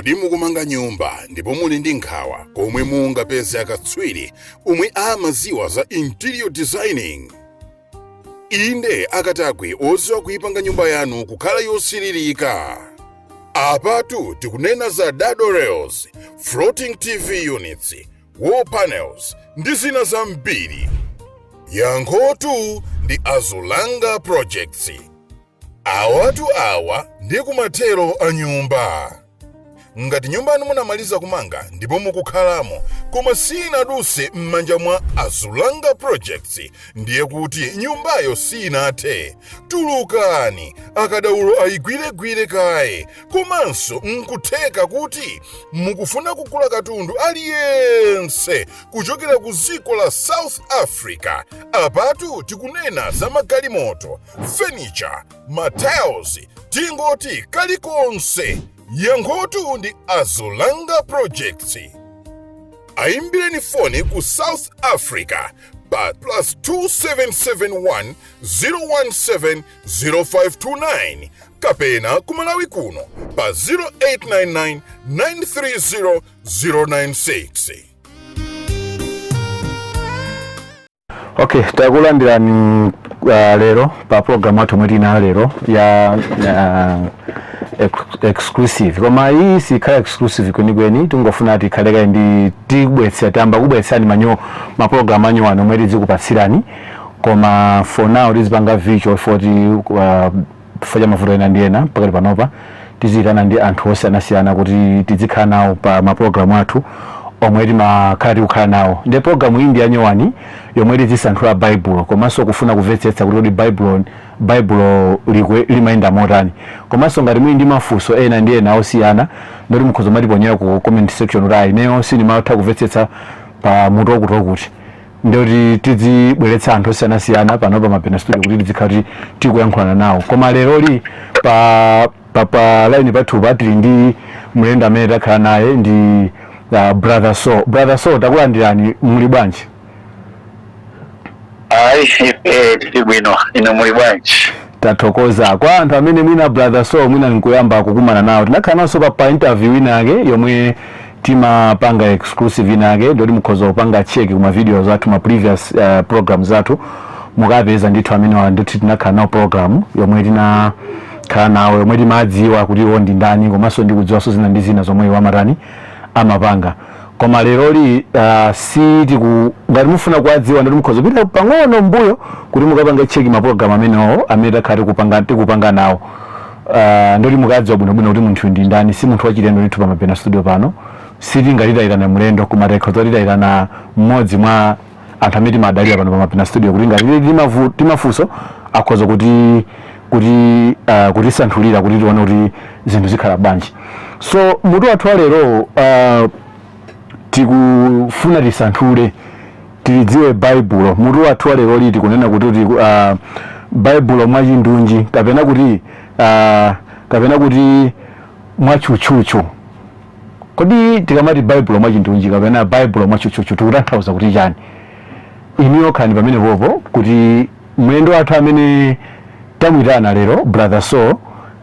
Kodi mukumanga nyumba ndipo muli ndi nkhawa komwe mungapeze akatswiri omwe amaziwa za interior designing? Inde, akatakwe oziwa kuipanga nyumba yanu kukhala yosiririka. Apatu tikunena za dado rails, floating TV units, wall panels ndi zina zambiri. Yankhotu ndi Azulanga Projects. Awatu awa ndi kumathero a nyumba. Ngati nyumba yanu munamaliza kumanga ndipo mukukhalamo, koma sinaduse m'manja mwa Azulanga Projects, ndiye kuti nyumbayo sinathe. Tulukani, akadaulo ayigwiregwire kaye. Komanso nkutheka kuti mukufuna kugula katundu aliyense kuchokera ku dziko la South Africa. Apatu tikunena za magalimoto, furniture, matiles, tingoti kalikonse. Yankhotu ndi Azulanga Projects. Ayimbireni foni ku South Africa pa +2771 017 0529 kapena ku Malawi kuno pa 0899 930 096. Okay, takulandirani lero pa program yathu yomwe tinayo lero ya exclusive, koma iyi sikhala exclusive kwenikweni. Tingofuna tikhale kaye ndi tibwetsera, tiyamba kubweretsani manyo maprogram anyowani omwe tizikupatsirani, koma for now tizipanga virtual foti chifukwa cha mavuto ena ndi ena. Pakati panopa tiziyitana ndi anthu osiyanasiyana kuti tizikhala nawo pa mapulogalamu athu omwe timakhala tikukhala nawo. Ndi program iyi ndi yanyowani yomwe tizisanthula Baibulo komanso kufuna kumvetsetsa kuti kodi Baibulo limayenda motani. Komanso ngati muli ndi mafunso ena ndi ena osiyana, ndoti mukhoza matiponyera ku comment section kuti ayi, ineyo sindimatha kumvetsetsa pa mutu wakuti wakuti, ndoti tidzibweretsa anthu osiyanasiyana pano pa Mapena Studio kuti tizikhala kuti tikuyankhulana nawo. Koma leroli pa line pathupa tili ndi mlendo amene takhala naye ndi Brother Saul. Brother Saul, takulandirani. Muli bwanji? Ayi, ife tili bwino. Inu muli bwanji? Tathokoza. Kwa anthu amene mwina Brother Saul mwina nkuyamba kukumana nawo, tinakhala nawonso pa interview inake yomwe timapanga exclusive inake, ndoti mukhoza kupanga check kuma videos athu, ma previous programs athu, mukapeza ndithu amene wa ndithu tinakhala nawo program yomwe tinakhala nawo, yomwe timadziwa kuti iwo ndi ndani, komanso ndikudziwanso zina ndi zina zomwe iwo amatani, amapanga. Koma leroli sitiku ngati mufuna kuwadziwa, ndoti mukhoza kupita pang'ono mbuyo kuti mukapange check ma program amenewo amene takhala tikupanga nawo, ndoti mukadziwa bwinobwino kuti munthu ndi ndani. Si munthu wachilendo ndithu pa Mapena Studio pano. Sitingatitayirana mlendo, koma tikhoza titayirana mmodzi mwa anthu amene timadalira pano pa Mapena Studio kuti ngati tili timafunso akhoza kutisanthulira kuti tione kuti zinthu zikhala bwanji. So mutu wathu wa lero, tikufuna tisanthule, tilidziwe Baibulo. Mutu wathu wa lero liti kunena kuti Baibulo mwachindunji kapena kuti mwatchutchutchu. Kodi tikamati Baibulo mwachindunji kapena Baibulo mwatchutchutchu tikutanthauza kuti chani? Inuyo khani pamene popo kuti mlendo wathu amene tamwitana lero, Brother Saul,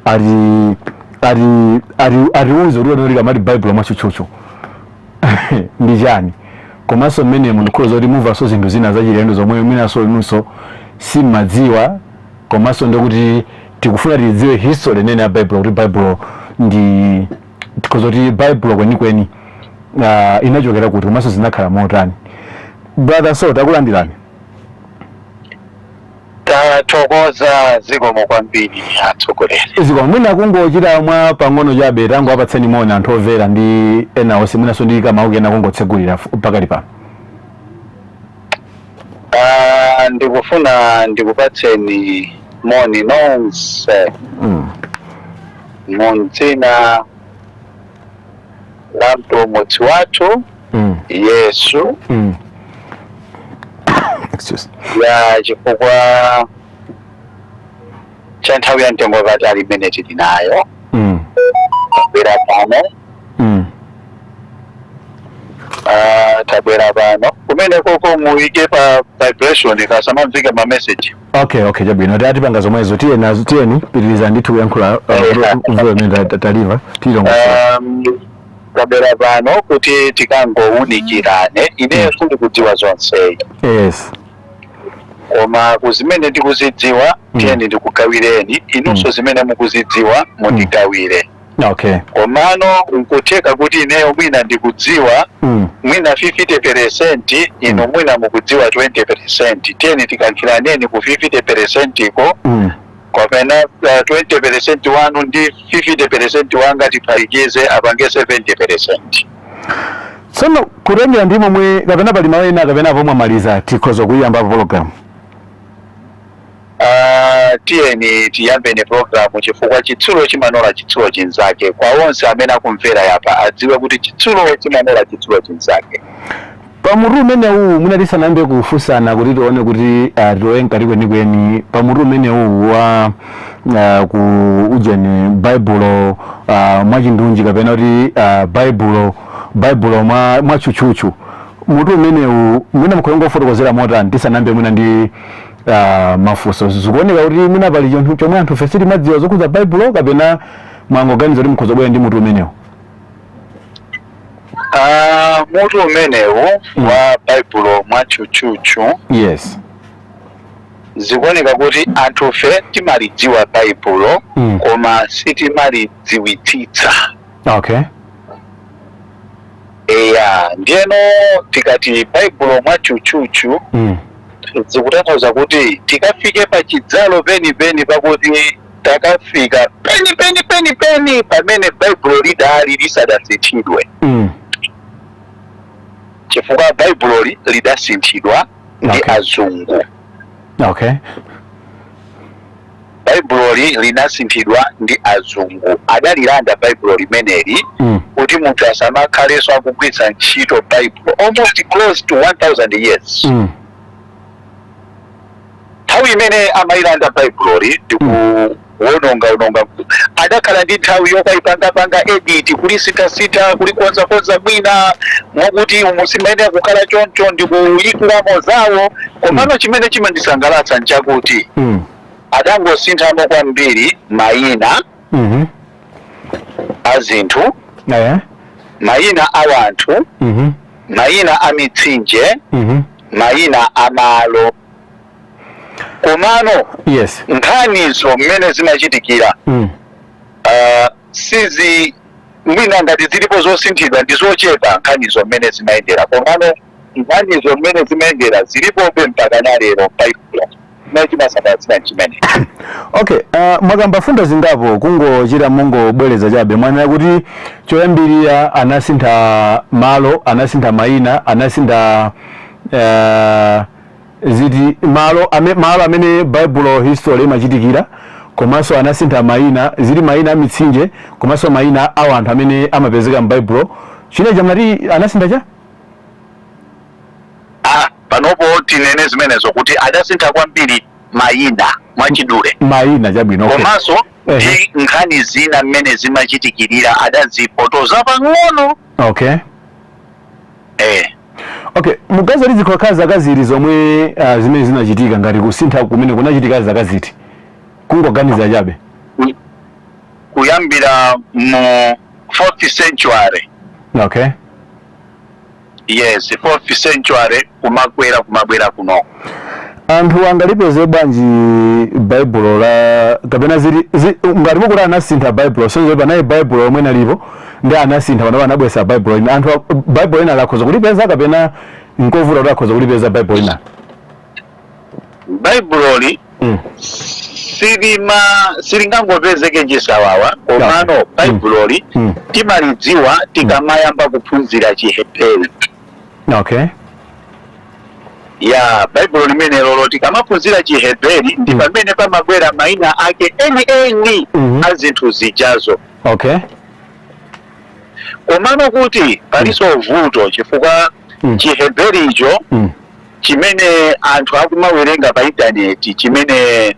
ati ati ati atiuze kuti tikamati Baibulo mwatchutchutchu ndi chani. Komanso mmenemu ndikhoza kuti mumvanso zinthu zina zachilendo zomwe mwinanso inunso simmadziwa. Komanso ndikuti tikufuna tidziwe history nene ya Baibulo, kuti Baibulo ndi, tikhoza kuti Baibulo kwenikweni inachokera kuti, komanso zinakhala motani. Brother Saul, takulandirani. Tathokoza, zikomo kwambiri atsogoleri. Zikomo. Mwina kungochita mwa pang'ono chabe, tangoapatseni moni anthu omvera ndi ena onse, mwinanso ndi kamawu kena kungotsegulira pakali pano. Ah, ndikufuna ndikupatseni moni nonse mu dzina la Mpulumutsi wathu Yesu. Excuse. Ya, chifukwa cha nthawi ya mtengo wapatali imene tili nayo tabwera pano. Ah, tabwera pano kumene koko muyike pa vibration kasamamvike ma message. Okay, chabwino, tiyatipanga zomwezo. Tiye nazo, tiyeni, pitiriza ndithu kuyankhula. Mvula imene taliva tilongosola. Tabwera pano kuti tikangowunikirane. Ineyo sindikudziwa zonseyi, koma kuzimene ndikuzidziwa, tiyeni ndikugawireni, inunso zimene mukuzidziwa mundigawire. Komano nkutheka kuti ineyo mwina ndikudziwa mwina 50%, inu mwina mukudziwa 20%. Tiyeni tikankhiraneni ku 50% ko, kapena 20% wanu ndi 50% wanga tiphatikize apange 70%. Tsono kutengera ndi momwe, kapena pali mawu ena, kapena pomwe amaliza tikhoza kuyamba program? Tiyeni tiyambeni programu, chifukwa chitsulo chimanola chitsulo chinzake. Kwa onse amene akumvera yapa adziwe kuti chitsulo chimanola chitsulo chinzake. Pamutu umenewu, mwina tisanayambe kufunsana kuti tione kuti tilowe mkati kwenikweni, pamutu umenewu wa ku ujeni Baibulo mwachindunji, kapena kuti Baibulo mwatchutchutchu, mutu umenewu mwina mukhoza kungofotokozera motani tisanayambe mwina ndi mafunso? Zikuoneka kuti mwina pali chinthu chomwe anthu fe sitimadziwa zokhudza Baibulo, kapena mwangoganiza kuti mukhoza kubwera ndi mutu umenewu? Mutu umenewu wa Baibulo mwatchutchutchu, zikuoneka kuti anthufe timalidziwa Baibulo, koma sitimalidziwitsitsa. Eya, ndiyeno tikati Baibulo mwatchutchutchu, zikutanthauza kuti tikafike pa chidzalo penipeni, pakuti takafika peni peni peni peni pamene Baibulo lidali lisadasinthidwe, chifukwa Baibuloli lidasinthidwa ndi azungu. Baibuloli linasinthidwa ndi azungu, adalilanda Baibulo limeneli kuti munthu asamakhalenso akugwiritsa ntchito Baibulo almost close to 1000 years. Nthawi imene amayilanda Baibuloli ndikuwononga ononga, adakhala ndi nthawi yokayipangapanga edit, kulisinthasintha, kulikonzakonza mwina mwakuti musimayenera kukhala choncho, ndikuyikiramo zawo. Komano chimene chimandisangalatsa nchakuti adangosinthamo kwambiri mayina a zinthu, mayina a wanthu, mayina a mitsinje, mayina a malo, komano nkhanizo mmene zimachitikira sizi, mwina ngati zilipo zosinthidwa ndi zochepa, nkhanizo mmene zimayendera. Komano nkhanizo mmene zimayendera zilipobe mpaka na lero Baibulo. Chimene chimasangalatsira chimene Okay, mwakamba fundo zingapo, kungochita mungobwereza chabe. Mwanena kuti choyambirira anasintha malo, anasintha mayina, anasintha ziti malo amene Bible history imachitikira, komanso anasintha mayina, zili mayina a mitsinje, komanso mayina a anthu amene amapezeka m'Baibulo. Chine chamati anasintha cha Ah, panopo tinene zimenezo kuti adasintha kwambiri mayina, mwachidule. Mayina, chabwino, okay. Komanso ndi nkhani zina mmene zimachitikirira adazipotoza pang'ono. Okay, mugaza kuti zikhala zaka ziti zomwe zimene zinachitika, ngati kusintha kumene kunachitika zaka ziti, kungoganiza chabe? Kuyambira mu 4th century. Yes, 4th century kumakwera, kumabwera kuno. Anthu angalipeze bwanji Baibulo la, kapena zili ngati mukuti anasintha Baibulo, sonzo panali Baibulo lomwe nalipo ndi anasintha, pano anabwesa Baibulo ina, anthu Baibulo ina lakhoza kulipeza, kapena nkovuta kuti akhoza kulipeza Baibulo ina? Baibuloli silingangopezeke chisawawa, komano Baibuloli timalidziwa tikamayamba kuphunzira Chiheberi. Ya, Baibulo limenelolo tikamaphunzira Chiheberi ndi pamene pamabwera mayina ake eni eni a zinthu zijazo. Komano kuti palinso vuto, chifukwa Chihebericho chimene anthu akumawerenga pa intaneti, chimene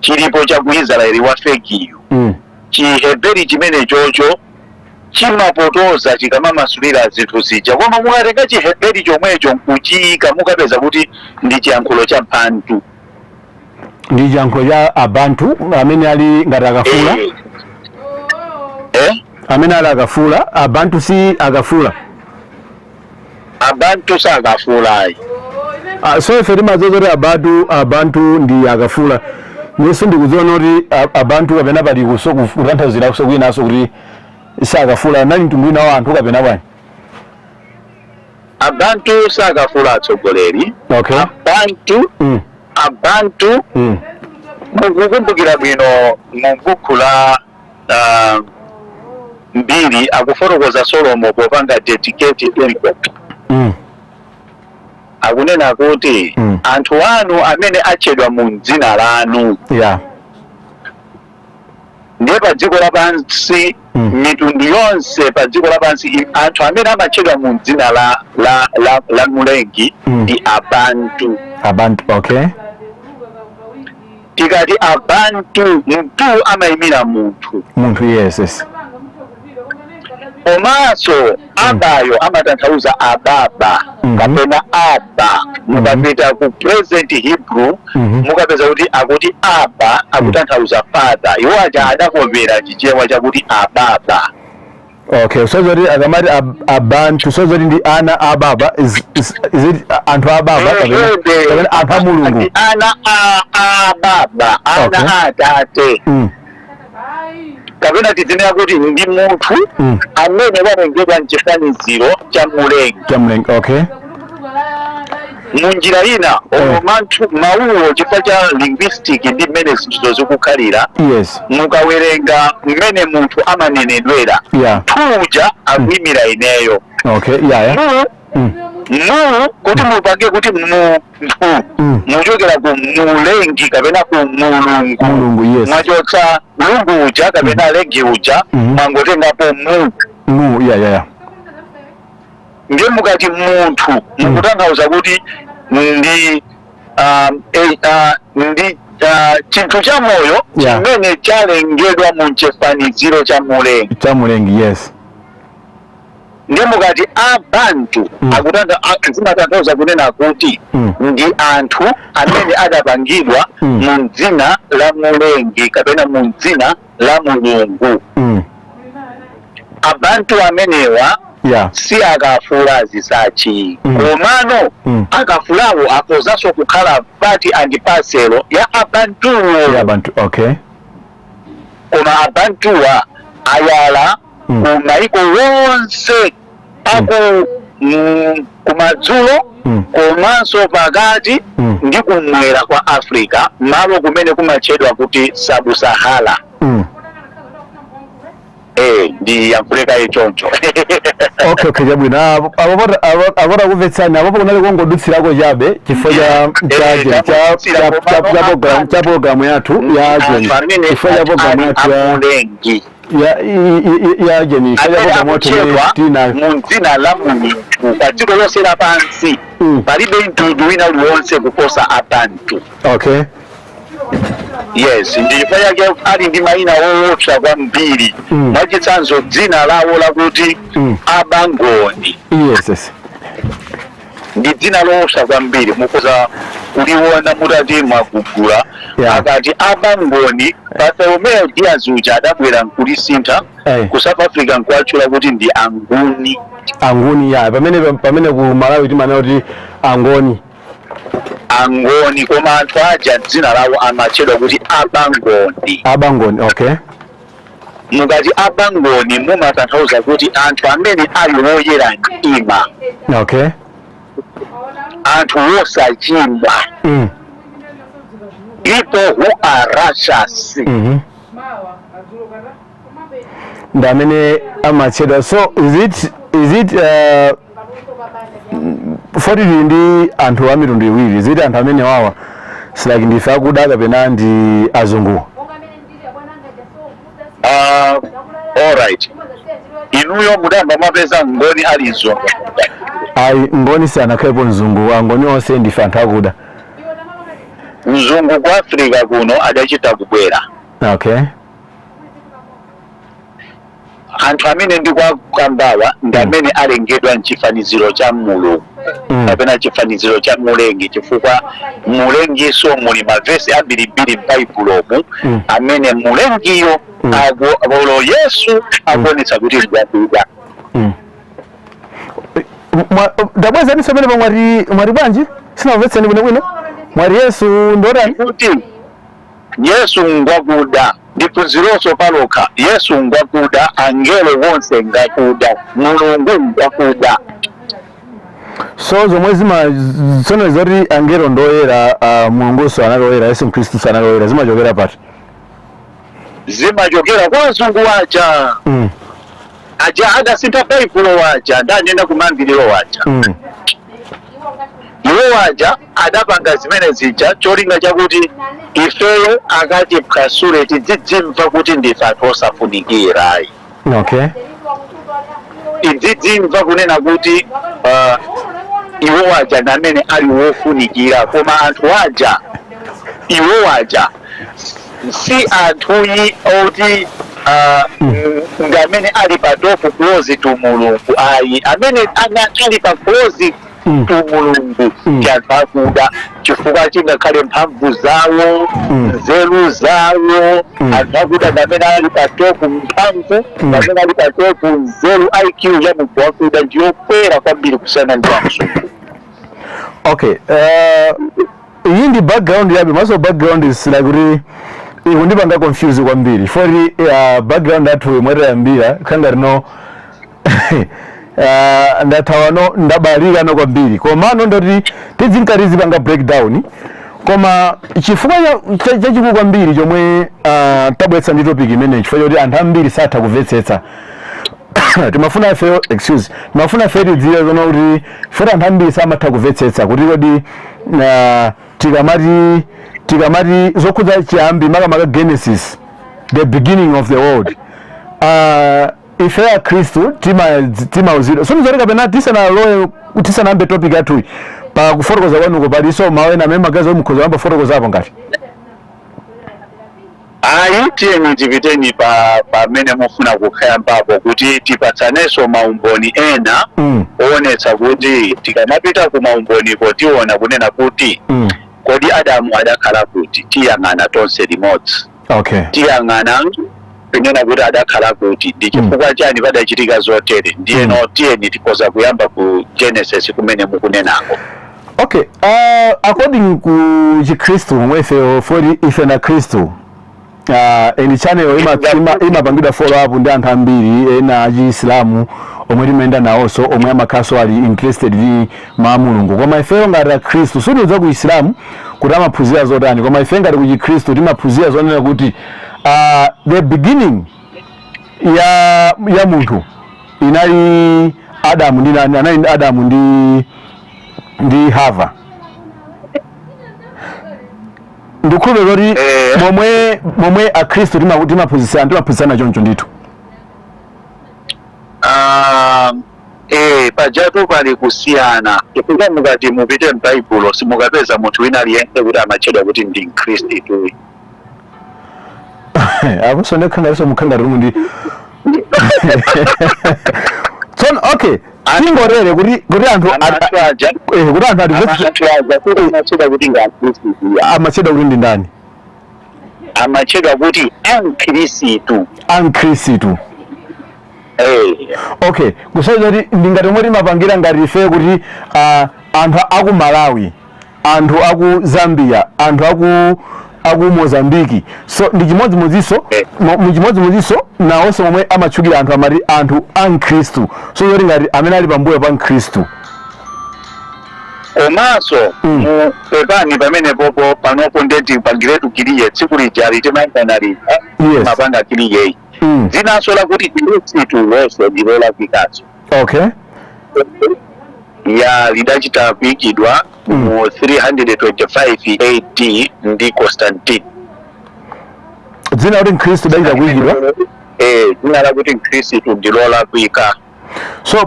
chilipo cha ku Israeli wa fake yu, Chiheberi chimene chocho chimapotoza chikamamasulira zinthu zija. Koma mukatenga Chiheberi chomwecho nkuchiyika, mukapeza kuti ndi chiyankhulo cha Bantu. Ndi chiyankhulo cha Abantu amene ali ngati Akafula? Eh. Eh? Amene ali Akafula. Abantu si Akafula? Abantu sakafulayi. Ah, so ife timadziwa kuti abantu ndi Akafula. Niso ndikudziwa kuti abantu kapena pali kuso kutanthauzira kuso kwinaso kuti sakafula nali mtundu wina wa anthu kapena bwanji? Abantu sakafula, atsogoleri. Abantu, abantu, mukukumbukira bwino mu buku la Mbiri akufotokoza Solomo popanga dedicate temple, akunena kuti anthu anu amene atchedwa mu dzina lanu. Ndiye pa dziko lapansi, mitundu yonse pa dziko lapansi, anthu amene amatchedwa mu dzina la Mulengi ndi Abantu. Abantu, okay. Tikati abantu, mtu amayimira munthu. Munthu, yes. Komanso abayo amatanthauza ababa kapena aba. Mukapita ku present Hebrew, mukapeza kuti akuti aba akutanthauza father. Iwo aja adakopera Chichewa chakuti ababa. Okay, so zoti akamati abantu, so zoti ndi ana ababa, is it anthu ababa kapena anthu a Mulungu? Ndi ana a ababa, ana a atate, kapena tidzinena kuti ndi munthu amene walengedwa mchifaniziro cha Mulengi. Cha Mulengi, okay. Munjira ina, omwe manthu mawuwo, chifukwa cha linguistic ndi mmene zinthuzo zikukhalira, mukawerenga mmene munthu amanenedwera, thuja akuyimira ineyo. Mu mu kuti mupange kuti munthu, muchokera ku Mulengi kapena ku Mulungu. Mulungu, yes. Mwachotsa Mulungu uja kapena lengi uja, mwangotengapo mu. Mu, yeah. Ndiye mukati munthu, mukutanthauza kuti ndi ndi chinthu cha moyo chimene chalengedwa mu chifaniziro cha Mulengi. Cha Mulengi, yes. Ndiye mukati abantu, zimatanthauza kunena kuti ndi anthu amene adapangidwa mu dzina la Mulengi kapena mu dzina la Mulungu. Abantu amenewa si Akafula zisachi, komano akafulawo akozanso kukhala part and parcel ya abantuwo. Ya abantu, okay. Koma abantuwa ayala ku maiko wonse aku kumadzulo komanso pakati ndi kumwera kwa Africa, malo kumene kumatchedwa kuti Sub-Sahara. Ndi yankhuleka ichoncho. Okay, chabwino. Apo takumvetsani. Apopo kunali kungodutsirako chabe chifukwa cha cha program yathu ya Anthu amene chifukwa cha program ali yathu ya amulengi ya ya jeni, chifukwa cha amene program yathu imene akutchedwa tinayo mu dzina la Mulungu pa dziko lonse lapansi. Palibe mtundu wina uliwonse kuposa abantu. Yes, ndi chifukwa chake ali ndi mayina woopsa kwambiri. Mwachitsanzo, dzina lawo lakuti Abangoni yes ndi dzina loopsa kwambiri, mukhoza kuliona mutati mwagugula. Akati Abangoni, Bartolomeo Diaz uja adabwera nkulisintha ku South Africa nkuwatchula kuti ndi Anguni. Anguni, ya, pamene ku Malawi timanena kuti Angoni. Angoni, koma anthu aja dzina lawo amatchedwa kuti Abangoni. Abangoni, okay. Mukati Abangoni, mumatanthauza kuti anthu amene ali woyera mtima, anthu wosachimwa, people who are righteous. Ndi amene amatchedwa. So is it foti tili ndi anthu a mitundu iwiri, is it anthu amene wawa silike ndife akuda kapena ndi azungu? Alright, inuyo mudamba mwapeza Ngoni ali mzungu? Ayi, Ngoni sanakhalepo mzungu. Angoni onse ndife anthu akuda. Mzungu ku Africa kuno adachita kubwera. Anthu amene ndikuwakambawa ndi amene alengedwa mchifaniziro cha Mulungu kapena chifaniziro cha Mulengi, chifukwa Mulengiso muli mavesi ambirimbiri m'Baibulomu amene Mulengiyo Olo Yesu akuonetsa kuti ngwakuda. Ndabwezaniso pamene mwati, mwati bwanji? Sinamvetseni bwinobwino. Mwati Yesu ndotani? Kuti Yesu ngwakuda ndi phunzironso palokha. Yesu ngwakuda, angelo wonse ngakuda, Mulungu ngwakuda. So zomwe zima tsono zoti angelo ndoyera, Mulungunso anali oyera, Yesu Khristu anali oyera, zimachokera pati? Zimachokera kwa azungu aja aja adasintha Baibulo waja ndanena kumambiriro waja. Iwo waja adapanga zimene zija cholinga chakuti ifeyo akatiphwasule tidzidzimva kuti ndife anthu osafunikirayi. Tidzidzimva kunena kuti iwo waja ndi amene ali wofunikira, koma anthu aja, iwo waja si anthuyi oti ndi amene ali pa top close to Mulungu ayi. Amene ali pa close to Mulungu ndi anthu akuda, chifukwa chingakhale mphamvu zawo, nzeru zawo. Anthu akuda ndi amene ali pa top mphamvu, amene ali pa top nzeru. IQ ya munthu wakuda ndiyokwera kwambiri kusiyana ndi amzungu. Okay, iyi ndi background yabe maso. Background is like kuti ikundipanga confuse kwambiri foti background athu imwe tayambira khanga rino ndathawa no ndabalika no kwambiri, komano ndoti tidzinkati zipanga breakdown. Koma chifukwa chachikulu kwambiri chomwe tabweretsa ndi topic imeneyi, chifukwa choti anthu ambiri satha kumvetsetsa, timafuna ife, excuse, timafuna ife tidziwe zono kuti foti anthu ambiri samatha kumvetsetsa kuti kodi tikamati zokhudza chiyambi, makamaka Genesis, the beginning of the world, ife akhristu timauzidwa sonizoti kapena tisanalowe, tisanayambe topic yathuyi, pa kufotokoza kwanuko palinso mawu ena amene magazi omukhoza kuyamba fotokozapo ngati? Ayi, tiyeni tipiteni pa pamene mufuna kukhayambapo kuti tipatsanenso maumboni ena oonetsa kuti tikamapita ku maumboniko tiona kunena kuti kodi Adamu adakhala kuti? Tiyang'ana tonse limodzi. Tiyang'ana kunena kuti adakhala kuti, ndi chifukwa chani padachitika zotere. Ndiyeno tiyeni tikhoza kuyamba ku Genesis kumene mukunenako. Okay, according ku Chikhristu momwe ife, foti ife na Khristu, and channel imapangidwa follow up ndi anthu ambiri ena achiisilamu omwe timayenda nawonso, omwe amakhaso ali interested ndi ma Mulungu. Koma ifeyo ngati akhristu, sitiudza ku Isilamu kuti amaphunzira zotani, koma ife ngati ku Chikhristu timaphunzira zonena kuti the beginning ya munthu inali Adamu ndi nani? Anali Adamu ndi Hava. Ndikhulupirira kuti momwe akhristu timaphunzitsana choncho ndithu. Ah, pajatu pali kusiyana, chifukwa mukati mupite m'Baibulo simukapeza munthu wina aliyense kuti amatchedwa kuti ndi mkhristu. Aponso ndekhangalinso mukhangati ndi tsono. Okay, tingorere kuti anthu Anthu aja kuti anthu atimvetse. Anthu aja kuti amatchedwa kuti ndi akhristu. Amatchedwa kuti ndi ndani? Amatchedwa kuti ankhristu. Ankhristu. Eh. Okay, kusonyeza kuti ndingati omwe timapangira ngati ife kuti anthu aku Malawi, anthu aku Zambia, anthu aku Mozambiki, so ndi chimodzimodzinso muchimodzimodzinso nawonso momwe amatchukira anthu amati anthu ankhristu, so zoti ngati amene ali pambuyo pa mkhristu. Komanso mu pepani pamenepopo, panopo ndeti pangiretu kiliye tsiku lija litimayangana lija mapanga kiliyeyi. Dzinanso lakuti khristu lonse ndilolakwikaso. Ya, lidachita kuyikidwa mu 325 AD ndi Constantine. Dzina kuti mkhristu dachita kuyikidwa? Eh, dzina lakuti mkhristu ndilolakwika. So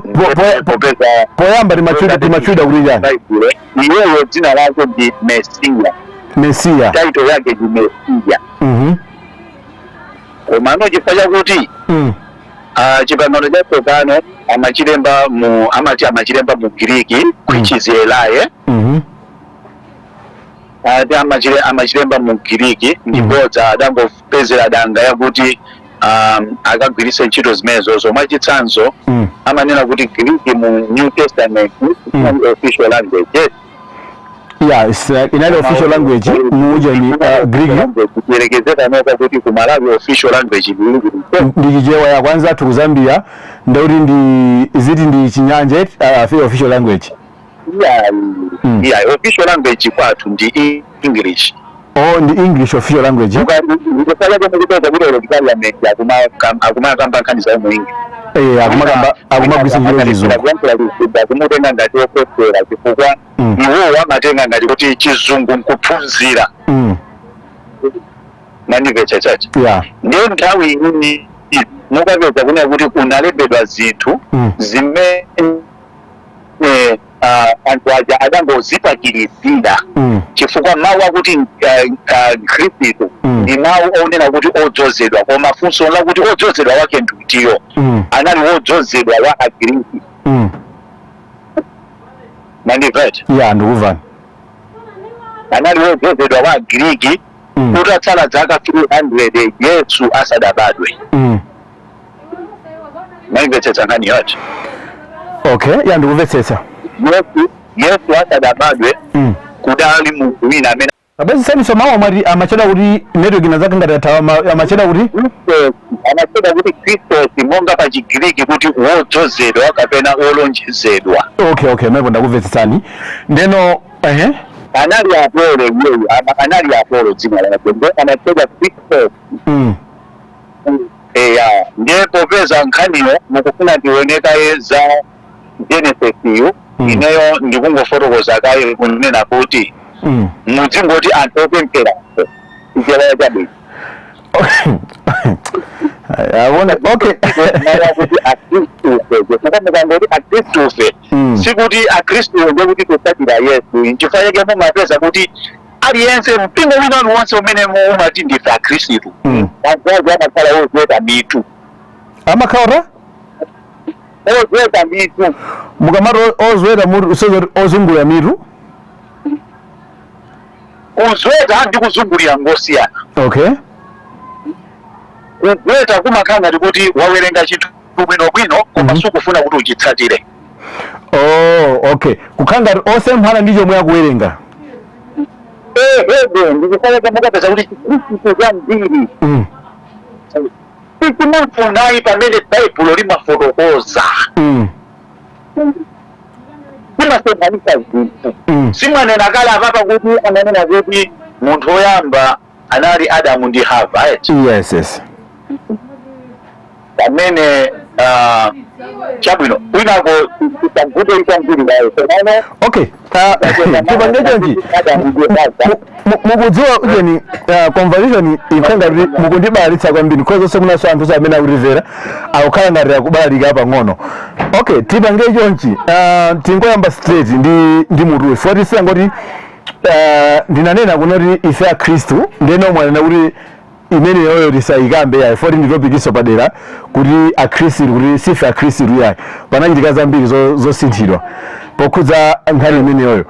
Popeza poyamba timatchulidwa kuti chani? Baibulo, iyeyo dzina lake ndi Mesiya. Mesiya. Title yake ndi Mesiya. Komano chifukwa chakuti chipangano chatsopano amachilemba mu, amati amachilemba mu Giriki, which is a lie. Ati amachilemba mu Giriki ndibodza, adangopezera danga yakuti Akagwiritse ntchito zimenezozo. Mwachitsanzo, amanena kuti Greek mu New Testament official language, yes. Yeah, it's inali official language muja ni Greek. Kuyerekezera noka kuti ku Malawi official language ndi Ndi Chichewa ya kwanza athu ku Zambia, ndauti ndi iziti ndi Chinyanja, official language. Yeah. Yeah, official language kwathu ndi English. Oh, ndi English official language. Ndikusalake mukupeza kuti olo parliament akumakamba nkhani zawo mu English. Eh, akumakamba, akumagwisa ntchito Chizungu. Kumutenga ngati okosera chifukwa iwowo amatenga ngati kuti Chizungu nkuphunzira. Manimvetsa chacha? Yeah. Ndiyo nthawi iyi mukapeza kunena kuti kunalembedwa zinthu zimene anthu aja adangozipakirizira, chifukwa mawu akuti Khristu ndi mawu onena kuti odzozedwa, koma funso lakuti odzozedwa wake ndutiyo? Anali wodzozedwa wa Agiriki. Mandimveta? Yeah, ndikuvani. Anali wodzozedwa wa Agiriki kutatsala zaka 300 Yesu asadabadwe. Mandimvetsetsa nkhani yacho? Okay, yeah, ndikumvetsetsa. Yesu asadabadwe, kudali munthu wina amene Abezeseniso mawu amati amacheda kuti network inazake ngati athawa, amacheda kuti? Christos, amacheda kuti Christos, monga pa Chigiriki kuti wodzozedwa kapena wolonjezedwa. Okay, mepo ndakumvetsetsani. Ndeno ehe. Anali Apolo iyeyu, anali Apolo dzina lake, ndo amachedwa Christos. Eya, ndiye popeza nkhaniyo mukufuna tionekaye za Genesis yu, ineyo ndikungofotokoza kaye kunena kuti muzingoti anthu opemphera ichelewa chabwino. Akuona, okay. Mara kuti akhristufe, chifukwa mukangoti akhristufe, sikuti akhristufe ndekuti kutsatira Yesu. Nchifukwa chake mumapeza kuti aliyense, mpingo wina uliwonse umene umati ndife akhristu, anthu aja amakhala ozweta mitu. Amakhala Ozweta mitu. Mukamati ozweta mutu, usozoti ozungulira mitu? Kuzweta ndi kuzungulira ngosiyana. Kuzweta kumakhala ngati kuti wawerenga chinthu bwinobwino, koma sukufuna kuti uchitsatire. Oh, okay, kukhala ngati osemphana ndi chomwe akuwerenga. Ehe, ndikusaleka mukapeza kuti chikhristu chambiri sichimafunayi pamene Baibulo limafotokoza, limasemphanisa zinthu. Simwanena kale apapa kuti ananena kuti munthu woyamba anali Adamu ndi Hava, eti? Yes. Pamene chabwino, kwinako tisagute kwambiri kayo komano. Okay, tipange chonchi. Adamu ndi Hava. Mukudziwa ujeni, conversation ikhala ngati mukundibalalitsa kwambiri, khoza zonse munaso anthu amene akutimvera akukhala ngati akubalalika pang'ono. Okay, tipange chonchi, tingoyamba straight ndi mutuwe foti siyangoti ndinanena kunoti ife akhristu, ndeno mwanena kuti imeneyoyo tisayikambe yayi, foti ndi topic iso padera kuti akhristu, kuti sife akhristu yayi, panachitika zambiri zosinthidwa pokhudza nkhani imeneyoyo.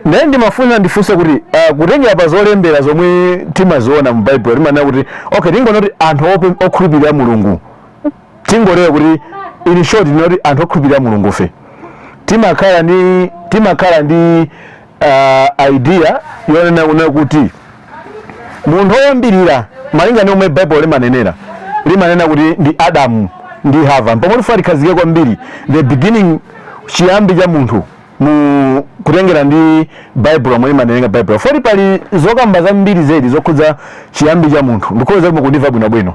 Ndiye ndimafuna ndifunse kuti kutengera pa zolembera zomwe timaziona mu Baibulo, timanena kuti, okay, tingoona kuti anthu okhulupirira Mulungu, tingolera kuti in short tinoti anthu okhulupirira Mulungu fe timakhala ndi idea yonena kunena kuti munthu woyambirira, malinga ndi omwe Bible limanenera, limanena kuti ndi Adamu ndi Hava. Pomwe tifuna tikhazike kwambiri the beginning, chiyambi cha munthu mu kutengera ndi Bible omwe limanenera Bible, foti pali zokamba zambiri zedi zokhudza chiyambi cha munthu. Ndikhoza kuti mukundimva bwinobwino?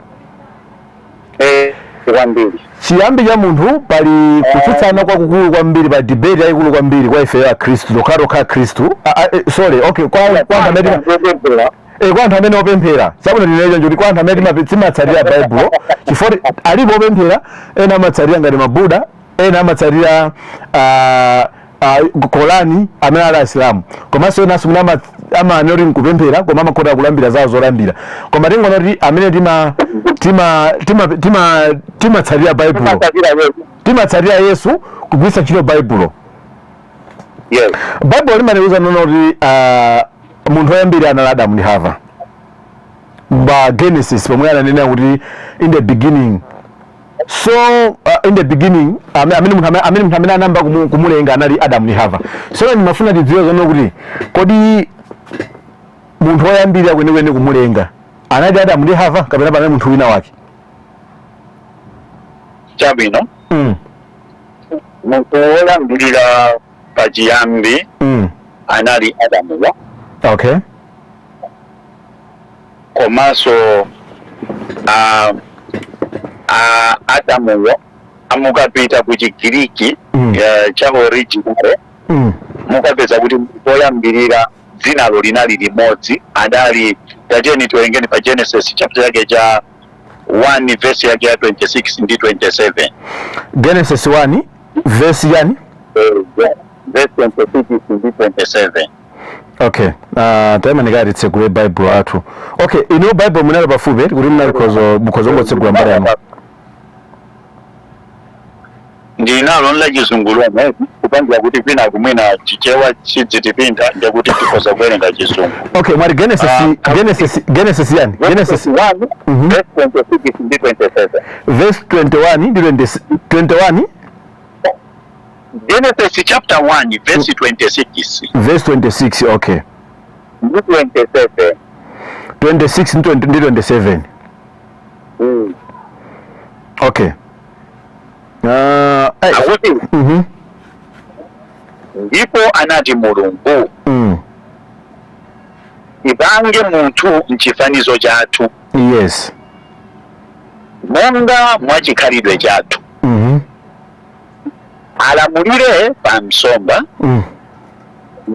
Eh, kwambiri. Chiyambi cha munthu, pali kutsutsana kwakukulu kwambiri, pa debate yayikulu kwambiri kwa ifeyo akhristu tokhatokha akhristu. Sorry, okay, kwa anthu amene Opemphera. Kwa anthu amene opemphera, chabwino, ndinecho njuti kwa anthu amene timatsatira Baibulo, chifukwa alipo opemphera ena amatsatira ngati Mabuda, ena amatsatira Korani amene ali Asilamu, komanso enanso mene amanena kuti nkupemphera koma amakhota kulambira zawo zolambira. Koma tingoona kuti amene timatsatira Baibulo, Timatsatira Yesu. Timatsatira Yesu kugwiritsa ntchito Baibulo. Baibulo limatiuza nono kuti munthu woyambirira anali Adamu ndi Hava. Pa Genesis pomwe ananena kuti in the beginning, so in the beginning amene munthu amene anayamba kumulenga anali Adamu ndi Hava. So ndimafuna tidziwe zono kuti kodi munthu woyambirira kwenikweni kumulenga anali Adamu ndi Hava kapena panali munthu wina wake? Chabwino. Munthu woyambirira pachiyambi anali Adamuwa. Komanso Adamuwo amukapita ku Chigiriki cha original, mukapeza kuti poyambirira dzinalo linali limodzi, adali, tatiyeni tiwerengeni pa Genesis chapter yake cha 1, verse yake ya 26 ndi 27. Genesis 1 verse yani? Verse 26 ndi 27. Okay, tayamanika titsegule Bible athu. Okay, inu Bible munali pafupi kuti munali khozo ngotsegula mbali yanu? Ndinalo la Chizungu lomwe, kupangira kuti kwina kumwina Chichewa chidzitipinda, ndekuti tikhoza kuwerenga Chizungu. Okay, mwati Genesis? Ah. Genesis yani Genesis 1 verse 26 ndi 27. Verse 21 ndi 20, 21? Genesis chapter 1 verse 26. Verse 26, okay. Ndi 27. 26 ndi 20 ndi 27. Okay. Akuti, "Ndipo anati Mulungu, tipange munthu mchifanizo chathu, monga mwa chikhalidwe chathu, alamulire pa nsomba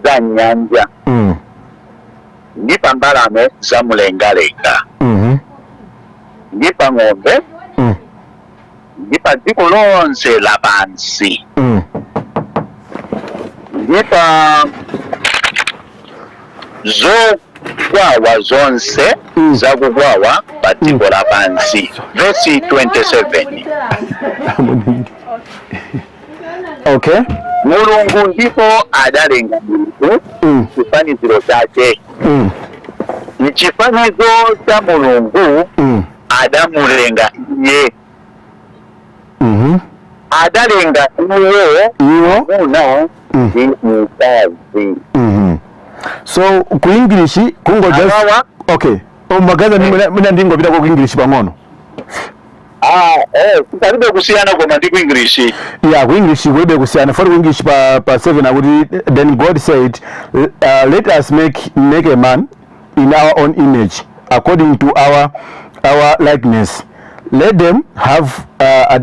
za nyanja ndi pa mbalame za mlengalenga ndi pa ng'ombe ndi pa dziko lonse lapansi ndi pa zokwawa zonse zakukwawa pa dziko lapansi." Vesi 27. "Mulungu ndipo adalenga munthu chifaniziro chake, mchifanizo cha Mulungu adamulenga iye, adalenga iye iwo mwamuna ndi mkazi." So ku English kungo just Awawa. Okay, magaza mina ndingopita ku English pang'ono. Ah, palibe kusiyana koma ndi ku English. Yeah, ku English kulibe kusiyana. For ku English pa 7 akuti, "Then God said, let us make a man in our own image, according to our likeness. Let them have a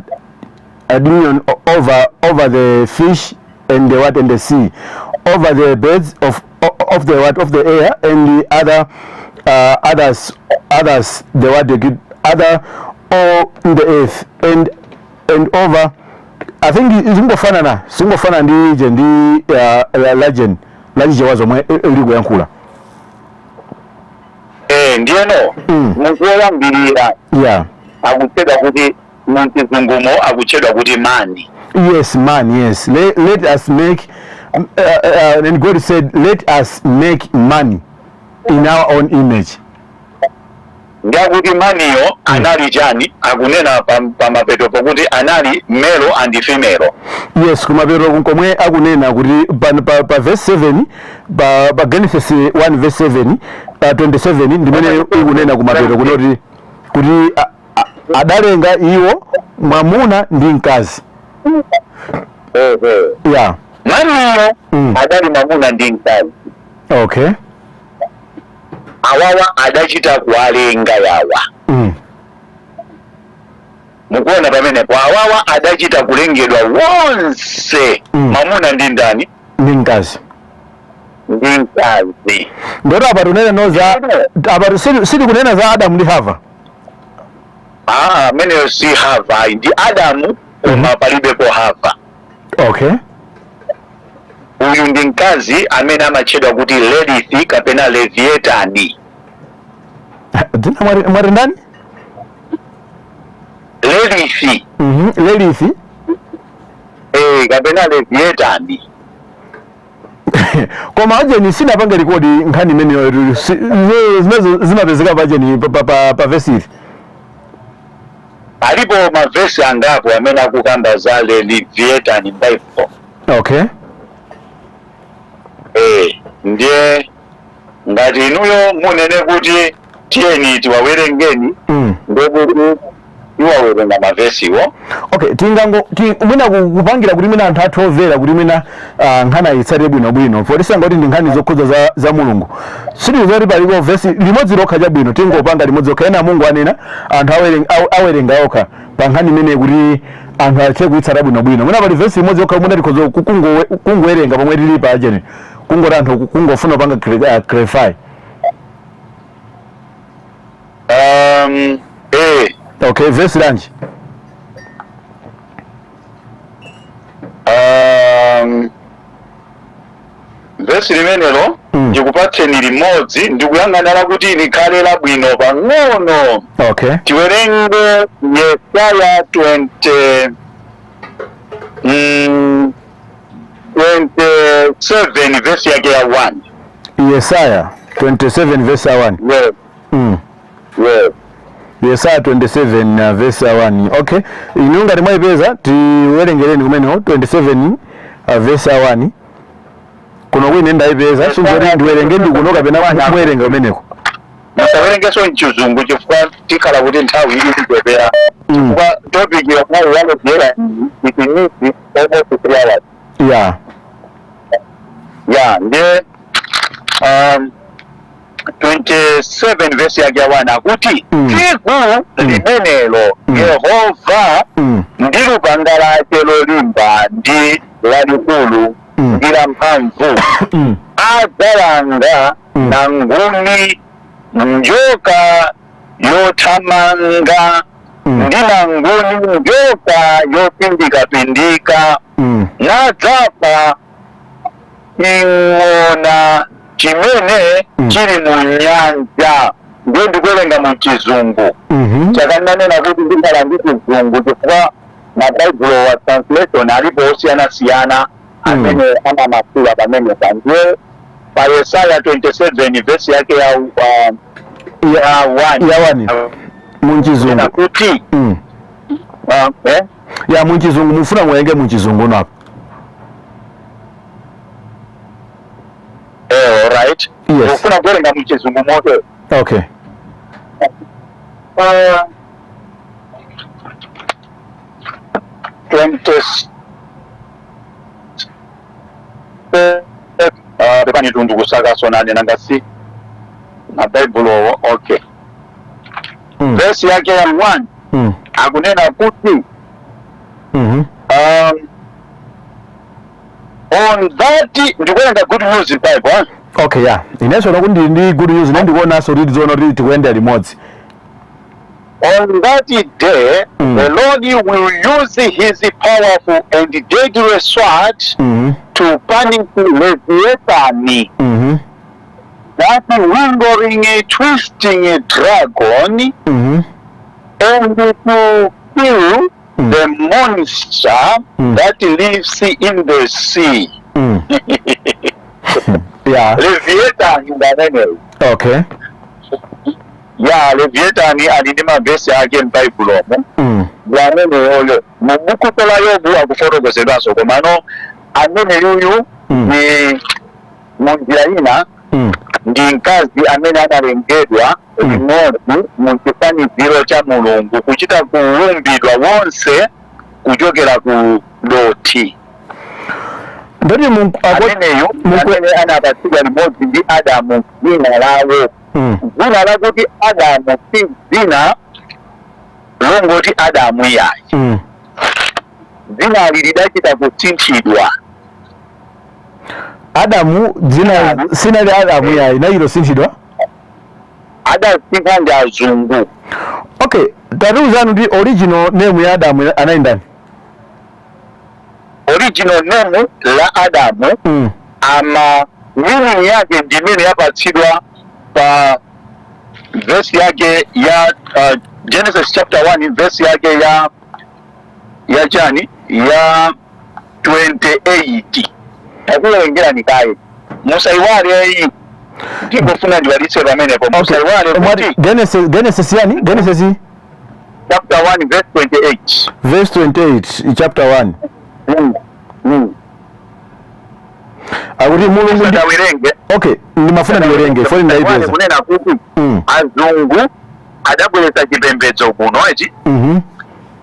dominion over the fish and the what and the sea, over the birds of the what of the air and the other others the what they give other all in the earth and over." I think zingofanana, zingofanana ndi ije ndi legend lachichewa zomwe ili kuyankhula. Ndiyeno munthu woyambirira akutchedwa kuti, muchizungumo akutchedwa kuti man. Yes, man, yes. Let us make and God said, "Let us make man in our own image." Ndiyakuti maniyo anali chani? Akunena pa mapeto pokuti anali male and female. Yes, kumapeto komwe akunena kuti pa verse 7, pa Genesis 1 verse 7, 27, ndimene ikunena kumapeto kunoti kuti adalenga iwo mwamuna ndi mkazi. Yeah. Maniyo adali mwamuna ndi mkazi. Awawa adachita kuwalenga yawa. Mukuona pamenepo, awawa adachita kulengedwa wonse, mwamuna ndi ndani? Ndi mkazi. Ndi mkazi. Ndoti apa tunene no za apa sili kunena za Adamu ndi Hava. Ah, ameneyo si Hava, ndi Adamu, koma palibepo Hava. Uyu ndi mkazi amene amatchedwa kuti Lilith kapena Leviatani. Dzina mwati ndani? Lilith. Lilith. Kapena Leviatani. Koma ajeni sinapange record nkhani imeneyo, zimene zimapezeka pajeni pa verse ili. Alipo mavesi angapo amene akukamba za Leviathan Bible. Ndiye ngati inuyo munene kuti tiyeni tiwawerengeni, ndekuti iwawerenga mavesiwo. Okay, tingango mwina kupangira kuti mwina anthu athu omvera kuti mwina nkhani ayitsatire bwinobwino, poti sangoti ndi nkhani zokhudza za Mulungu, sitizoti paliko vesi limodzi lokha. Chabwino, tingopanga limodzi lokha, ena Mulungu anena anthu awerenga okha pa nkhani imeneyi kuti anthu athe kuyitsata bwinobwino. Mwina pali vesi imodzi yokha mwina tikhoza kungowerenga pomwe tili pa ajeni, kungoti anthu kungofuna kupanga clarify. Okay, vesi lanji? Vesi limenelo ndikupatseni limodzi, ndikuyang'anira kuti likhale labwino pang'ono. Tiwerenge Yesaya 20 27 vesi yake ya 1. Yesaya 27 verse ya 1? Yes. Yes. Yesaya 27 verse ya 1. Okay, inu ngati mwayipeza tiwerengereni kumenewo 27 verse ya 1. Kuno kwine ndayipeza, singoti ndiwerenge ndi kuno kapena muwerenga kumeneko? Musawerengeso mchizungu chifukwa tikhala kuti nthawi ili kuchepera, chifukwa topic yomweyo ya Leviathan it needs almost 3 hours. Ya, ndiye 27 verse yake ya 1 akuti, tsiku limenelo Yehova ndi lupanga lake lolimba ndi lalikulu ndi lamphamvu adzalanga nangumi njoka yothamanga ndi nangumi njoka yopindikapindika, nadzapha ing'ona chimene chili mu nyanja. Ndiye ndikuwerenga mu Chizungu. Chakananena kuti ndikhala ndi Chizungu chifukwa mabaibulo wa translation alipo osiyanasiyana amene amamasula pamenepa. Ndiye pa Yesaya 27 vesi yake ya 1 Ya 1 munchizungu. Kuti Ya, munchizungu, mufuna muwerenge munchizungu napo? Alright. Yes. Ufuna kuwerenga muchizungu moto? Okay. 20 pepani, tundu kusakaso nane nangasi na baibulowo. Okay. Verse yake ya 1 akunena kuti, on that, ndikuwerenga Good News Bible, eh? Okay, ya, inenso nakuti ndili ndi Good News, ne ndikuonanso kuti tizoona kuti tikuyenda limodzi. On that day, the Lord will use his powerful and deadly sword to punish Leviathan, that wriggling, twisting dragon, and to kill the monster that lives in the sea. Leviathan ngameneyo. Ya, Leviathan ali ndi mavesi ake m'Baibulomo. Ameneyoyo mu buku la Yobu akufotokozedwanso, komano amene yuyu ni munjira ina ndi mkazi amene analengedwa limodzi mu chifaniziro cha Mulungu, kuchita kuwumbidwa wonse kuchokera ku dothi. Ndoti Ameneyo amene anapatsidwa limodzi ndi Adamu dzina lawo, dzina lakuti Adamu si dzina longoti Adamu iyayi. Dzinali lidachita kusinthidwa. Adamu dzina Adamu. Sinali Adamu yayi, inachita kusinthidwa. Adasintha ndi azungu. Okay, tatiuzani kuti original name ya Adamu anali ndani? Original name la Adamu, ama meaning yake ndi imene yapatsidwa pa verse yake ya Genesis chapter 1 verse yake ya chani, ya 28. Takuwerengerani kaye. Musaiwale iyi, ndingofuna ndiwalitse pamenepo, musaiwale Mwati kuti Genesis yani Genesis chapter 1 verse 28. Verse 28, chapter 1. Akuti Mulungu ndi Musadawerenge. Okay, ndimafuna ndiwerenge foni ndayipeza. Kunena kuti azungu adabweretsa chipembedzo kuno eti.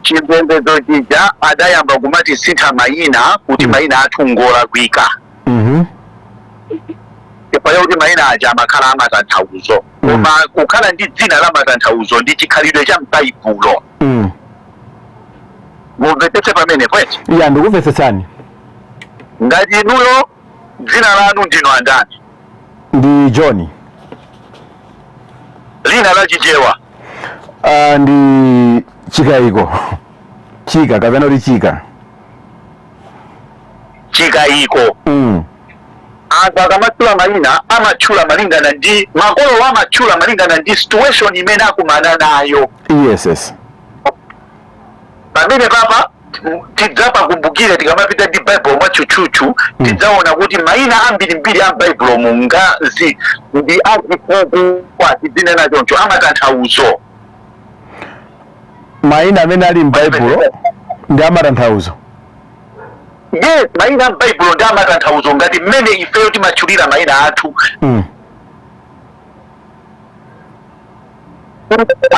Chipembedzo chija adayamba kumati sintha mayina kuti mayina athu ngolakwika, chifukwa chakuti mayina aja amakhala amatanthauzo. Koma kukhala ndi dzina la matanthauzo ndi chikhalidwe cha m'Baibulo. Mumvetsetse pamenepo eti? Ya, ndikumvetsetsani. Ngati inuyo dzina lanu ndinu andani? Ndi John. Lina la Chichewa? Ndi Chikayiko, Chika kapena kuti Chika. Chikayiko. Anthu akamatchula mayina amatchula malingana ndi makolo, amatchula malingana ndi situation imene akumana nayo. Yes. Pamene papa tidzapakumbukire tikamapita ndi Baibulo mwatchutchutchu, tidzaona kuti mayina ambirimbiri a m'Baibulo mungazi ndi azifukwa, tidzinena choncho, amatanthauzo. Mayina amene ali m'Baibulo ndi amatanthauzo? Yes, mayina a m'Baibulo ndi amatanthauzo, ngati mmene ifeyo timatchulira mayina athu.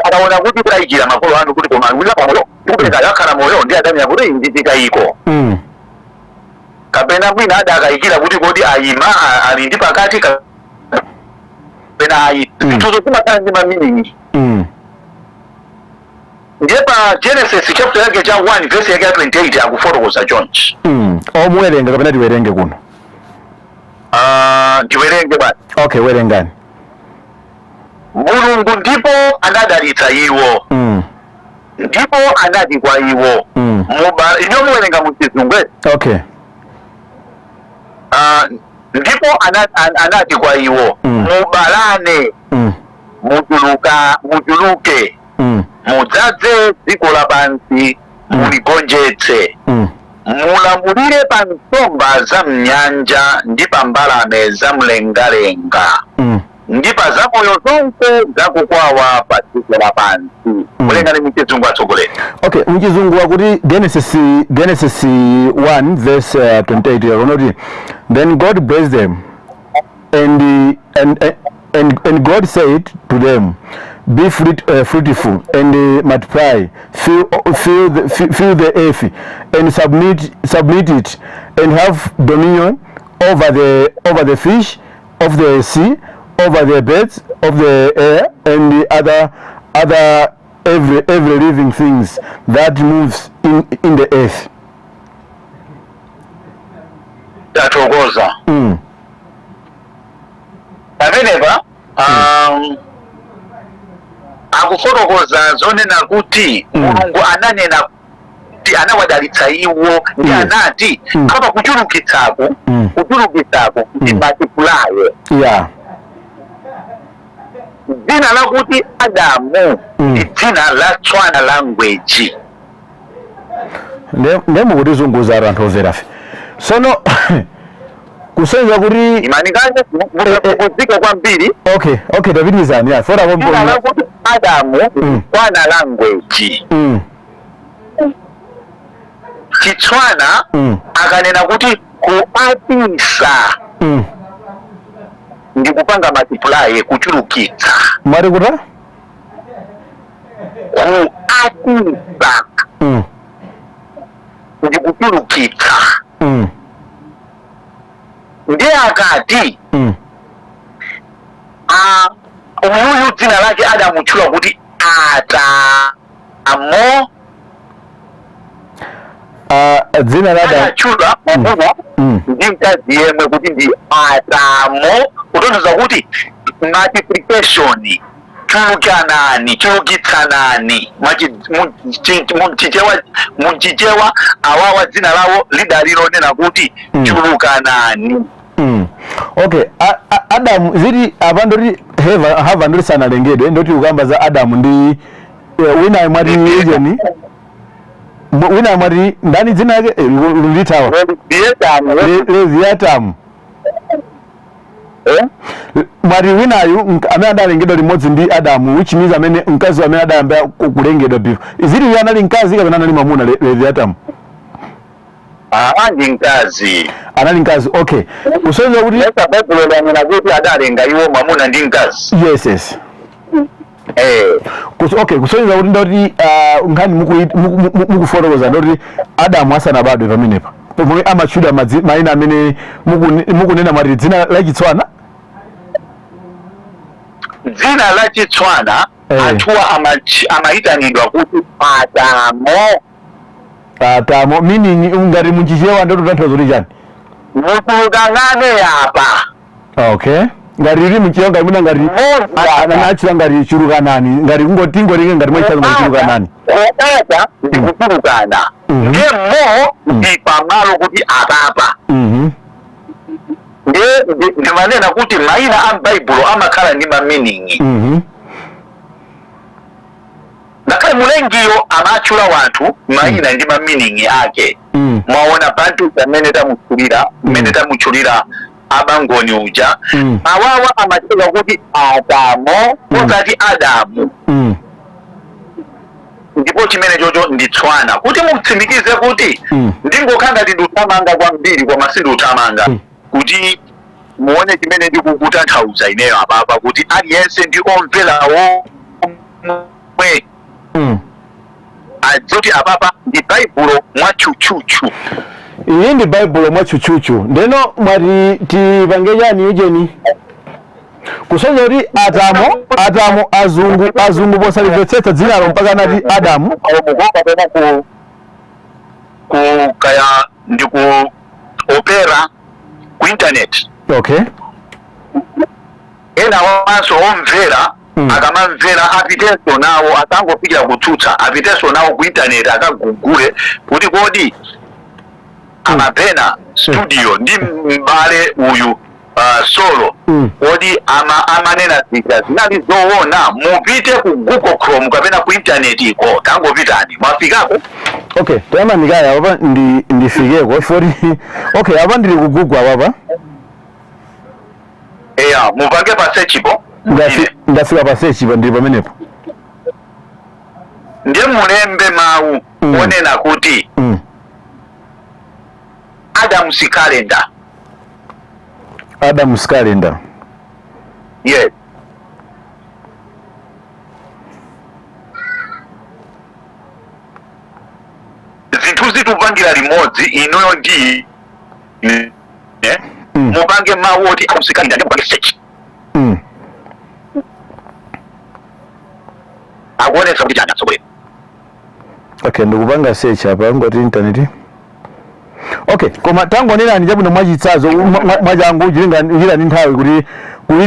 Akaona kuti kudayikira makolo anu kuti koma wina pamoyo ndikupereka akhala moyo ndi adamya kuti ndi chikayiko, kapena mwina adakayikira kuti kodi ayima ali ndi pakati kapena ayi. Zinthuzo zimakhala ndi ma meaning. Ndiye pa Genesis chapter yake cha 1 verse yake ya 28 akufotokoza chonchi. Omuwerenga kapena tiwerenge kuno? Ah, ndiwerenge basi. Okay, werengani. Mulungu ndipo anadalitsa iwo, ndipo anati kwa iwo, ino muwerenga mu Chizungu? Okay. Ah, ndipo anati kwa iwo, mubalane, muchuluke, mudzadze dziko lapansi, muligonjetse, mulamulire pa nsomba za mnyanja ndi pa mbalame za mlengalenga, ndi pa zamoyo zonse zakukwawa pa dziko lapansi. Mulengani muchizungu, atsogoleri. Okay, mchizungu wakuti Genesis 1 verse 28 yakunoti, "Then God blessed them and God said to them, 'Be fruitful and multiply, fill the earth and submit it and have dominion over the fish of the sea, over the birds of the air and the other every living things that moves in the earth.'" Tathokoza. Pamenepa akufotokoza zonena kuti Mulungu ananena kuti anawadalitsa iwo ndi anati apa kuchulukitsaku, kuchulukitsaku ndi multiply. Dzina lakuti Adamu ndi dzina la Tswana language. Nde mukutizunguza anthu omverafe sono, kusonyeza kuti Imanikanje musakuzike kwambiri. Okay, tapitizani ya fora. Dzina lakuti Adamu, Tswana language. Chitswana akanena kuti kuatisa ndi kupanga multiply, kuchulukitsa. Mwati kuta? Kuatisa ndi kuchulukitsa. Ndiye akati uyuyu dzina lake adamutchula kuti Atamo. Ah, dzina la Adamu? Adatchula mwamuna ndi mkazi yemwe kuti ndi Atamo, kutanthauza kuti multiplication, chulukanani, chulukitsanani. Muchichewa awawa dzina lawo lidali lonena kuti chulukanani. Okay, Adamu ziti apa ndoti Heva, Hava ndoti sanalengedwe, ndoti ukamba za Adamu ndi wina mwati ijeni, wina mwati ndani dzina lake? Lulitawa. Leviathan. Leviatam. Eh? Mwati winayu amene adalengedwa limodzi ndi Adamu, which means amene mkazi amene adayamba kulengedwa before izili, iye anali mkazi kapena anali mwamuna, Leviathan? Ah, ndi mkazi. Anali mkazi, okay, kusonyeza kuti Nesa Baibulo lanena kuti adalenga iwo mwamuna ndi mkazi. Yes. Eh. Okay, kusonyeza kuti ndoti nkhani mukufotokoza ndoti Adamu asanabadwe pamenepa pomwe amatchedwa mayina amene mukunena, mwati dzina lachitswana. Dzina la Chitswana, anthuwa amayitanidwa kuti Adamo. Atamo, meaning ngati muchichewa ndoti kutanthauza kuti chani? Mutulukang'ane apa. Okay, ngati lili muchichewa, ngati mwina ngati anachita ngati chulukanani, ngati tingotinge ngati mwachita ngati chulukanani. Kuata ndi kuchulukana. Ndiye mo ndi pamalo kuti apapa. Ndiye ndimanena kuti mayina a m'Baibulo amakhala ndi ma meaning. Ngakhale mulengiyo amatchula wanthu mayina ndi ma meaning ake. Mwaona Bantu amene tamutchulira, mmene tamutchulira abangoni uja, awawa amatchedwa kuti Adamo, osati Adamu. Ndipo chimene chocho ndi Tswana kuti mutsimikize kuti ndingokhala ngati ndiuthamanga kwambiri, koma sindiuthamanga, kuti muone chimene ndikukutanthauza ineyo apapa, kuti aliyense ndi omverawo omwe adzoti apapa ndi Baibulo mwatchutchutchu. Iyi ndi Baibulo mwatchutchutchu. Ndeno mwati tipange chani ujeni, kusonyeza kuti Atamo, Atamo, azungu posalimvetsetsa dzinalo mpaka anati Adamu. Kapena ku kaya ndi ku Opera, ku internet. Ena wanso omvera, akamamvera apitenso nawo, asangofikira kutsutsa, apitenso nawo ku internet akagugule kuti kodi amapena studio ndi m'bale uyu solo, kodi amanena zija zinali zoona? Mupite ku Google Chrome kapena ku internet iko, tangopitani, mwafikako? Okay, tayamanikaya apa, ndifikeko foti. Okay, apa ndili ku Google apapa. Eya, mupange pa search po. Ndafika pa search pa, ndili pamenepo. Ndiye mulembe mawu onena kuti Adam's calendar. Adam's calendar. Yes. Zinthu zitupangira limodzi inuyo ndi eh? Mupange mawu oti Adam's calendar, ndiye mupange search. Akuonetsa kuti chani, atsogolera? Okay, ndikupanga search apa, ngoti internet. Okay, koma tangonerani chabwino, mwachitsanzo, mwachangu, njira ndi nthawi kuti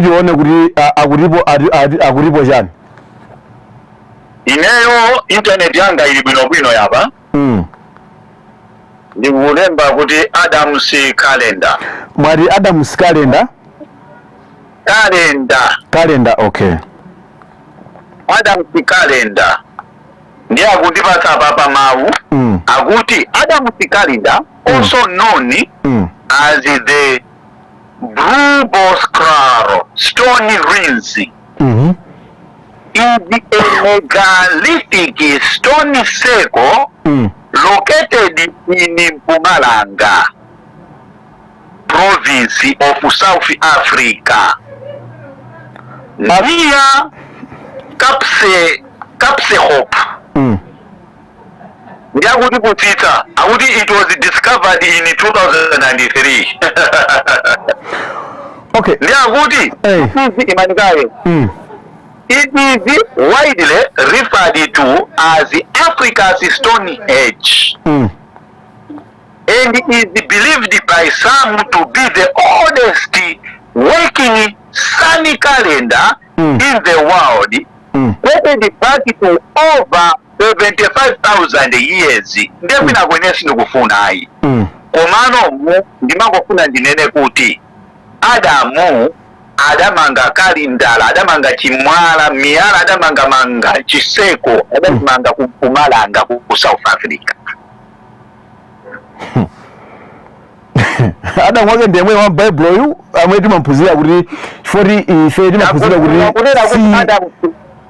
tione kuti akutipo akutipo chani. Ineyo internet yanga ili bwinobwino yapa. Ndikulemba kuti Adam's calendar. Mwati Adam's calendar? Calendar. Calendar, okay. Adam's calendar, ndiye akundipatsa papa mawu akuti Adam's calendar, also known as the Brooboskraal stone ruins, is a megalithic stone circle located in Mpumalanga province of South Africa near Kaapsehoop. Ndiyakuti kutsitsa akuti it was discovered in 2003. Ndiyakuti imanikaye, it is widely referred to as Africa's Stonehenge and is believed by some to be the oldest working sun calendar in the world, dated back to over 75,000 years. Ndiye kwina kwene sindikufuna ayi, komano ndimangofuna ndinene kuti Adamu adamanga kalindala, adamanga chimwala, miyala, adamanga manga chiseko, adamanga ku Mpumalanga, ku South Africa. Adamu wake ndi yemwe wa Bible uyu amwe timamphunzira kuti chifoti ife timaphunzira Kunena kuti kuti si Adamu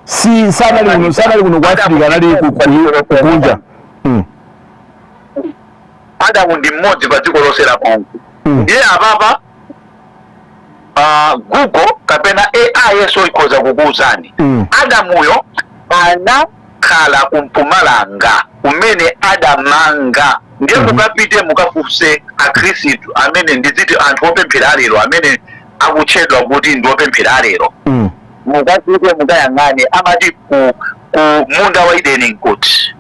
si sanali kuno ku Africa, anali kunja. Adamu ndi mmodzi pa dziko lonse lapansi. Ndiye apapa Google kapena AI yeso ikhoza kukuwuzani. Adamuyo anakhala kumpumalanga kumene adamanga. Ndiye mukapite mukafunse akhristu amene ndiziti anthu opemphera alero, amene akutchedwa kuti ndi opemphera alero, mukapite mukayang'ane amati ku munda wa Edeni nkuti?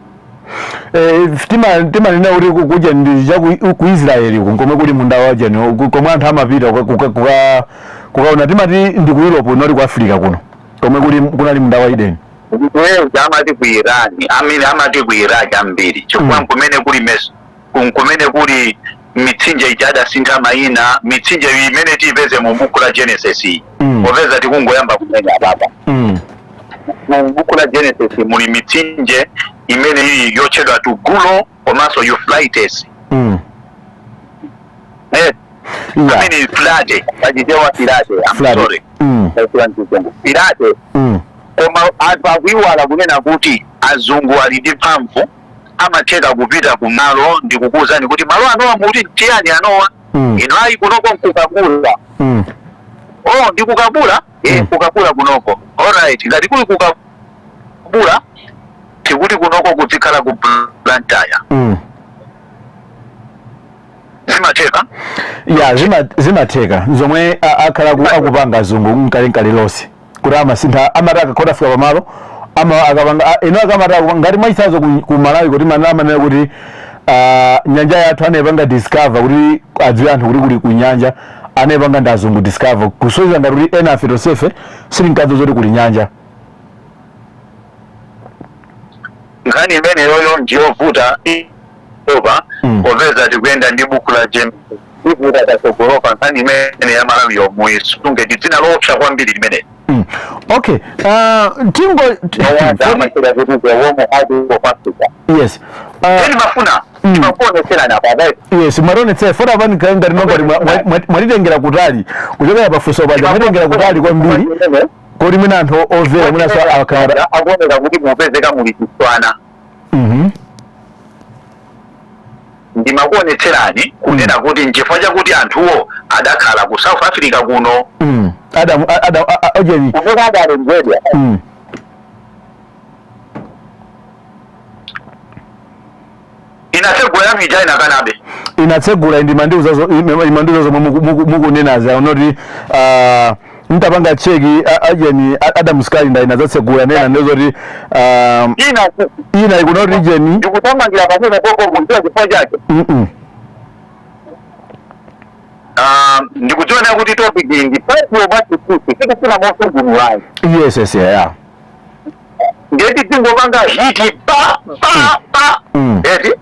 Timanena kuti kuja ndi cha ku Israeli ku komwe kuli munda wa jeni, komwe anthu amapita kukaona. Timati ndi ku Europe, not ku Africa kuno komwe kuli kunali munda wa Edeni. Kuweza amati ku Iran, amene amati ku Iraq ambiri, chifukwa kumene kuli kumene kuli mitsinje ija adasintha mayina, mitsinje imene tiyipeze mu buku la Genesis iyi. Popeza tikungoyamba kumene apapa, mu buku la Genesis muli mitsinje imene ili yotchedwa Tugulo komanso Euphrates. Amene Filate pachichewa, Filate, I'm Flood. sorry. Filate. Koma anthu akuiwala kunena kuti azungu ali ndi mphamvu, amatheka kupita kumalo ndikukuwuzani kuti malo anowa mukuti tiyani anowa? Ino ayi, kunoko nkukabula. Oh, ndikukabula, eh. Kukabula kunoko, alright, ngati kuli kukabula tikuti kunoko kuzikhala ku Blantyre. Zimatheka. Ya, zimatheka zomwe akhala akupanga azungu mkalenkale lonse kuti amasintha, amati akakhota afika pamalo ama akapanga eno akamati ngati mwachitsanzo ku Malawi kuti mana amanena kuti nyanja yathu anayipanga discover kuti adziwe anthu kuti kuli ku nyanja, anayipanga ndi azungu discover, kusonyeza ngati kuti ena afe tonsefe sitinkadziwa zoti kuli nyanja. Nkhani imeneyoyo ndiyovuta opa, popeza tikuyenda ndi buku la James, ivuta tatsogolopa. Nkhani imene ya Malawi yomwe isunge ndi dzina loopsa kwambiri limene. Okay, tingo Nowanda amachera kuti the warm heart of Africa. Yes. Then mafuna timakuoneserani apa right? Yes, mwationetsera fota apani ngati nongati mwatitengera kutali kuchokera pafunso paja, mwatitengera kutali kwambiri kodi mwina anthu omvera mwinaso akhala akuoneka kuti mupezeka muli chiswana. Ndimakuonetserani kunena kuti nchifukwa chakuti anthuwo adakhala ku South Africa kuno. Adam, Adam, ojeni. Kumene adalembedwa. Inatsegula yanu ija inakanabe. Inatsegula, imandiuza zomwe mukunenazi unoti mtapanga check ajeni Adam's calendar inadzatsegula nena ndizoti ina ina ikunoti jeni. Ndikuthamangira pamene koko kudziwa chifukwa chake. Ah, ndikudziona kuti topic iyi ndi Baibulo mwachitsusi, tikufuna mosungunulayi. Yes, yeah. Ndeti tingopanga hit pa pa pa. Eti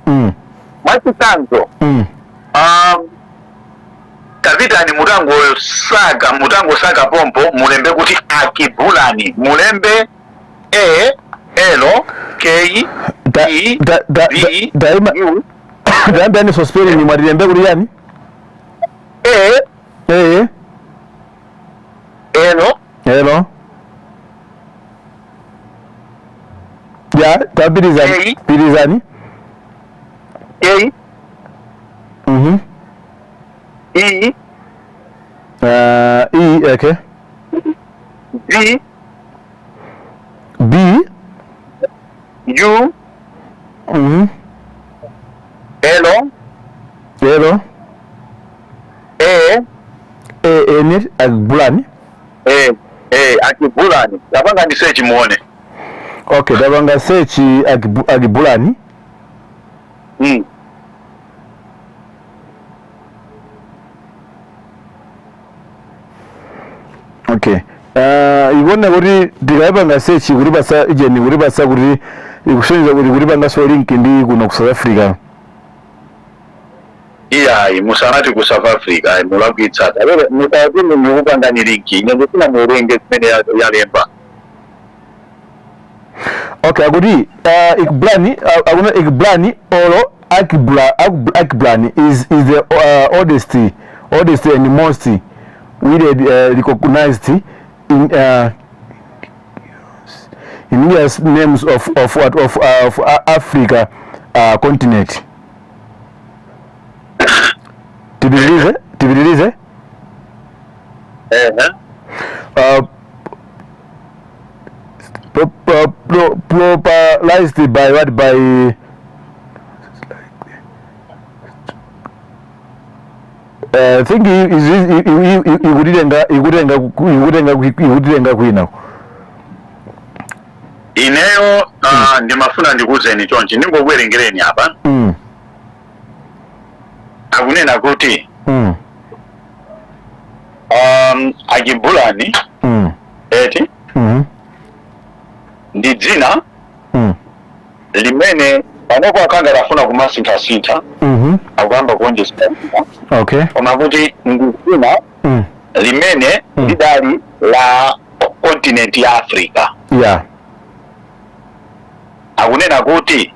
mwachitsanzo, tapitani mutangosaka, mutangosaka pompo mulembe kuti Akibulani, mulembe A L K E B Daima U. Tayambani, so spelling mwatilembe kuti yani? A A L L, ya, tapirizani. A. Pirizani. A E E, okay. B B U L L A A N, Akibulani. A A, Akibulani. Tapanga ndi search muone. Okay, tapanga search Akibulani. Okay, ikuona kuti tikayipanga search kulipasa ijeni, kulipasa kuti ikusonyeza kuti kulipanganso link ndi kuno ku South Africa. Iyayi, musanati ku South Africa, ayi, mulakwitsa. Talere musati mukupangani link, ine ndifuna muwerenge zimene yalemba. Okay, akuti Ikblani, akuna Ikblani or Akibla, Akblani is the oldest Oldest and most widely recognized in indigenous names of what, of Africa continent. Tipitirize, tipitirize. Ehe. Properized by what, by think ikutitenga kwina. Ineyo ndimafuna ndikuwuzeni chonchi, ndingokuwerengereni apa. Akunena kuti Akibulani eti ndi dzina limene panopo akanga lafuna kumasinthasintha, akuyamba kuonjezera, koma kuti ndi dzina limene lidali la continent ya Africa. Akunena kuti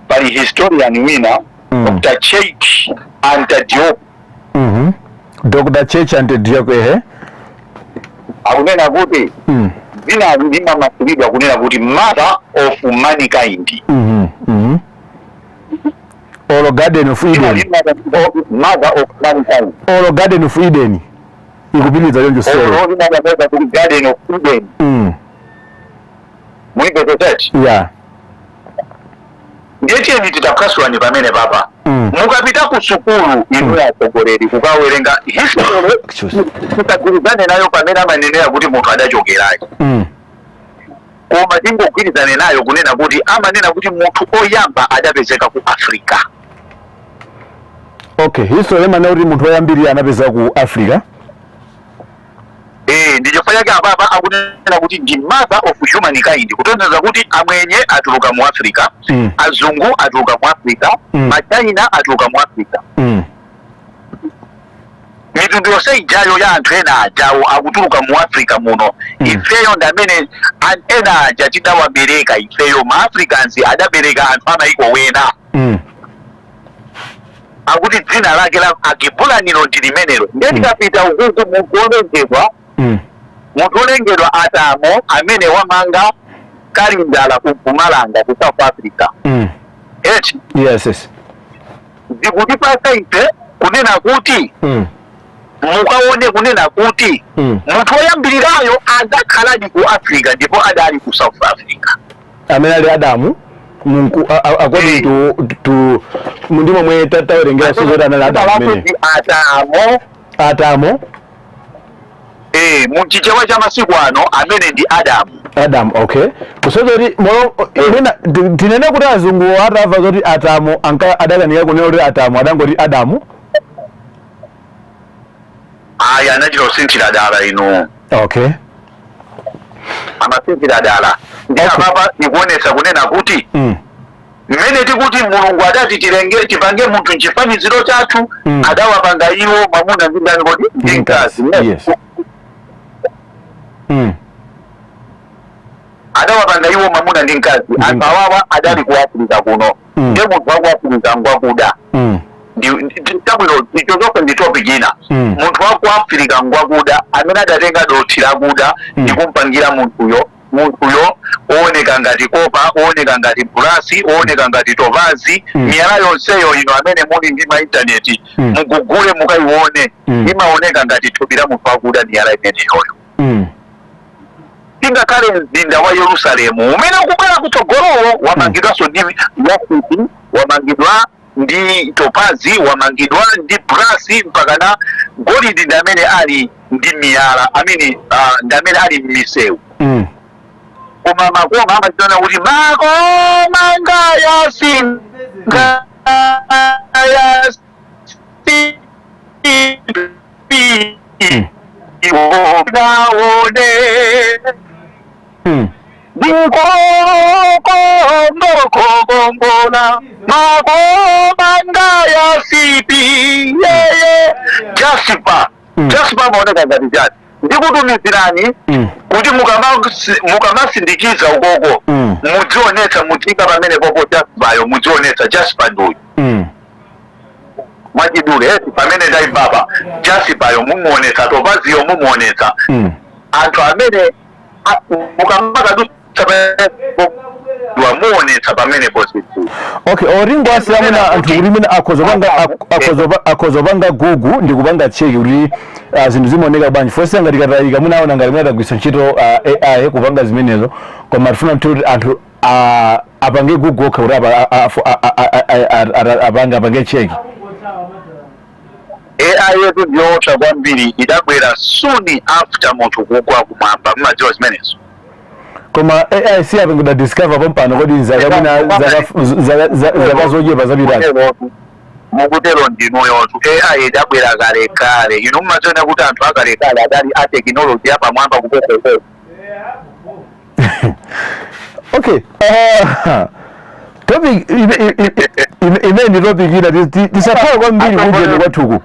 pali historian wina, Dr. Cheikh Anta Diop. Dr. Cheikh Anta Diop, ehe. Akunena kuti dzinali limamasulidwa kunena kuti mother of mankind. Or Garden of Dzina Eden. Mother of mankind. Or Garden of Eden, ikupitiriza choncho sero. Olo limatameza kuti Garden of Eden. Muipepeteti. Ndiye tiyeni titaphwasulani pamene papa. Mukapita ku sukulu inu atsogoleri kukawerenga history, Excuse. musagwirizane nayo pamene amanenera kuti munthu adachokerayo, koma tingogwirizane nayo kunena kuti amanena kuti munthu oyamba adapezeka ku Africa. Okay, history imanena kuti munthu woyambirira anapeza ku Africa. Eh, ndi chifukwa chake apapa akunena kuti ndi mother of humankind, kutanthauza kuti amwenye atuluka mu Africa, azungu atuluka mu Africa, machina atuluka mu Africa. Mitundu yonse ijayo ya anthu ena ajawo akutuluka mu Africa muno. Ifeyo ndi amene ena aja tidawabereka ifeyo. Ma Africans adabereka anthu amayiko wena. Akuti dzina lake la Akibulanilo ndi limenelo. Ndiye tikapita ukuku, munthu wolengedwa, munthu wolengedwa Atamo amene wamanga Kalindala ku Mpumalanga ku South Africa, eti? Yes. Zikutipasa ife kunena kuti mukaone kunena kuti munthu woyambirirayo adzakhaladi ku Africa ndipo adali ku South Africa. Amene ali Adamu according to ndi momwe tawerengera sizoti anali Adamu amene Ndi Atamo. Atamo. Eh, muchichewa cha masiku ano amene ndi Adamu. Adam, okay. Kusonyeza kuti moyo mwina tinene kuti azungu atamva zoti Atamo anka adakanika kunena kuti Atamo, adangoti Adamu. Ayi, anachita kusinthira dala inu. Amasinthira dala ndi apapa ikuonetsa kunena kuti mmene tikuti Mulungu adati tilenge, tipange munthu mchifaniziro chathu, adawapanga iwo mwamuna ndi ndani kodi? Ndi mkazi. Adawapanga iwo mwamuna ndi mkazi. Anthu awawa adali ku Africa kuno. Ndiye munthu waku Africa ngwakuda. Chabwino, icho zonse ndi topic ina. Munthu waku Africa ngwakuda amene adatenga dothi lakuda ndi kumpangira munthuyo, munthuyo ooneka ngati copper, ooneka ngati brass, ooneka ngati topazi. Miyala yonseyo ino amene muli ndi ma intaneti mugugule mukayione. Imaoneka ngati thupi la munthu wakuda miyala imeneyoyo. Ingakhale mzinda wa Yerusalemu umene ukubwera kutsogolowo wamangidwanso ndi yasipi, wamangidwa ndi topazi, wamangidwa ndi brass mpaka na golidi, ndi amene ali ndi miyala amene ndi amene ali m'misewu. Koma makoma amachitana kuti makoma ngayasi ngayasi naone ndikokondokokongola makoma ngayasipi yeye jasper. Jasper amaoneka ngati chani? Ndikutumizirani kuti mukamasindikiza ukoko mudzionetsa, mudzika pamene popo jasperyo, mudzionetsa jasper nduyu. Mwachidule eti, pamene ndayimapa, jasipayo mumuonetsa, topaziyo mumuonetsa. Anthu amene mukamakadutsa wamuonetsa pamenepo zinthu. Okay, oringo asiya anthu kuti mene akhoza panga Google ndi kupanga check kuti zinthu zimaoneka bwanji. Fonse ngati katayika, munaona ngati munatagwisa ntchito AI kupanga zimenezo, koma tifuna kuti anthu apange Google okha kuti apange check. AI yetu ndiyoopsa kwambiri, idabwera soon after munthu kugwa kumwamba. Mumadziwa zimenezo? Koma AI si apangidwa discover pompano? Kodi zaka mwina zaka zochepa zapitazo. Mukutero ndinuyotu. AI idabwera kalekale. Inu mumadziona kuti anthu akalekale adali a technology yapamwamba kuposa? Okay, topic imene ndi topic ina, tisathawe kwambiri kujeni kwathuku.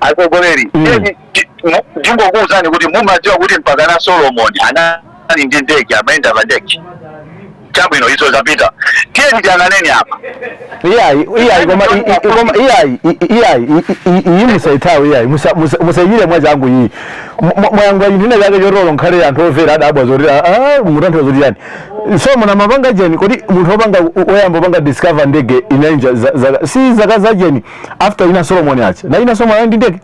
Atsogoleri, ndingokuwuzani kuti mumadziwa kuti mpakana Solomon anali ndi ndege, amayenda pa ndege? Chabwino, izo zapita. Tiyeni tiyang'aneni apa. Iyayi, iyayi, koma koma iyayi, iyayi, iyi musayithawe, iyayi, musayiyire mwachangu iyi. Mwayangula chinthu ina chake chotolo nkhale anthu omvera adabwa zoti mutanthauza zoti yani so muna mapanga jeni. Kodi munthu wopanga woyamba upanga discover ndege inenja si zaka za jeni after ina Solomon acha na ina Solomon ali ndi ndege?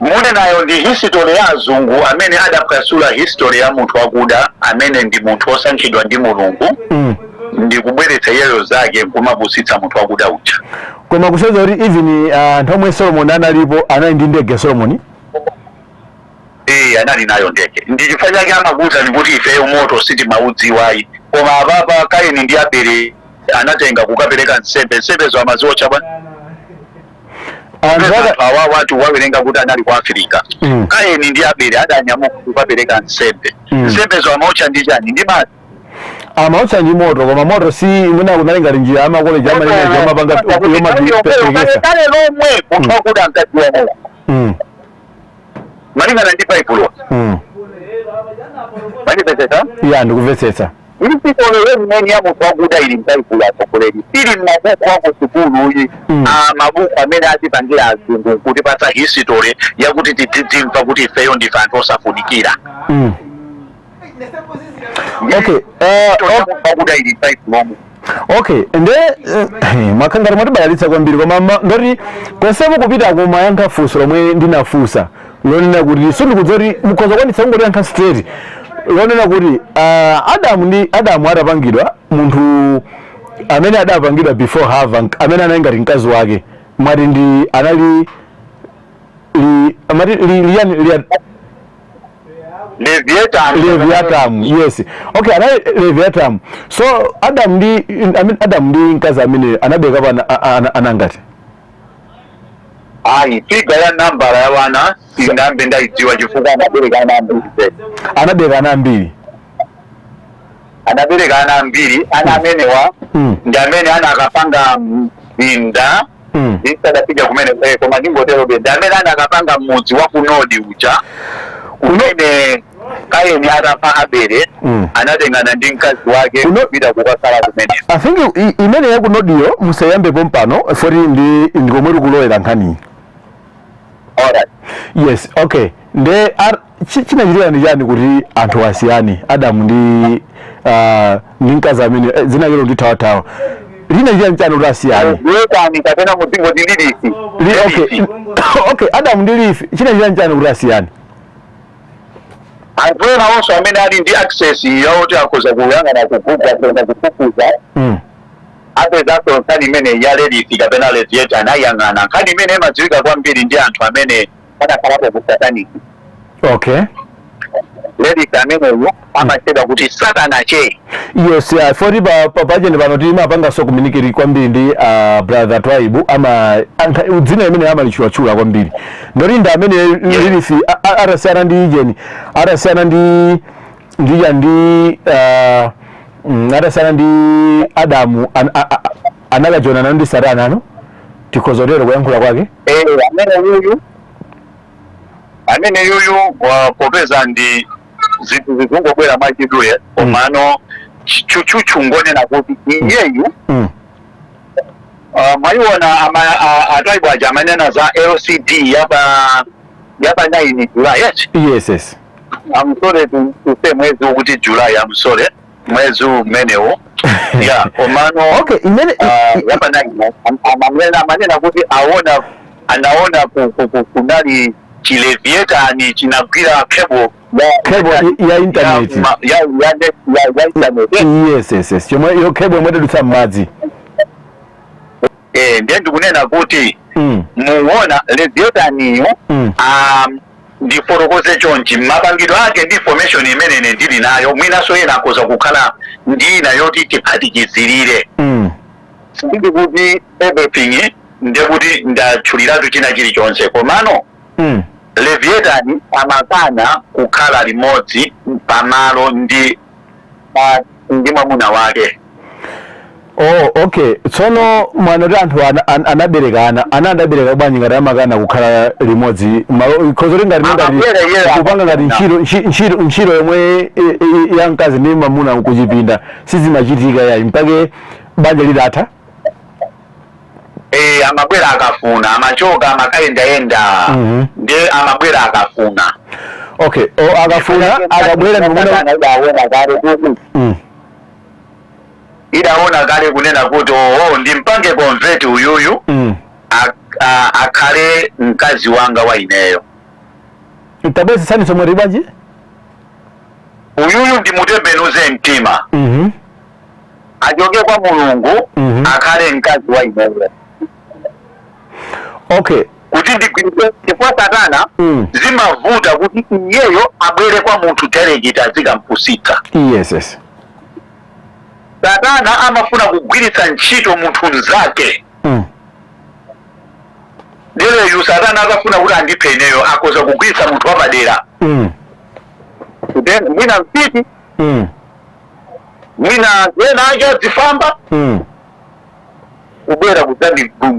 Mune nayo ndi history ya azungu amene adaphwasula history ya munthu wakuda amene ndi munthu wosankhidwa ndi Mulungu ndi kubweretsa iyeyo zake nkumapusitsa munthu wakuda uja. Koma kusonyeza kuti even anthu omwe Solomon analipo anali ndi ndege Solomon? Eh, anali nayo ndege. Ndi chifukwa chake amakuwuzani kuti ifeyo moto sitimaudziwayi, koma apapa Kaini ndi Abele anatenga kukapereka nsembe. Nsembezo amaziwotcha bwa Anthu anthu awa watu wawerenga kuti anali ku Africa. Kaini ndi Abele adanyamuka kukapereka nsembe. Nsembezo amaotcha ndi chani? Ndi madzi? Amaotcha ndi moto, koma moto si mwina kunali ngati njira amakoleji amaneneja amapanga yomaperekesa. Kale lomwe munthu wakuda ankadziwa moto malingana ndi Baibulo. Mandipezesa? Ya, ndikumvetsetsa. History yeniyeni ya munthu wakuda ili m'Baibulo, atsogoleri, sili m'mabuku ako sukuluyi. A mabuku amene atipangira azungu kutipatsa history yakuti tidzidzimva kuti ifeyo ndife anthu osafunikira. Okay. History ya munthu wakuda ili m'Baibulomu. Okay, nde makhangati mwatibalalitsa kwambiri, koma ngati konseko kupita kumayankha funso lomwe ndinafunsa lonena kuti sindikudziwa kuti mukhoza kukwanitsa kungotiyankha straight, lonena kuti Adamu ndi Adamu atapangidwa, munthu amene adapangidwa before Hava, amene anali ngati mkazi wake, mwati ndi anali li, amati li, liyani Leviathan. Leviathan, yes. Okay, anali Leviathan. So Adam ndi, I mean, Adam ndi mkazi amene anabereka pana anangati? Ayi, figure ya nambala ya wana sindambe ndayidziwa chifukwa anabereka ana ambiri. Anabereka ana ambiri. Anabereka ana ambiri. Ana amenewa ndi amene ana akapanga mzinda isadafika kumene, koma ndingoterobe, ndi amene ana akapanga mudzi wa ku Nodi uja kumene Kaini atapha Abele anatengana ndi mkazi wake kupita kukakhala kumene. I think imene yakunodiyo musayambepo mpano foti ndi ndikomwe tikulowera nkhaniyi. Alright. Yes, okay. Nde chinachitika ndi chani kuti anthu asiyane, Adamu ndi ndi mkazi amene dzina lero ndithawathawa? Linachitika ndi chani kuti asiyane? Leviathan kapena mudzingo ndi Lilith. Okay, Adamu ndi Lilith, chinachitika ndi chani kuti asiyane? Anthu ena onse amene ali ndi access yoti akhoza kuyang'ana ku Google, akhoza kufufuza, apezanso nkhani imene ya Lilith kapena Leviathan. Ayang'ana nkhani imene imadziwika kwambiri ndi anthu amene anakhalapo ku satanic. Lilith ameneyo amatchedwa kuti Satana che. Yes, yeah, foti pa pachene pano timapanganso communicate kwambiri ndi brother Twaibu, ama dzina imene amalitchulatchula kwambiri, ndoti ndi amene Lilith atasiyana ndi ijeni, atasiyana ndi ya ndi atasiyana ndi Adamu, anakajonana ndi Satana ano, tikhoza kutero kuyankhula kwake. Eh, amene yuyu popeza ndi zinthu zikungobwera mwachidule, komano tchutchutchu ngonena kuti iyeyu Mwayiona ataibu aja amanena za LCD yapa 9 July, yes? Yes. I'm sorry to say mwezi ukuti July, I'm sorry, mwezi umenewo, yeah, komano Okay, imene yapa 9 amanena kuti aona, anaona kunali chileviatani chinagwira cable Cable ya internet. Ya internet. Yes, chomwe iyo cable yomwe idadutsa m'madzi. Ndiye ndikunena kuti muona leviataniyo, ndiforokoze chonchi mapangidwe ake ndi information imene ine ndili nayo, mwinaso ena akhoza kukhala ndina yoti tiphatikizirire. Sindili kuti everything, ndekuti ndatchuliratu china chilichonse, komano leviathan amakana kukhala limodzi pamalo ndi mwamuna wake. Oh, okay. Tsono mwanoti anthu anabereka ana, ana adabereka bwanji ngati amakana kukhala limodzi malo? Khozo ngati Amabwera iye kupanga ngati ntchito yomwe ya mkazi ndi mwamuna kuchipinda sizimachitika yayi mpake banja lidatha. Amabwera akafuna, amachoka, amakayendayenda. Ndiye amabwera akafuna. Okay, o akafuna akabwera ndi mwamuna. Idaona kale kuti idaona kale kunena kuti, "Oh, ndimpange convert uyuyu akhale mkazi wanga wa ineyo." Tabwezetsani somwe bwanji? Uyuyu ndimutembenuze mtima, achoke kwa Mulungu, akhale mkazi wa ineyo, kuti ndigwiritse, chifukwa Satana zimavuta kuti iyeyo abwere kwa munthu direct azikampusitsa. Yes. Satana amafuna kugwiritsa ntchito munthu mnzake. Lereyu Satana akafuna kuti andiphe ineyo, akhoza kugwiritsa munthu wapadera, Then mwina mfiti, mwina ena ake adzifamba, kubwera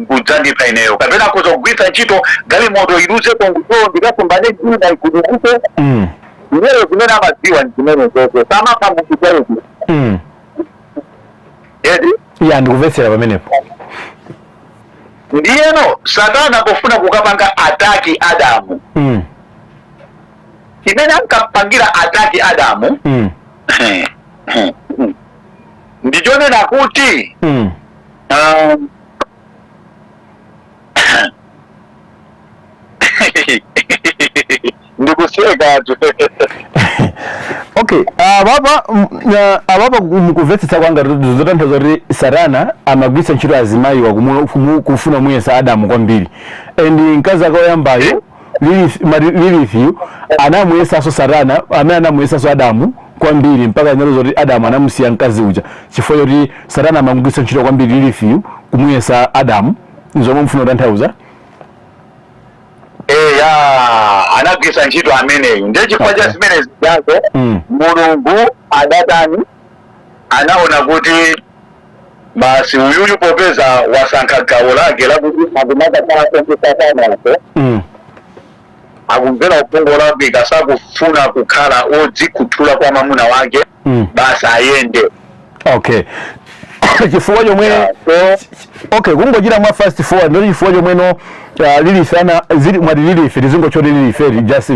kudzandipha ineyo, kapena akhoza kugwiritsa ntchito galimoto iluze konguto, ndikasumbane jina igudukuke. Ineyo zimene amadziwa ndi zimene zozo, samapha munthu direct. Edi? Ya, ndikumvetsera pamenepo. Ndiyeno Satana pofuna kukapanga attack Adamu, chimene ankapangira attack Adamu ndichonena kuti ndikuseka tu. Okay, apapa mukumvetsetsa kwanga zotanthauza kuti Satana amagwiritsa ntchito azimayiwa kufuna muyesa Adamu kwambiri, and mkazi ake oyambayo Lilith, Lilithiyu anamuyesanso Satana, amene anamuyesanso Adamu kwambiri mpaka inalo zoti Adamu anamusiya mkazi uja chifukwa choti Satana amagwiritsa ntchito kwambiri Lilithiyu kumuyesa Adamu. Zomwe mfuna kutanthauza? Eya, anagwiritsa ntchito ameneyu, ndiye chifukwa cha zimene zijazo Mulungu adatani? Anaona kuti basi, uyuyu popeza wasankha gawo lake lakuti akumakakhala ndi Satanaso, akumvera uphungu lake, kasakufuna kukhala odzikhuthula kwa mwamuna wake, basi ayende. Okay, chifukwa chomwe Yeah, so okay, kungochita mwa fast forward, ndoti chifukwa chomweno Lilith ana zili mwati Lilith, tizingochoti Lilith just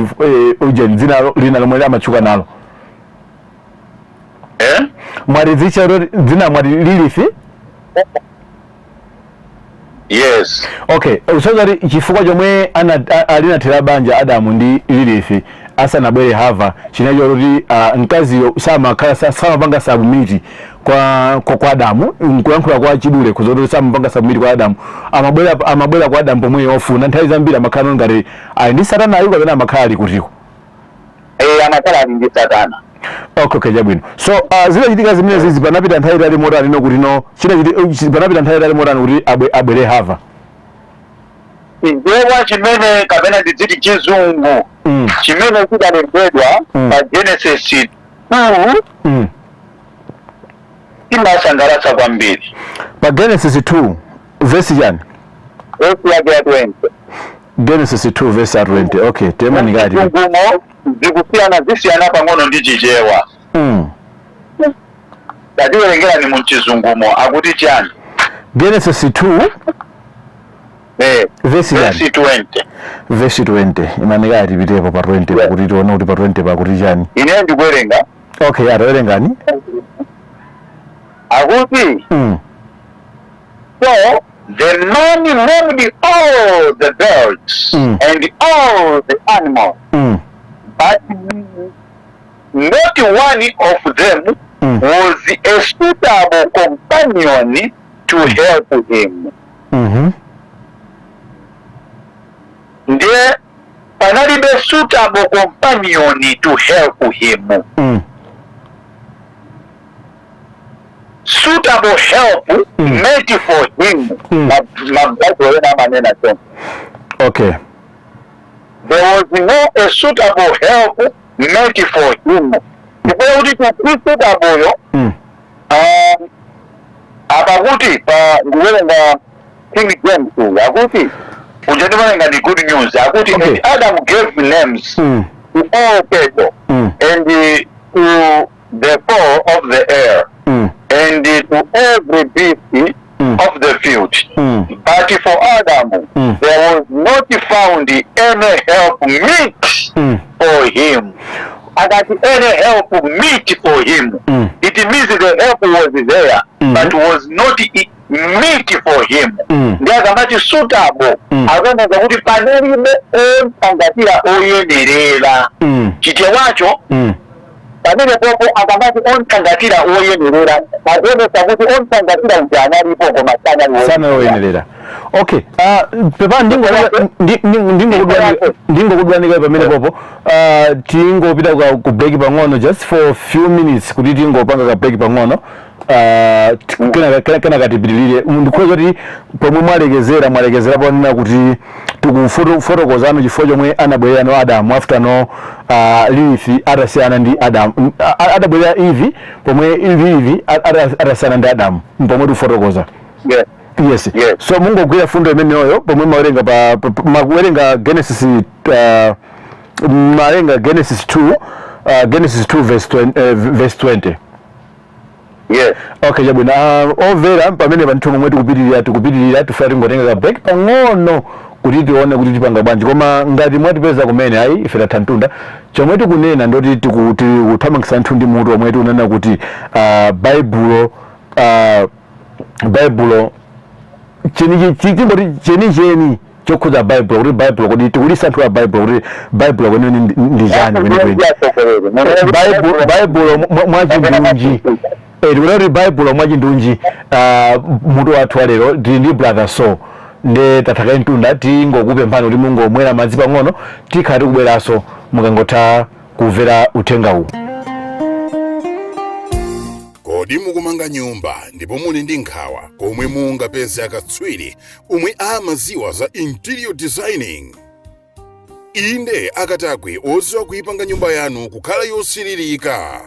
uje dzina lina lomwe amatchuka nalo? Eh? Mwati dzicha dzina mwati Lilith? Yes. Okay, usozati chifukwa chomwe alinathera banja Adamu ndi Lilith asanabwere Hava chinacho kuti mkaziyo samakhala samapanga submit kwa Adamu. Nkuyankhula kwa chidule kuzoti samapanga submit kwa Adamu, amabwera kwa Adamu pomwe ofuna. Nthawi zambiri amakhala ngati ali ndi Satana ayi kapena amakhala ali kutiko? Amakhala ali ndi Satana. Okay, chabwino. So zinachitika zimene zizi, panapita nthawi itali motani no kuti no panapita nthawi itali motani kuti abwere Hava? Chichewa chimene, kapena ndidziti Chizungu chimene chidalembedwa pa Genesis 2 chimasangalatsa kwambiri. Pa Genesis 2 verse chani? Verse yake ya 20. Genesis 2 verse ya 20, okay, tema nikati. Chizungumo zikusiyana, zisiyana pang'ono ndi Chichewa. Tatiwerengerani mu Chizungumo, akuti chani? Genesis 2 Verse verse 20. Verse 20 imanikaya tipitepo pa 20 pakuti tione kuti pa 20 pakuti chani. Ine ndikuwerenga. Okay, atawerengani. Akuti, "So the man named all the birds and all the animals, but not one of them was a suitable companion to help him." Ndiye panalibe suitable companion to help him. Suitable help made for him. Mabaibulo ena amanena choncho. There was no a suitable help made for him. Ndipo kuti to suitable yo, apakuti pa ndikuwerenga King James uyu, akuti uja ndimawerenga ndi Good News, akuti, "And Adam gave names to all people and to the fowl of the air and to every beast of the field. But for Adam there was not found any help meet for him." Akati any help meet for him, it means the help was there but was not meet for him. Ndi akamati suitable, akuonetsa kuti panalibe omthangatira oyenerera. Chichewacho pamene popo akamati omthangatira oyenerera, akuonetsa kuti omthangatira uja analipo koma sanali Sana oyenerera. Okay, pepa ndingokudwanika pamene popo, tingopita ku break pang'ono, just for few minutes, kuti tingopanga ka break pang'ono, kenaka tipitirire. Ndikhoza kuti pomwe mwalekezera ponena kuti tikufotokozano chifukwa chomwe anabwerera no Adamu after no Lilith atasiyana ndi Adamu, adabwerera Eve pomwe Eve atasiyana ndi Adamu, pomwe tikufotokoza. Yeah. Yes. Yes. So mungogwira fundo imeneyo pomwe mawerenga pa makuwerenga Genesis, mawerenga Genesis 2, Genesis 2 verse 20, verse 20. Yes. Okay, chabwino. Omvera, pamene panthu momwe tikupitirira, tifuna tingotenga ka break pang'ono kuti tione kuti tipanga bwanji. Koma ngati mwatipeza kumene, ayi, ife tatha mtunda. Chomwe tikunena ndoti tikuthamangitsa nthu ndi mutu omwe tikunena kuti Baibulo cheni, chingoti chenicheni chokhudza Baibulo, kuti Baibulo, kuti tikulisanthula Baibulo, kuti Baibulo kwenikweni ndi chani kwenikweni. Baibulo mwachindunji, tikuona kuti Baibulo mwachindunji, mutu wathu wa lero tili ndi Brother So. Nde tathaka mtunda, tingokupemphani kuti mungomwera madzi pang'ono, tikhala tikubweranso mukangotha kumvera uthenga uwu. Kodi mukumanga nyumba ndipo muli ndi nkhawa komwe mungapeze akatswiri omwe amaziwa za interior designing? Inde, akatakwe oziwa kuyipanga nyumba yanu kukhala yosiririka.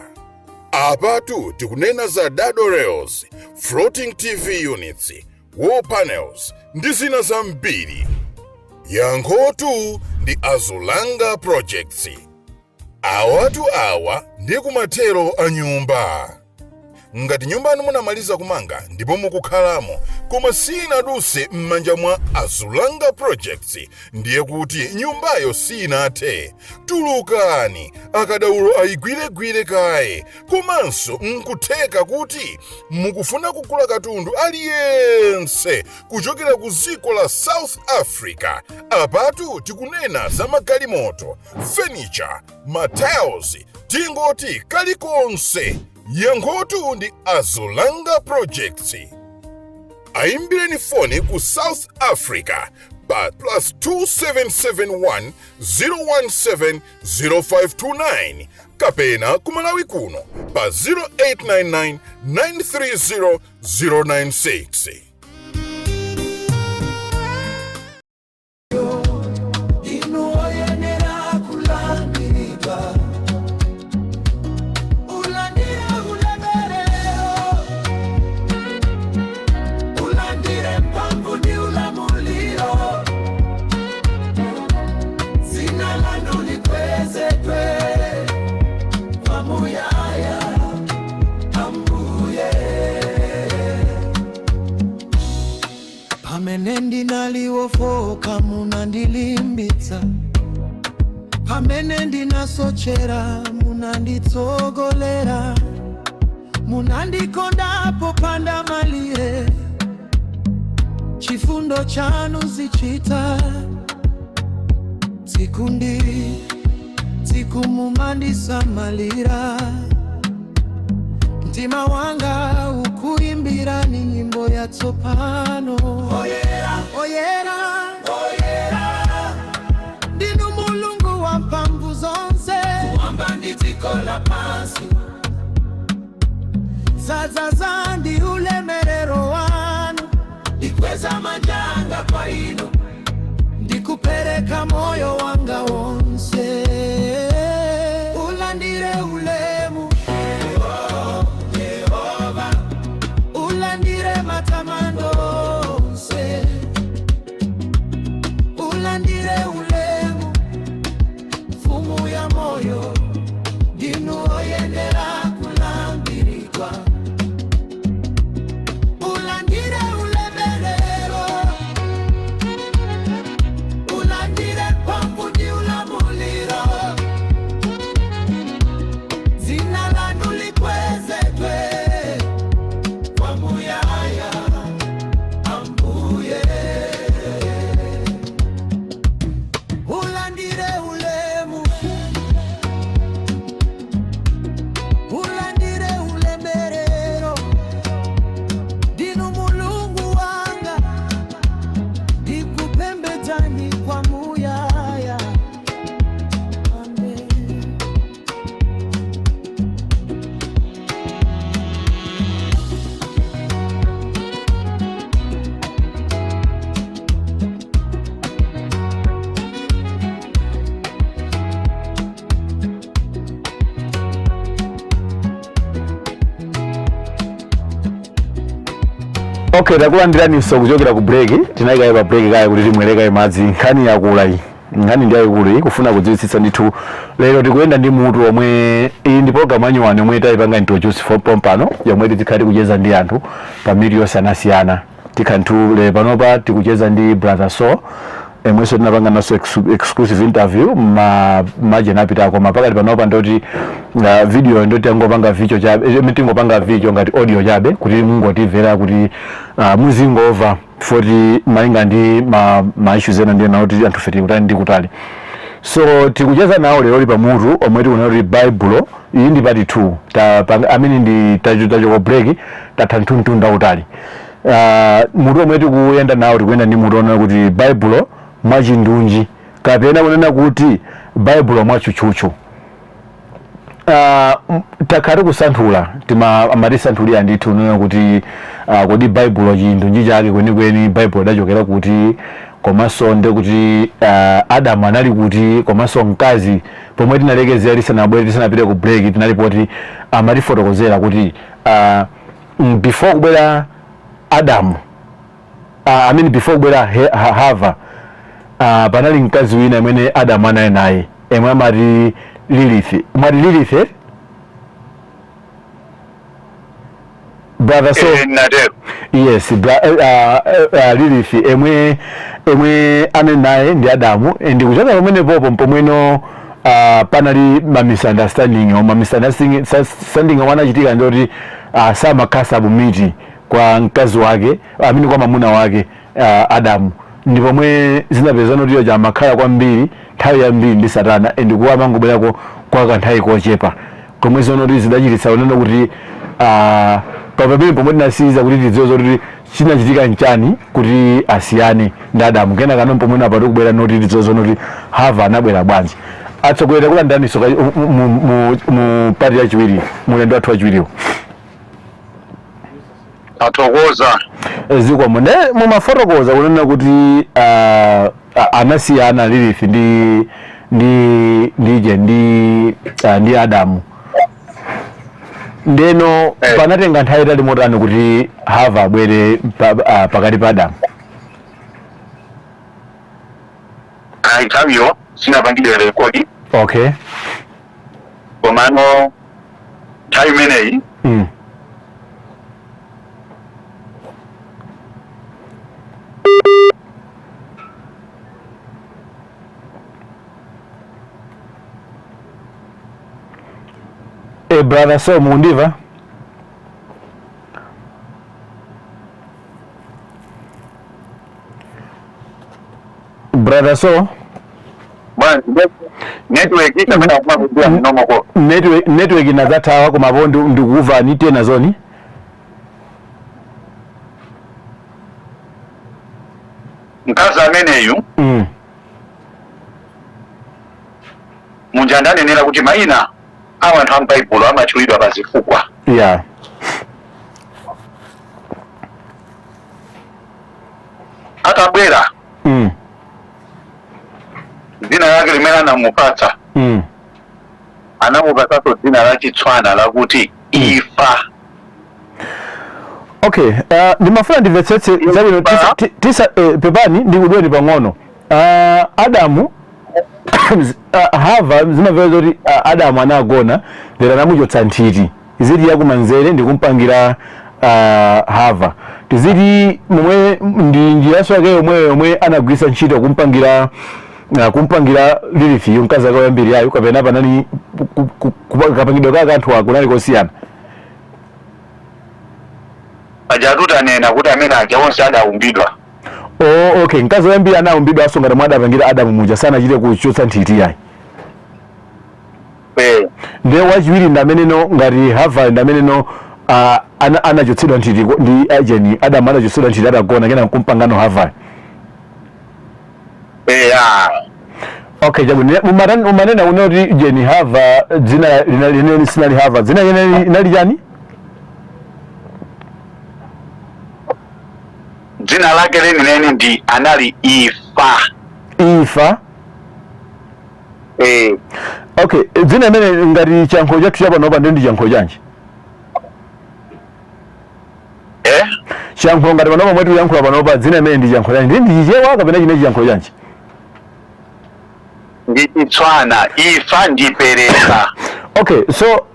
Apatu tikunena za dado rails, floating TV units, wall panels ndi zina zambiri. Yankhotu ndi Azulanga Projects. Awatu awa ndi kumathero a nyumba. Ngati nyumba yanu munamaliza kumanga ndipo mukukhalamo koma sinaduse m'manja mwa Azulanga Projects, ndiye kuti nyumbayo sinathe. Tulukani, akadaulo ayigwiregwire kaye. Komanso nkutheka kuti mukufuna kugula katundu aliyense kuchokera ku dziko la South Africa. Apatu tikunena za magalimoto, furniture, matiles, tingoti kalikonse. Yankhotu ndi Azulanga Projects. Ayimbireni foni ku South Africa pa +2771 017 0529 kapena ku Malawi kuno pa 0899 930 096. Inu oyenera kulandiridwa, ulandire ulemerero, ulandire mphamvu ndi ulamuliro, dzina lanu likwezedwe kwamuyaya, Ambuye. Pamene ndinali wofoka munandilimbitsa, pamene ndinasochera munanditsogolera, munandikonda popanda malire, chifundo chanu sichitha. Tsiku ndi tsiku mumandisamalira, mtima wanga ukuimbirani nyimbo yatsopano. Oyera, oyera, oyera, ndinu Mulungu wa mphamvu zonse, kumwamba ndi dziko lapansi zadzaza ndi ulemerero wanu. Ndikweza manja anga kwa inu, ndikupereka moyo wanga wonse. Ulandire ulemu, Yehova, ulandire matamando onse, ulandire ulemu, mfumu ya moyo, ndinu oyenera kulambiridwa. Ulandire ulemerero, ulandire mphamvu ndi ulamuliro, dzina lanu likwezedwe kwamuyaya, Ambuye. Ulandire ulemu, ulandire ulemerero, ndinu Mulungu wanga, ndikupembedzani kwa muyaya. Amen. Okay, takulandiraninso kuchokera ku break. Tinayikaye pa break kaya kuti timwerekaye madzi. Nkhani yakula iyi, nkhani ndi yayikulu iyi, kufuna kudziwitsitsa ndithu. Lero tikuyenda ndi mutu omwe iyi ndi program ya new one yomwe tayipanga introduce for pompano, yomwe tizikhala tikucheza ndi anthu pa mitu yosiyanasiyana. Tikanthu lero panopa tikucheza ndi Brother So, emwenso tinapanga naso exclusive interview ma majeni apita, koma pakati panopa ndoti video ndoti angopanga video chabe, tingopanga video ngati audio chabe kuti mungotimvera, kuti muzingova foti malinga ndi ma issues ena ndiye nawo kuti anthu feti kutali ndi kutali. So tikucheza nawo lero li pamutu omwe tikuona kuti Baibulo. Iyi ndi part 2. Amene ndi tachoka break, tatha mtunda utali. Mutu omwe tikuyenda nawo, tikuyenda ndi mutu onena kuti Baibulo mwachindunji kapena kunena kuti Baibulo mwatchutchutchu. Takhala tikusanthula, tima amatisanthulira ndithu nena kuti kodi Baibulo chindunji chake kwenikweni, Baibulo idachokera kuti, komanso ndi kuti Adamu anali kuti, komanso mkazi. Pomwe tinalekezera tisanabwere, tisanapite ku break, tinalipoti amatifotokozera kuti before kubwera Adamu, I mean before kubwera Hava, panali mkazi wina amene Adamu anali naye, emwe amati Lilith. Mwati Lilith, eh? Brother So? Natero. Yes, Lilith emwe anali naye ndi Adamu. Ndi kuchoka pamene popo pomweno panali ma misunderstanding, o ma misunderstanding omwe anachitika ndoti samakhala submit kwa mkazi wake, amene kwa mamuna wake, Adamu. Ndi pomwe zinapezana kuti yoja amakhala kwambiri nthawi yambiri ndi Satana, and kuwa amangobwerako kwa kanthawi kochepa, komwe zonoti zidachititsa kunena kuti pamene pomwe tinasiyiza kuti tidziwe zoti chinachitika nchani kuti asiyane ndi Adamu. Kena kano pomwe apa tikubwera noti tidziwe zonoti Hava anabwera bwanji. Atsogolera, kulandaniso mu part yachiwiri, mulendo wathu wachiwiriwo. Athokoza. Zikomo. Ne mumafotokoza kunena kuti anasiyana Lilith ndi ndije ndi Adamu. Ndeno panatenga nthawi itali motani kuti Hava abwere pakati pa Adamu? Ayi, nthawiyo sinapangidwe record. Komano nthawi imeneyi Brother, so mukundimva? Brother, so Bwana, network ikamena kumakumbira mnomoko. Network inadzathawa, koma po ndikukumva ni tena zoni. Mkazi ameneyu munja ndanenera kuti mayina a anthu a m'Baibulo amatchulidwa pa zifukwa. Atabwera, dzina lake limene anamupatsa, anamupatsanso dzina la Chitswana lakuti Ifa. Okay, ndimafuna ndimvetsetse zabwino. Tisa, pepani ndikudweni pang'ono. Adamu, Hava, zimamvera zoti Adamu anagona, lero anamuchotsa nthiti iziti yakumanzere ndikumpangira Hava. Tiziti momwe ndi njiraso yake yomwe yomwe anagwiritsa ntchito kumpangira Lilith, mkazi ake woyambirirayo, ayo, kapena panali kapangidwe kake anthu ako kunali kosiyana? Paja tutanena kuti amene aja onse adaumbidwa. Oh, okay, mkazi woyambira anaumbidwa aso ngati mwadapangira Adamu muja, sanachite kuchotsa nthiti yayi. Eh. Ndiye wachiwiri ndi ameneno ngati Hava, ndi ameneno anachotsedwa nthiti ndi ajeni Adamu, anachotsedwa nthiti atagona, kena nkumpangano Hava. Eh, ah. Okay, chabwino. Umanena unoti jeni Hava dzina linali sinali Hava, dzina linali linali chani? Dzina lake lenileni ndi anali Ifa. Ifa? Eh. Okay, dzina imene ngati chiyankhulo chathu chapanopa ndi chiyankhulo chanji? Eh? Chiyankhulo ngati panopa mwetu kuyankhula panopa, dzina imene ndi chiyankhulo chanji? Ndi Chichewa kapena chine chiyankhulo chanji? Ndi Chitswana. Ifa ndipereka. Okay, so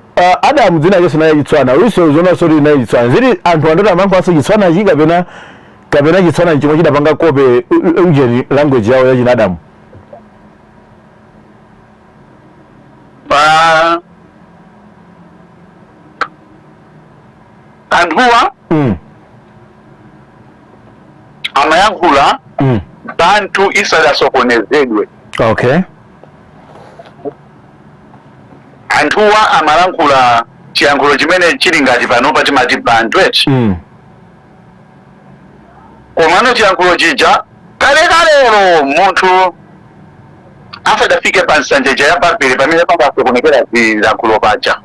Adamu dzina lake naye Chitswana, uliso zona soti naye Chitswana. Zili anthu andoti amankhulanso Chitswanachi, kapena Chitswana chomwe chidapanga copy ujeni language yawo yachina Adamu? Pa anthuwa amayankhula Bantu isadasokonezedwe. Anthuwa amalankhula chiyankhulo chimene chili ngati panopa timati Bantu eti, komano chiyankhulo chija kalekalero munthu asadafike pa nsanja ya Babele pamene pamasokonekera zilankhulo paja,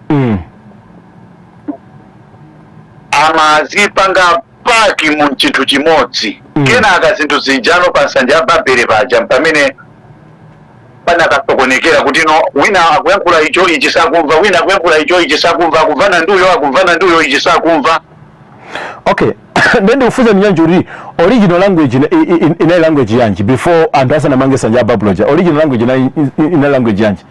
amazipanga pack mu chinthu chimodzi. Kenaka zinthu zijano pa nsanja ya Babele paja pamene panakasokonekera kuti no, wina akuyankhula icho, ichi sakumva, wina akuyankhula icho, ichi sakumva, akumvana nduyo, akumvana nduyo, ichi sakumva. Okay, then ndikufunsa mnyanji kuti original language inali language yanji before anthu asanamange nsanja ya Babele ja? Original language inali language yanji?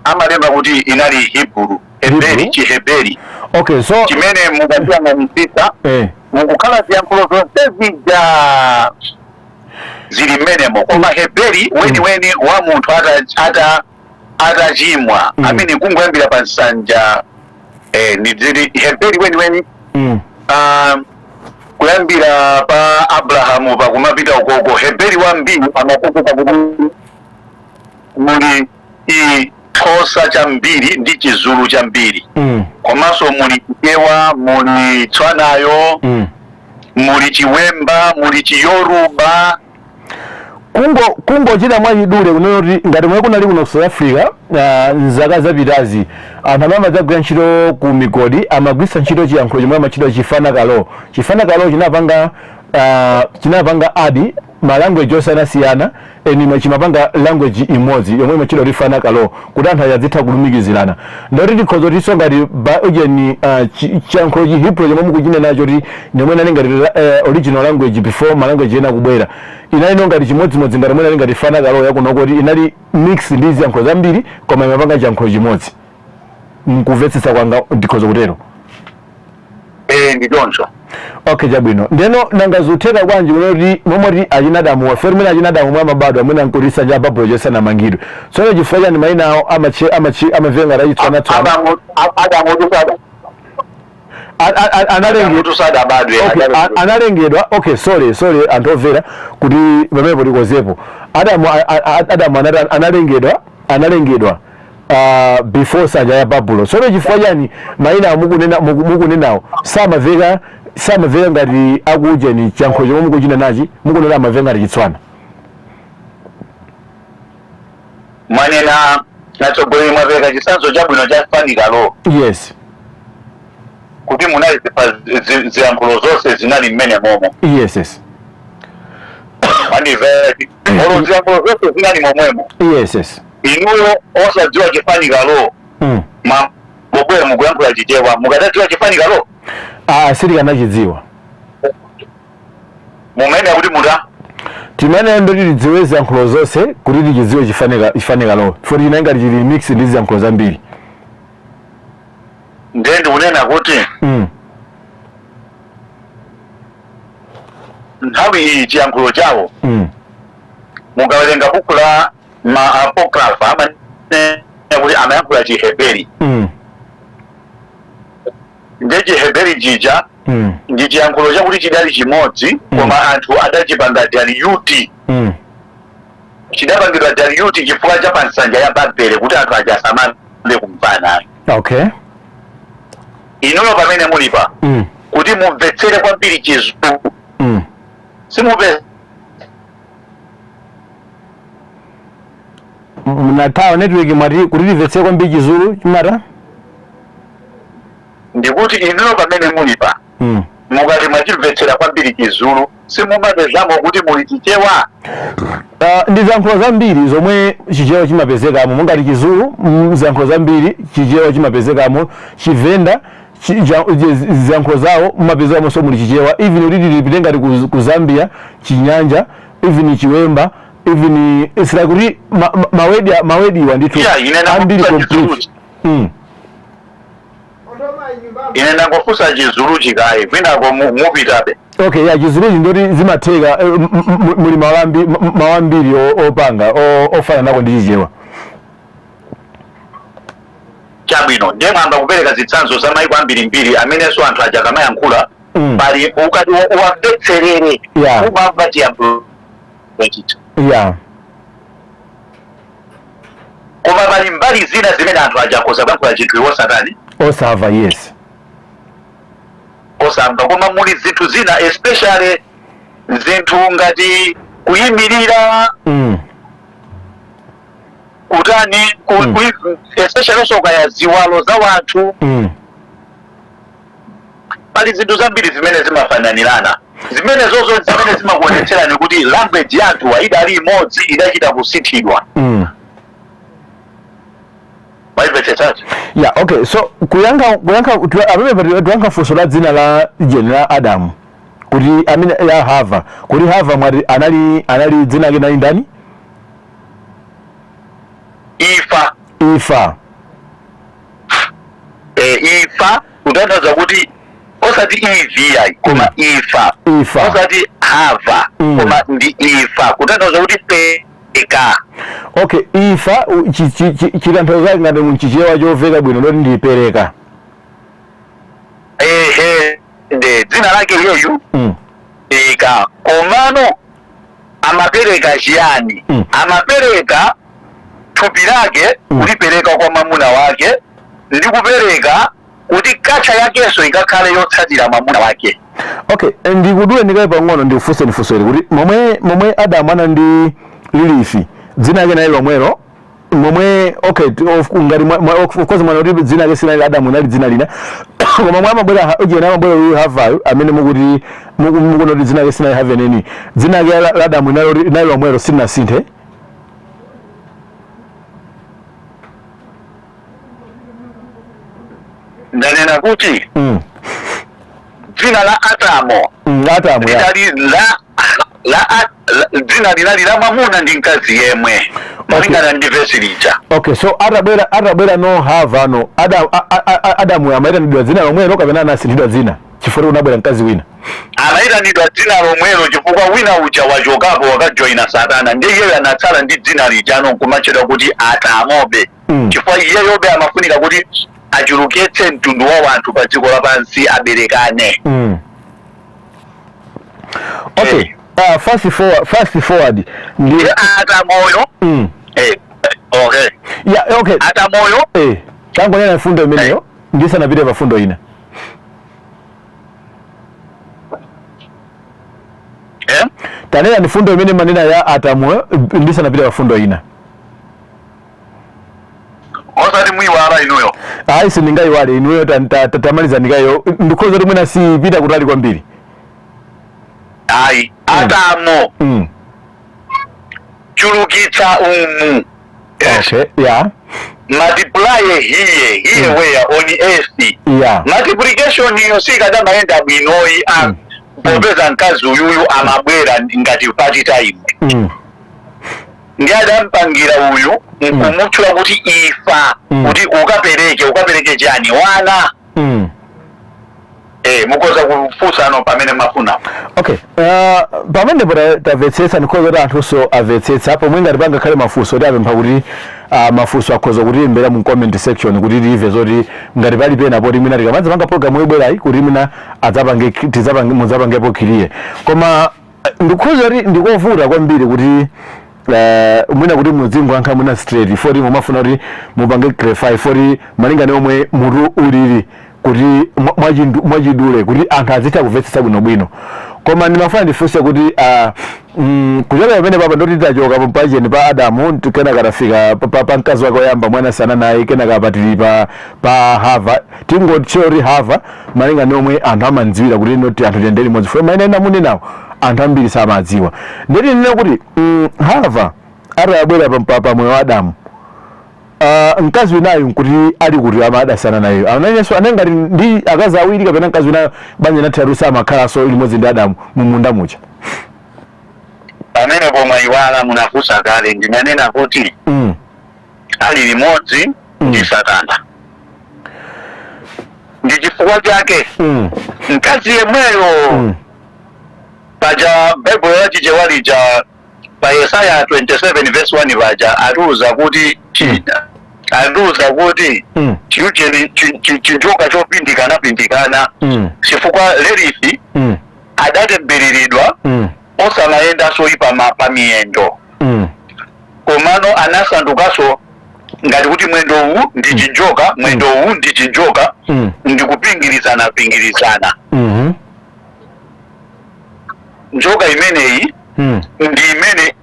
Amalemba kuti inali Hebrew, Heberi. Hebrew? Chiheberi. Okay, so chimene mukachiyang'anisisa mukukhala ziyankhulo zonse zija zili mmenemo, koma Heberi weniweni wa munthu atachimwa, amene kungoyambira pa nsanja, ni zili Heberi weniweni, kuyambira pa Abrahamu pakumapita ukoko, Heberi wambiri amapezeka kuti muli Xhosa chambiri ndi Chizulu chambiri, komanso muli Chichewa, muli Tswanayo, muli Chiwemba, muli Chiyoruba. Kungochita mwachidule kunena kuti ngati mwe kunali kuno South Africa, nzaka zapitazi, anthu amene amadzagwira ntchito ku migodi amagwiritsa ntchito chiyankhulo chomwe amachitwa Chifanakalo. Chifanakalo chinapanga add ma language osiyanasiyana, eni chimapanga language imodzi yomwe imachitwa kuti Fanakalo, kuti anthu azitha kulumikizirana. Ndoti tikhoza tiso ngati ujeni chiyankhulo Chihebrew chomwe mukuchinena kuti ndimwe inali ngati original language before ma language ena kubwera, inali ngati chimodzimodzi ngati mwene ali ngati Fanakalo yakuno, kuti inali mix ndi ziyankhulo zambiri koma imapanga chiyankhulo chimodzi. Mkumvetsetsa kwanga ndikhoza kutero. Eh, ndi choncho. Okay, chabwino. Ndeno nanga zutheka bwanji kuti momoti achina Adamu wafe limene achina Adamu mwe amabadwa mwina nkuti nsanja ya Babulo isanamangidwe? Tsono chifukwa chani mayina awo amaveka ngati achitswanatswana? Adamu tusada Analengedwa tusadabadwe. Okay, analengedwa. Okay, sorry, sorry, anthu omvera, kuti pamenepo tikozepo. Adamu Adamu analengedwa before nsanja ya Babulo. Tsono chifukwa chani mayina mukunenawo samaveka ngati akujeni chiyankhulo chomwe mukuchina nachi, mukunena amaveka ngati Chitswana? Mwanena natsogoleri, mwapereka chitsanzo chabwino cha fanikalo kuti munali ziyankhulo zonse zinali mmene momo. Yes. Mandimvera? Olo ziyankhulo zonse zinali momwemo. Yes. Inuyo osadziwa chifanikalo, mabwera mukuyankhula Chichewa, mukadadziwa chifanikalo? Ah, sitikanachidziwa. Mumayenera kuti muta Timene ndoti tidziwe ziyankhulo zonse kuti tichidziwe chifanikalo, chifukwa china ngati chili mix ndi ziyankhulo zambiri. Ndiye ndikunena kuti nthawi iyi chiyankhulo chawo, mukawerenga buku la ma apocrypha, amanena kuti amayankhula Chiheberi. Ndiye Chiheberi chija ndi chiyankhulo chakuti chidali chimodzi, koma anthu adachipanga dilute. Chidapangidwa dilute chifukwa cha pa nsanja ya Babele, kuti anthu aja asamamve kumvana. Inuyo pamene mulipa, kuti mumvetsere kwambiri Chizulu, simupe Mnathawa network. Mwati kuti timvetsere kwambiri Chizulu chimata? Ndikuti inuyo pamene mulipa, mukati mwachimvetsera kwambiri Chizulu, simumapezamo kuti muli Chichewa? Ndi ziyankhulo zambiri zomwe Chichewa chimapezekamo, mungati Chizulu, ziyankhulo zambiri Chichewa chimapezekamo, Chivenda, ziyankhulo zawo mumapezekamo so muli Chichewa. Even kuti tilipite ngati ku Zambia, Chinyanja, even Chiwemba, even it's like kuti mawediwa ndithu Yeah, ine ambiri ndakufunsa complete. Chizulu. Ine ndangofunsa Chizulu chikayi, kwinako mupitabe. Okay, ya, Chizuluchi ndoti zimatheka, muli mawu ambiri opanga ofanana nako ndi Chichewa. Chabwino, ndiye mwamba kupereka zitsanzo za maiko ambirimbiri amenenso anthu aja akamayankhula, pali ukati uwamvetserere, umamva chiyankhulo chita. Koma pali mbali zina zimene anthu aja akhoza kuyankhula chinthu iwo satani? Osamva, yes. Osamva. Koma muli zinthu zina, especially zinthu ngati kuyimirira, kutani, especially also kaya ziwalo za wanthu, pali zinthu zambiri zimene zimafananirana, zimene zozo zimene zimakuonetserani kuti language yanthu idali imodzi, idachita kusinthidwa. Waimvetsetsachi? Yeah, okay, so kuyankha amene tiyankha funso la dzina la jeni la Adamu kuti amene ya Hava, kuti Hava mwati anali dzina lake nali ndani? Ifa. Ifa. E, ifa kutanthauza kuti osati ivi ayi, koma ifa. Ifa. Osati Hava, koma ndi ifa, kutanthauza kuti peka. Okay, ifa chitanthauzo chake ngati mchichewa choveka bwino ndoti ndipereka. Ehe, nde dzina lake iyeyu peka. Komano amapereka chiyani? Amapereka thupi lake, kulipereka kwa mwamuna wake, ndi kupereka kuti culture yakenso ikakhale yotsatira mwamuna wake. Okay, ndikudule ndikaye pang'ono, ndikufunse ndifunso ili kuti momwe Adamu ana ndi Lilith, dzina lake nali lomwelo momwe? Okay, ngati of course mwana kuti dzina lake sinali Adamu, nali dzina lina, koma mwe amabwera ujena amabwera uyu Havayu amene mukuti mukuona kuti dzina lake sinali Haveneni, dzina lake la Adamu nali lomwelo, silinasinthe? Ndanena kuti dzina la Adamu Adamu, ya. Linali la dzina linali la mwamuna ndi mkazi yemwe, malingana ndi vesi lija. Okay, so atabwera no Hava no Adamu, Adamu amayitanidwa dzina lomwelo kapena anasinthidwa dzina? Chifukwa Chifukwa kunabwera mkazi wina. Anayitanidwa dzina lomwelo chifukwa wina uja wachokapo, wakajoyina Satana, ndiye iyeyo anatsala ndi dzina lijano nkumatchedwa kuti Atamobe, chifukwa iyeyobe amafunika kuti achulukitse mtundu wa wanthu pa dziko lapansi, aberekane. Okay. Fast forward ndi Ndiye Atamoyo. Okay. Yeah, okay. Atamoyo. Tangonena mfundo imeneyo ndisanapite pa fundo ina. Tanena ni fundo imene manena ya Atamoyo ndisanapite pa fundo ina. Osati muyiwala inuyo. Ayi, sindingayiwale inuyo. Tamaliza ndikayo, ndikhoza kuti mwina sipita kutali kwambiri. Ayi, Atamo, chulukitsa umu. Yes. Okay, yeah. Multiply here, where on earth. Multiplication iyo sikadamayenda bwinoyi a popeza mkazi uyuyu amabwera ngati part time. Ndi adampangira uyu nkumutchula kuti Ifa, kuti ukapereke chani? Wana. Mukhoza kufunsano pamene mafuna. Okay, pamenepo tamvetsetsa, ndikhoza kuti anthunso amvetsetsa. Pomwe ngati pangakhale mafunso, kuti apempha kuti mafunso akhoza kutilembera mu comment section kuti timve zoti ngati pali pena poti mwina tikamadza panga program yobwerayi kuti mwina adzapange tidzapange mudzapangepo clear. Koma ndikhoza kuti ndikovuta kwambiri kuti mwina kuti muzingoyankha mwina straight foti mumafuna kuti mupange clarify, foti malinga ndi omwe mutu ulili kuti mwachidule kuti anthu azitha kumvetsetsa bwinobwino. Koma ndimafuna ndifunse kuti kuchoka pamene papa ndoti tachoka pacheni pa Adamu, kenaka tafika pa mkazi wake woyamba mwana sana naye, kenaka patili pa Hava. Tingotchera kuti Hava malinga ndi omwe anthu amandziwira kuti noti anthu tiyende limodzi, fo maina ena munenawo anthu ambiri samadziwa. Ndeti ndinena kuti Hava atabwera pa moyo wa Adamu, mkazi winayo nkuti ali kuti amadasana nayo? Ananyenso anali ngati ndi akazi awiri, kapena mkazi winayo banja nathatu samakhalanso limodzi ndi Adamu mu munda muja? Pamene pomwe iwala, munafunsa kale, ndinanena kuti ali limodzi ndi Satana, ndi chifukwa chake mkazi yemweyo, paja Baibulo lachichewa lija pa Yesaya 27 verse 1 paja atiuza kuti chiyujeni chinjoka chopindikana pindikana, chifukwa Lilith adatembereredwa osamayendanso pa miyendo, komano anasandukanso ngati kuti mwendo uwu ndi chinjoka, mwendo uwu ndi chinjoka, ndikupingirizana pingirizana. Njoka imeneyi ndi imene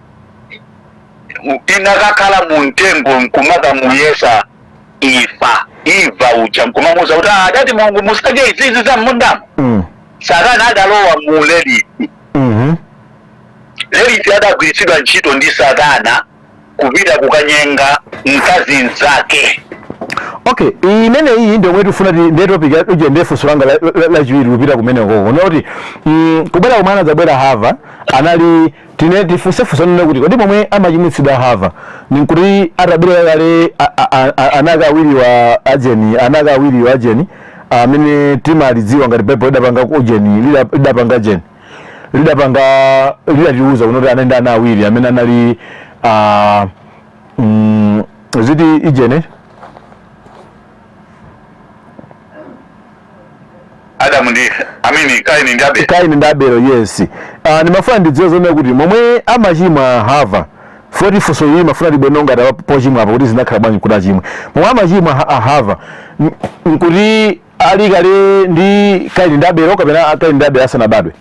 inakakhala mu mtengo nkumakamuyesa Ifa, Eva uja, nkumamuuza kuti, "Ah, adati Mulungu musadye izizi za mmundamo?" Satana adalowa mu Lilith. Lilith adagwiritsidwa ntchito ndi Satana kupita kukanyenga mkazi mzake. Okay, imene iyi ndi omwe tifuna ndiye topic uje, ndiye funso langa lachiwiri kupita kumeneko kuti kubwera komwe anadzabwera Hava anali tine tifunsefunse nene kuti kodi pomwe amachimwitsidwa Hava nikuti atabwera kale anaka awiri wa ajeni, anaka awiri wa ajeni amene timalidziwa ngati Bible lidapanga ujeni, lidapanga jeni, lidapanga lidatiuza kunoti anali ana awiri amene anali ziti ijene. Adamu ndi amini Kaini ndi Abele. Kaini ndi Abelo, yes. Ndimafuna ndidziwe zomwe kuti momwe amachimwa Hava, foti funso ili mafuna tibweno ngati pochimwa apo kuti zinakhala bwanji kuti achimwe. Momwe amachimwa Hava nkuti ali kale ndi Kaini ndi Abelo, kapena Kaini ndi Abelo asanabadwe?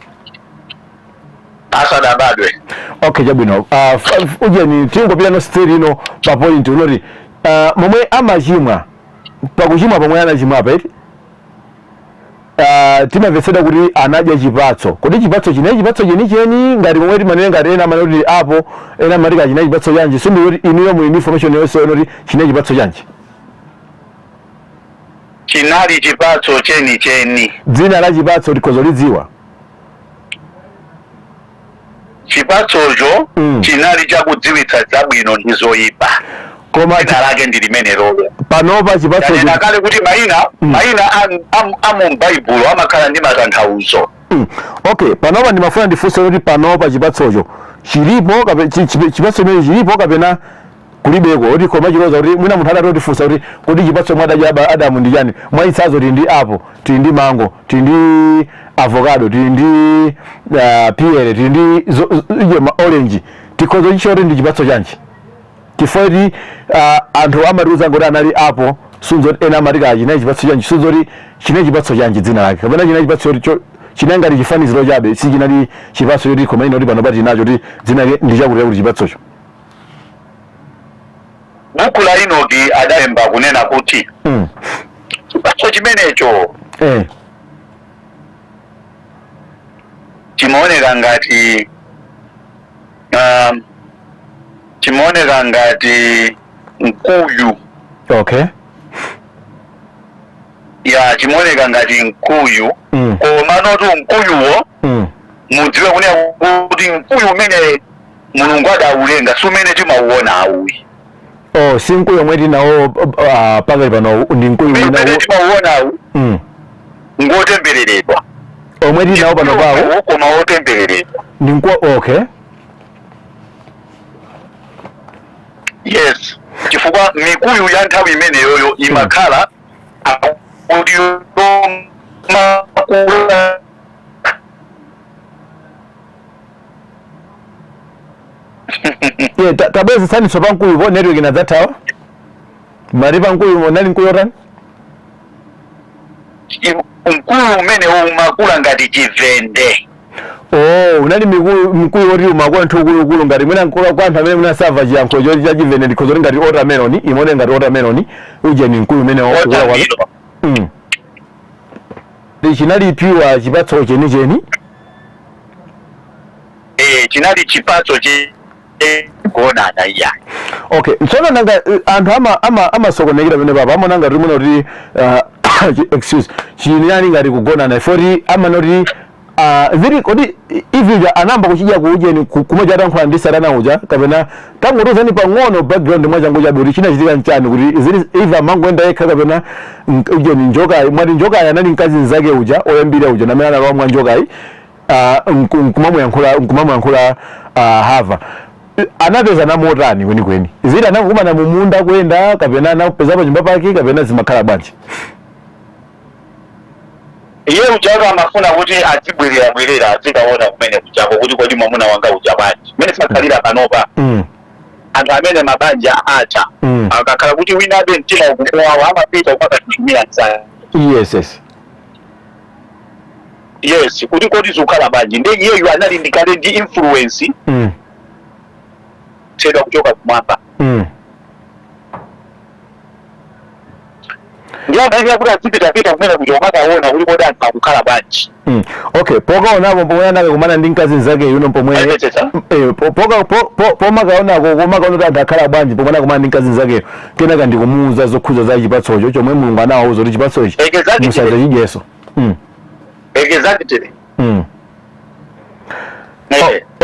Asanabadwe. Okay, chabwino. Ujeni tingopita no straight ino pa point unoti momwe amachimwa, pakuchimwa pomwe anachimwa apa iti timamvetsedwa kuti anadya chipatso. Kodi chipatso chinechi, chipatso chenicheni ngati momwe timanena, ngati ena amanena kuti apo, ena amati ka chinechi chipatso chanji? Sindikuti inuyo muli ndi information yonse yonoti chinechi chipatso chanji? Chinali chipatso chenicheni. Dzina la chipatso tikhoza lidziwa? Chipatsocho chinali chakudziwitsa zabwino ndi zoyipa. Koma dzina lake ndi limenelo. Panopa chipatso Tanena kale kuti mayina a mu Baibulo amakhala ndi matanthauzo. Okay, panopa ndimafuna ndifunse kuti panopa chipatsocho chilipo chipatso chimene chilipo kapena kulibeko, kuti koma chiloza kuti mwina munthu adatotifunsa kuti kuti chipatso mwadadya Adamu ndi chani? Mwachitsanzo, tili ndi apple, tili ndi mango, tili ndi avocado, tili ndi pear, tili ndi iye ma orange. Tikhoza kuchitcha kuti ndi chipatso chanji? Chifukwa kuti anthu amatiuza ngoti anali apple, sunzoti ena amati kaya chinali chipatso chanji, sunzoti chinali chipatso chanji dzina lake, kapena chinali chipatso choti chinali ngati chifaniziro chabe, si chinali chipatso choti koma ino kuti pano pati nacho kuti dzina lake ndi chakuti chakuti chipatsocho. Buku la Enoki adalemba kunena kuti chipatso chimenecho chimaoneka ngati chimaoneka ngati mkuyu. Ya, chimaoneka ngati mkuyu. Koma notu mkuyuwo, mudziwe kunena kuti mkuyu umene Mulungu adaulenga si umene timauona ayi. Oh, si mkuyu omwe tinawo pakali pano, ndi mkuyu umene wina timauonawu ngotembereredwa. Omwe tinawo pano pawo? Koma wotembereredwa. Ndi mkuyu, okay. Yes, chifukwa mikuyu ya nthawi imeneyoyo imakhala akuti yomakula. Yeah, tabwezetsaniso pa mkuyupo, network inadzathawa. Mati pa mkuyu unali mkuyu otani? Mkuyu umene umakula ngati chivende. Oh, unali mkuyu woti umakula nthu ukulukulu, ngati mwina nkula kwa anthu amene mwina sava chiyankhulo choti cha chivende, ndikhoza kuti ngati watermelon, imaone ngati watermelon uje, ni mkuyu umene wakula kwake. Watermelon. Chinali pure chipatso chenicheni? Eh, chinali chipatso chogonana iya. Okay, tsono nanga anthu amasokonekera pamene papa amaona ngati mwina kuti excuse, chinali ngati kugonana foti amana kuti zili kodi ivi anamba kuchidya kuujeni kumwe atankhula ndi Satana uja, kapena tangotiuzani pang'ono background mwachangu chabe kuti chinachitika nchani, kuti zili ivi amangoenda yekha kapena ujeni njokayi, mwati njokayi anali mkazi mzake uja oyambira uja namene analowa mwa njokayi nkumamuyankhula Hava, anapeza namotani kwenikweni? Zili anakumana mumunda kuyenda, kapena anapeza pa nyumba pake, kapena zimakhala bwanji? Iye ujako amafuna kuti azibwerera bwerera, azikaona kumene kujako kuti kodi mwamuna wanga uja bwanji, mmene zimakhalira panopa anthu amene mabanja atha, akakhala kuti wina abe mtima ukumuwawa, amapita kupakatumira msana. Yes. Yes, kuti kodi zikukhala bwanji? Ndi iyeyu anali ndikale ndi influence chedwa kuchoka kumwamba. Ndi amayenera kuti azipitapita kumene kuja kumakaona kuti kodi anthu akukhala bwanji. Okay, pokaonapo pomwe anakakumana ndi mkazi mzake yuno pomwe Ayipetsetsa? Poka pomakaonako pomakaona kuti anthu akhala bwanji, pomwe anakumana ndi mkazi mzakeyo, kenaka ndikumuuza zokhuza za chipatsocho chomwe Mulungu anawauza kuti chipatso ichi musadzachidyeso. Exactly.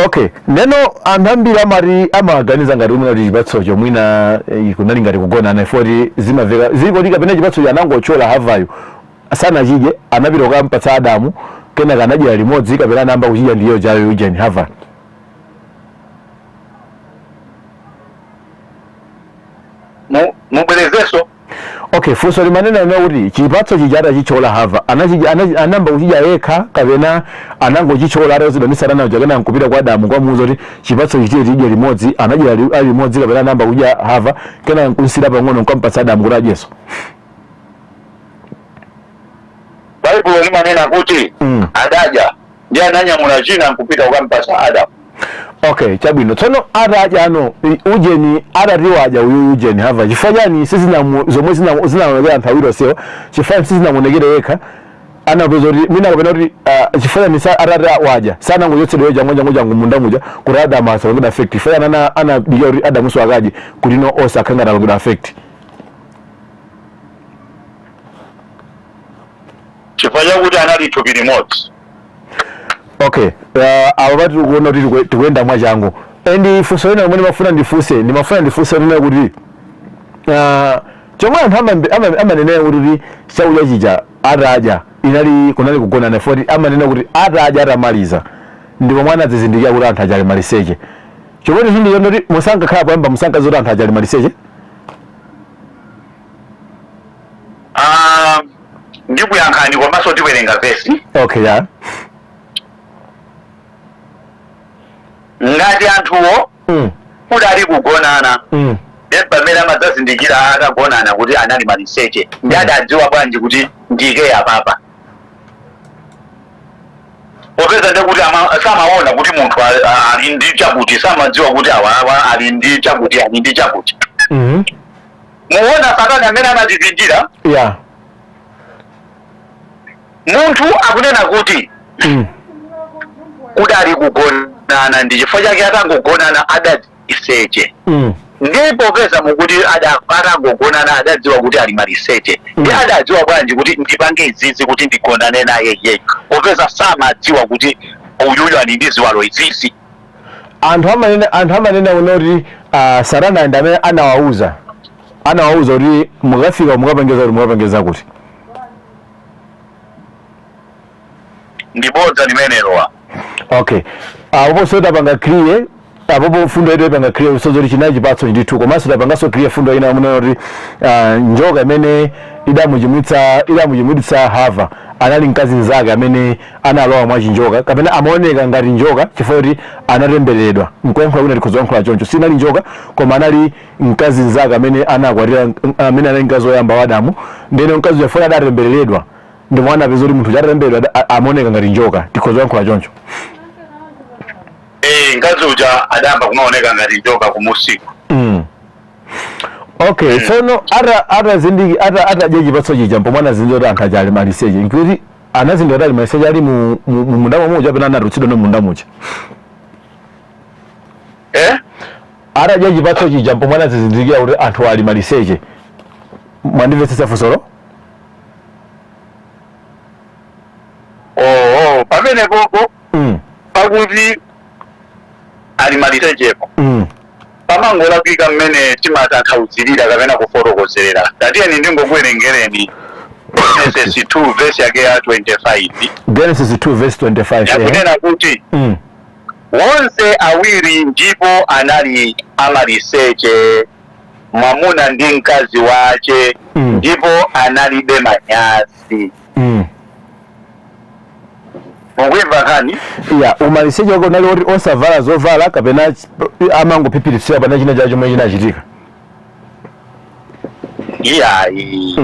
Okay, neno anthu ambiri amati amaganiza ngati umwe kuti chipatsocho mwina kunali ngati kugonana, foti zimaveka zili kodi, kapena chipatsocho anangochola Havayo sanachidye, anapita kukampatsa Adamu, kenaka anadyera limodzi, kapena anayamba kuchidya ndiyo chayo ujeni Hava? Mubwerezenso. Okay, funso limanena lina kuti chipatso chija atachichola Hava, anachidya, anayamba kuchidya yekha, kapena anangochichola atauzidwa ndi Satana uja, kenaka nkupita kwa Adamu kwamuuza kuti chipatso chichiye tidye limodzi, anadya ali limodzi, kapena anayamba kudya Hava, kenaka nkunsira pang'ono nkampatsa Adamu kuti adyenso? Baibulo limanena kuti adadya ndi ananyamula china nkupita kukampasa Adamu. Okay, chabwino. Tsono atadya ano ujeni, atati wadya uyu ujeni Hava, chifukwa chani sizinamu zomwe zinaonekera anthu awiri onsewa, chifukwa sizinamuonekere yekha? Anapeza kuti mwina kapena kuti chifukwa chani atati wadya sanangochotsedwa changu changu changu munda muja kuti Adamu asapangidwe affect? Chifukwa chani anadikira kuti Adamuso akadye kuti no onse akhale ngati apangidwe affect? Chifukwa chakuti anali thupi limodzi. Okay, apo pati tikuona kuti tikuyenda mwachangu, and funso lina lomwe ndimafuna ndifunse nena kuti Chomwe anthu amanenera kuti chakudya chija atadya inali kunali kugonana, foti amanena kuti atadya atamaliza ndipo mwana adzizindikira kuti anthu aja ali maliseche. Chomwe chindi chondoti musankakhala poyamba musankadziwa kuti anthu aja ali maliseche. Ah, ndikuyankhani komanso tiwerenga vesi. Okay, yeah. Ngati anthuwo kudali kugonana, ndiye pamene amadzazindikira atagonana kuti anali maliseche, ndi adadziwa bwanji kuti ndike apapa? Popeza ndiye kuti samaona kuti munthu ali ndi chakuti, samadziwa kuti awa ali ndi chakuti, ali ndi chakuti. Muona Satana amene anatipindira. Munthu akunena kuti kudali kugonana, ndi chifukwa chake atangogonana adaliseche. Ndiye popeza mukuti atangogonana adadziwa kuti ali maliseche, ndi adadziwa bwanji kuti ndipange izizi kuti ndigonane naye iyeyo, popeza samadziwa kuti uyuyu ali ndi ziwalo izizi? Anthu amanena kuti Satana ndi amene anawauza kuti mukafika mukapangeza kuti mukapangeza kuti. Ndi bodza limenelowa. Okay, apopo so tapanga clear, apopo fundo yetu ipanga clear so zoti chinali chipatso ndithu. Komanso tapanganso clear fundo ina munena kuti njoka imene idamuchimwitsa Hava anali mkazi mnzake amene analowa mwa chinjoka, kapena amaoneka ngati njoka chifukwa kuti anatembereredwa. Nkuyankhula kwina tikhoza kuyankhula choncho, sinali njoka koma anali mkazi mnzake amene anakwatira, amene anali mkazi woyamba wa Adamu. Ndeno mkazi uja adatembereredwa, ndipo anapeza kuti munthu atatembereredwa amaoneka ngati njoka. Tikhoza kuyankhula choncho. Eh, mkazi uja adayamba kumaoneka ngati njoka kumusiku. Okay, tsono ata atazindiki ata atadya chipatso chija, pomwe anazindikira kuti anthu aja ali maliseche, nkuti anazindikira kuti ali maliseche ali mu munda muja, kapena anatulutsidwa no munda muja? Eh. Atadya chipatso chija, pomwe anazindikira kuti anthu ali maliseche. Mwandimvetsetsa funsolo? Oh, pamene popo pakuti ali malisechepo, pamangolakwika mmene timatanthauzirira kapena kufotokozerera. Tatiyeni ndingokuwerengereni Genesis 2 verse yake ya 25. Genesis 2 verse 25. Yakunena kuti, "Wonse awiri ndipo anali amaliseche, mwamuna ndi mkazi wace, ndipo analibe manyazi." Mukuimva nkhani? Ya, umaliseche wake unali oti osavala zovala, kapena amangophiphiritsira pana china chacho chomwe chinachitika? Iyayi.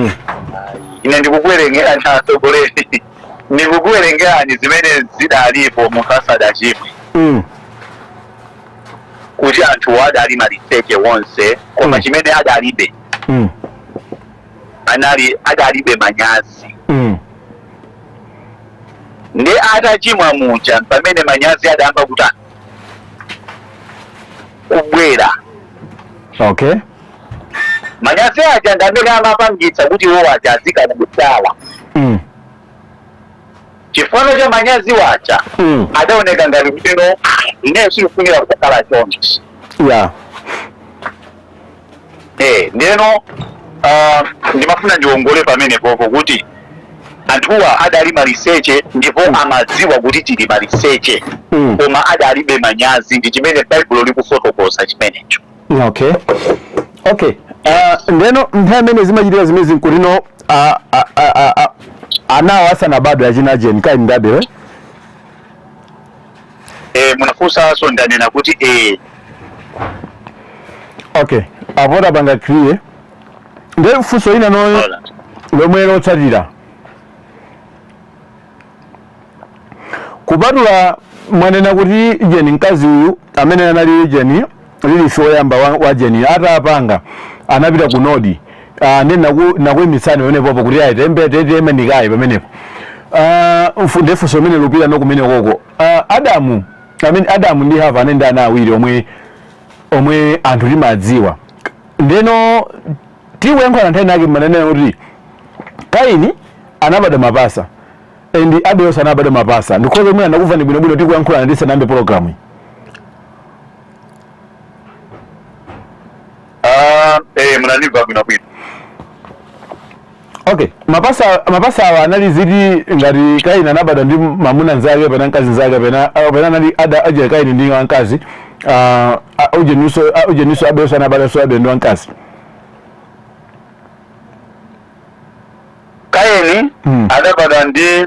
Ine ndikukuwerengera, atsogoleri, ndikukuwerengerani zimene zidalipo munthu asadachimwe, kuti anthu adali maliseche wonse, koma chimene adalibe, anali adalibe manyazi. Ndi atachimwa muja pamene manyazi adayamba kuti kubwera. Manyazi aja ndi amene amapangitsa kuti iwo aja azikabisala. Chifukwa cha manyazi waja, adaoneka ngati kuti no, ineyo sikufunira kukhala chonchi. Eh, ndeno ndimafuna ndiwongole pamene popo kuti anthuwa adali maliseche ndipo amadziwa kuti tili maliseche, koma adalibe manyazi. Ndi chimene Baibulo likufotokoza chimenecho. Okay, ndeno nthawi imene zimachitika zimene nkutino anawo asanabadwe, achina Jeni Kaini ndi Abele? Eh, munafunsanso, ndanena kuti eh. Okay, apo tapanga clear. Ndiye funso ina no lomwe lotsatira, kupatula mwanena kuti Jeni, mkazi uyu amene anali Jeni Lilisi woyamba wa Jeni, atapanga anapita ku Nodi, ndi nakuyimitsani pamenepopo kuti ayi, tembe teteme ndikayi pamenepo. Ndiye funso limene lupita no kumene koko, Adamu, I mean, Adamu ndi Hava anali ndi ana awiri omwe anthu timadziwa. Ndeno tikuyankhula nthawi nake manenera kuti Kaini anabadwa mapasa and Abelonso anabadwa mapasa. Ndikhoza omwe anakumvani bwinobwino tikuyankhulana ndisanayambe program iyi. Ah, eh, munandimva bwinobwino. Okay, mapasa awa anali ziti ngati Kaini anabadwa ndi mamuna nzake kapena mkazi nzake kapena anali ada aja Kaini ndi wamkazi, ujenuso Abelenso anabadwanso Abele ndi wamkazi. Kaini adabadwa ndi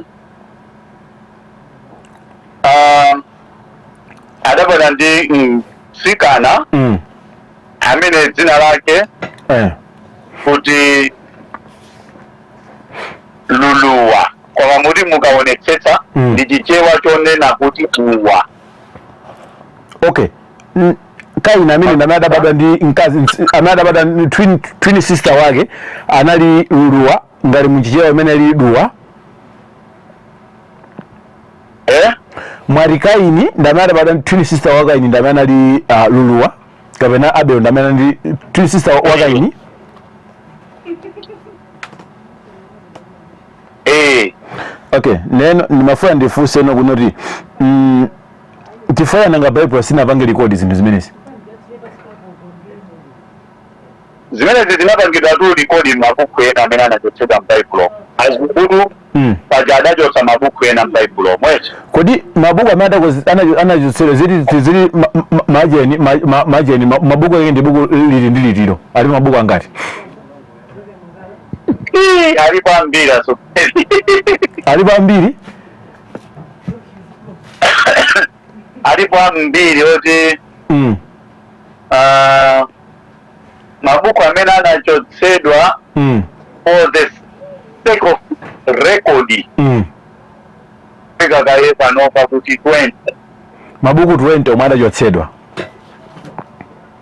adabadwa ndi mtsikana amene dzina lake kuti Luluwa, koma muti mukaonetsetsa ndi Chichewa chonena kuti uwa. Okay. Kaini amene ndamene adabadwa ndi mkazi amene adabadwa ndi twin sister wake anali Luluwa, ngati muchichewa amene ali duwa. Eh? Mwati Kaini ndamene adabadwa ndi twin sister wa Kaini ndamene anali Luluwa, kapena Abel ndamene anali twin sister wa Kaini? Eh. Okay, neno ndimafuna ndifunse no kunoti chifukwa nanga Bible sinapange record zinthu zimenezi? Zimenezi zinapangidwa tu record m'mabuku ena amene anachotsedwa m'Baibulo. Azukulu paja adachotsa mabuku ena m'Baibulo mwezi. Kodi mabuku amene anachotsedwa zili majeni, majeni, mabuku ake ndi buku lili ndi litiro? Ali mabuku angati? Ii, alipo ambiri aso. Alipo ambiri? Alipo ambiri oti mabuku amene anachotsedwa for the sake of record fika kaye panopa kuti 20. Mabuku 20 omwe adachotsedwa.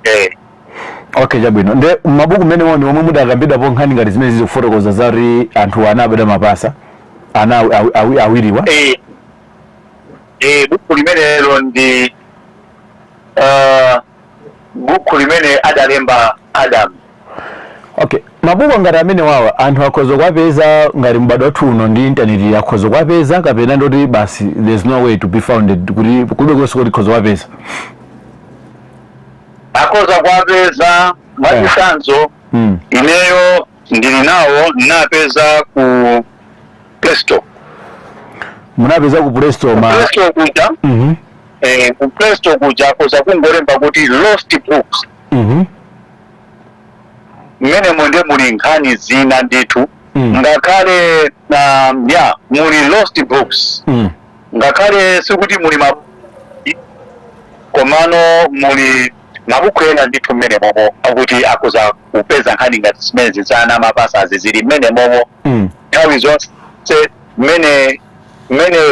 Eh. Okay, chabwino. Nde mabuku mmene ndi omwe mudakambidwapo nkhani ngati zimene zikufotokoza zati anthu anabadwa mapasa ana awiriwa. Eh. Eh, buku limenelo ndi buku limene adalemba Adam. Okay, mabuku ngati amene wawa anthu akhoza kuwapeza ngati m'badwo wathu uno ndi intaneti akhoza kuwapeza, kapena ndoti basi there's no way to be founded kuti kulibe konse kuti akhoza kuwapeza? Akhoza kuwapeza. Mwachitsanzo, ineyo ndili nawo, ndinapeza ku Play Store. Munapeza ku Play Store ma Play Store kuja. Eh, ku Play Store kuja akhoza kungolemba kuti "lost books". Mmenemo ndiye muli nkhani zina ndithu. Ngakhale ya muli lost books, ngakhale sikuti muli ma komano muli mabuku ena ndithu mmene momo akuti akhoza kupeza nkhani ngati zimenezi za ana mapasa zili mmene momo. Nthawi zonse mmene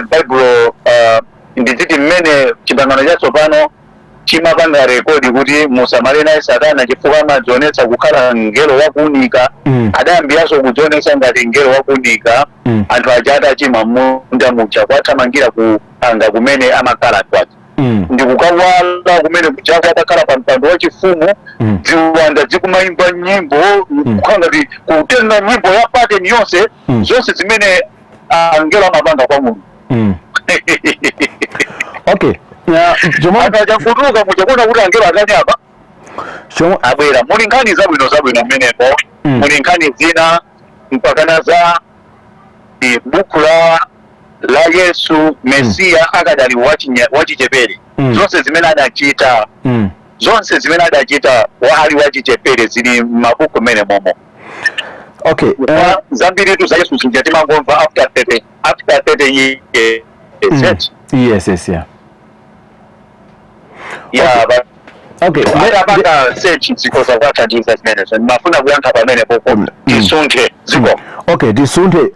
Baibulo, ndiziti mmene Chipangano Chatsopano chimapanga record kuti musamale naye Satana chifukwa amadzionetsa kukhala mngelo wakuunika, adayambiranso kudzionetsa ngati mngelo wakuunika anthu aja atachimwa m'munda muja, kwathamangira ku anga kumene amakhala anthu aja ndikukawala kumene kujako atakhala pa mpando wachifumu, ziwanda zikumayimba nyimbo, kukhala ngati kutenga nyimbo ya pattern yonse, zonse zimene angelo amapanga kwa Mulungu. Okay, ya chomwe Anthu aja kutuluka muja kuona kuti angelo atani apa chomwe abwera. Muli nkhani zabwino zabwino mmenemo. Muli nkhani zina mpakana za buku la Yesu Mesiya akadali wachichepere, zonse zimene adachita, zonse zimene adachita wa ali wachichepere zili m'mabuku mmene momo. Okay. Zambiritu za Yesu zija timangomva after 30 years. Yes, yeah. Yeah, but Okay. Atapanga search zikhoza kuwathandiza zimenezo. Ndimafuna kuyankha pamenepo, tisunthe ziko. Okay, tisunthe.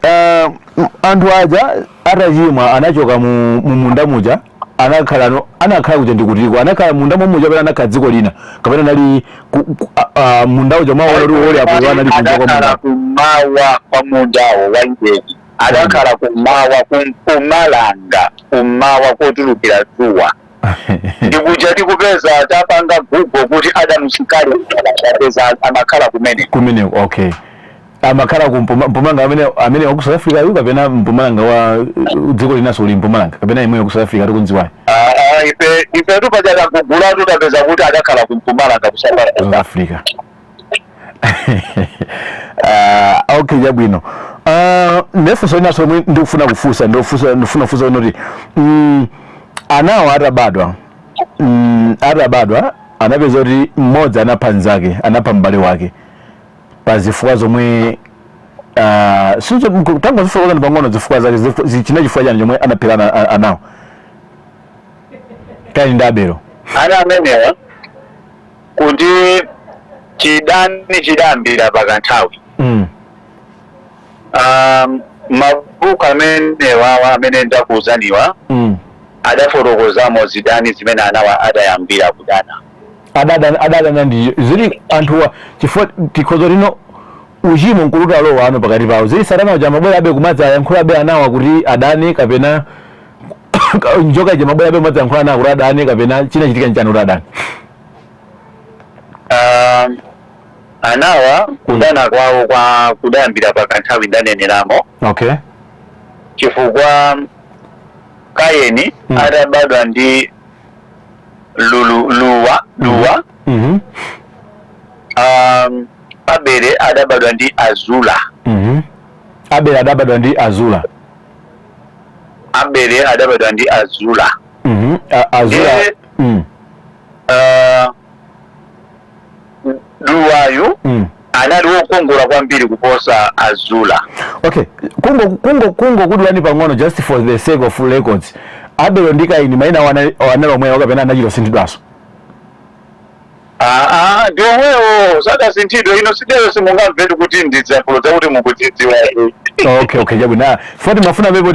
Anthu aja atachimwa anachoka mu munda muja, anakhala no anakhala kuja ndikutiko anakhala munda muja kapena anakhala dziko lina kapena anali munda uja mwaona kuti uli apo anali kunja kwa Adakhala munda? kumawa kwa mundawo wa Edeni, adakhala kumawa, kumpumalanga, kumawa kotulukira dzuwa. Ndikuja tikupeza tapanga Google kuti Adam Sikali, tapeza amakhala kumene. Kumeneko. Okay, amakhala ku Mpumalanga amene wa ku South Africa yu kapena Mpumalanga wa dziko linaso uli Mpumalanga kapena imwe ku South Africa tikunziwayo? Ah, ah, ife tupaja tagugulatu tapeza kuti adakhala ku Mpumalanga, ku South South Africa. Africa. Ah, okay, chabwino. Ndefunso linaso lomwe ndikufuna kufunsa, ndikufuna kufunsa kuti anawo atabadwa, atabadwa anapeza kuti mmodzi anapha mnzake, anapha m'bale wake pa zifukwa zomwe tango zifukwa pang'ono, zifukwa zake china chifukwa chani chomwe anaphera anawo Kaini ndi Abelo? Ana amenewa, kuti chidani chidayambira pakanthawi. Mabuku amenewawa amene ndakuuzaniwa adafotokozamo zidani zimene anawa adayambira kudana. Adadana ndi zili anthuwa chifukwa tikhozo lino uchimo nkuluta alowa ano pakati pawo, zili satana uja amabwera abe kumadza ayankhula abe anawa kuti adane, kapena njoka ija amabwera abe kumadza ayankhula anawa kuti adane, kapena chinachitika nchani kuti adane? Anawa kudana kwawo kwa kudayambira pakanthawi ndaneneramo, chifukwa Kayeni atabadwa ndi lulu luwa luwa, Abele adabadwa ndi Azula. Abele adabadwa ndi Azula. Abele adabadwa ndi Azula. Azula. Luwayu anali wokongola kwambiri kuposa Azula. Okay, kungo kudulani pang'ono, just for the sake of records, Abelo ndi Kaini maina anali omwewo kapena anachita sinthidwaso? Aa, ndi omwewo, sadasinthidwe. Ino sidero simungamvetu kuti ndidziyankhulo zakuti mukudzidziwa. Okay, chabwino. Ah, foti mafuna pepo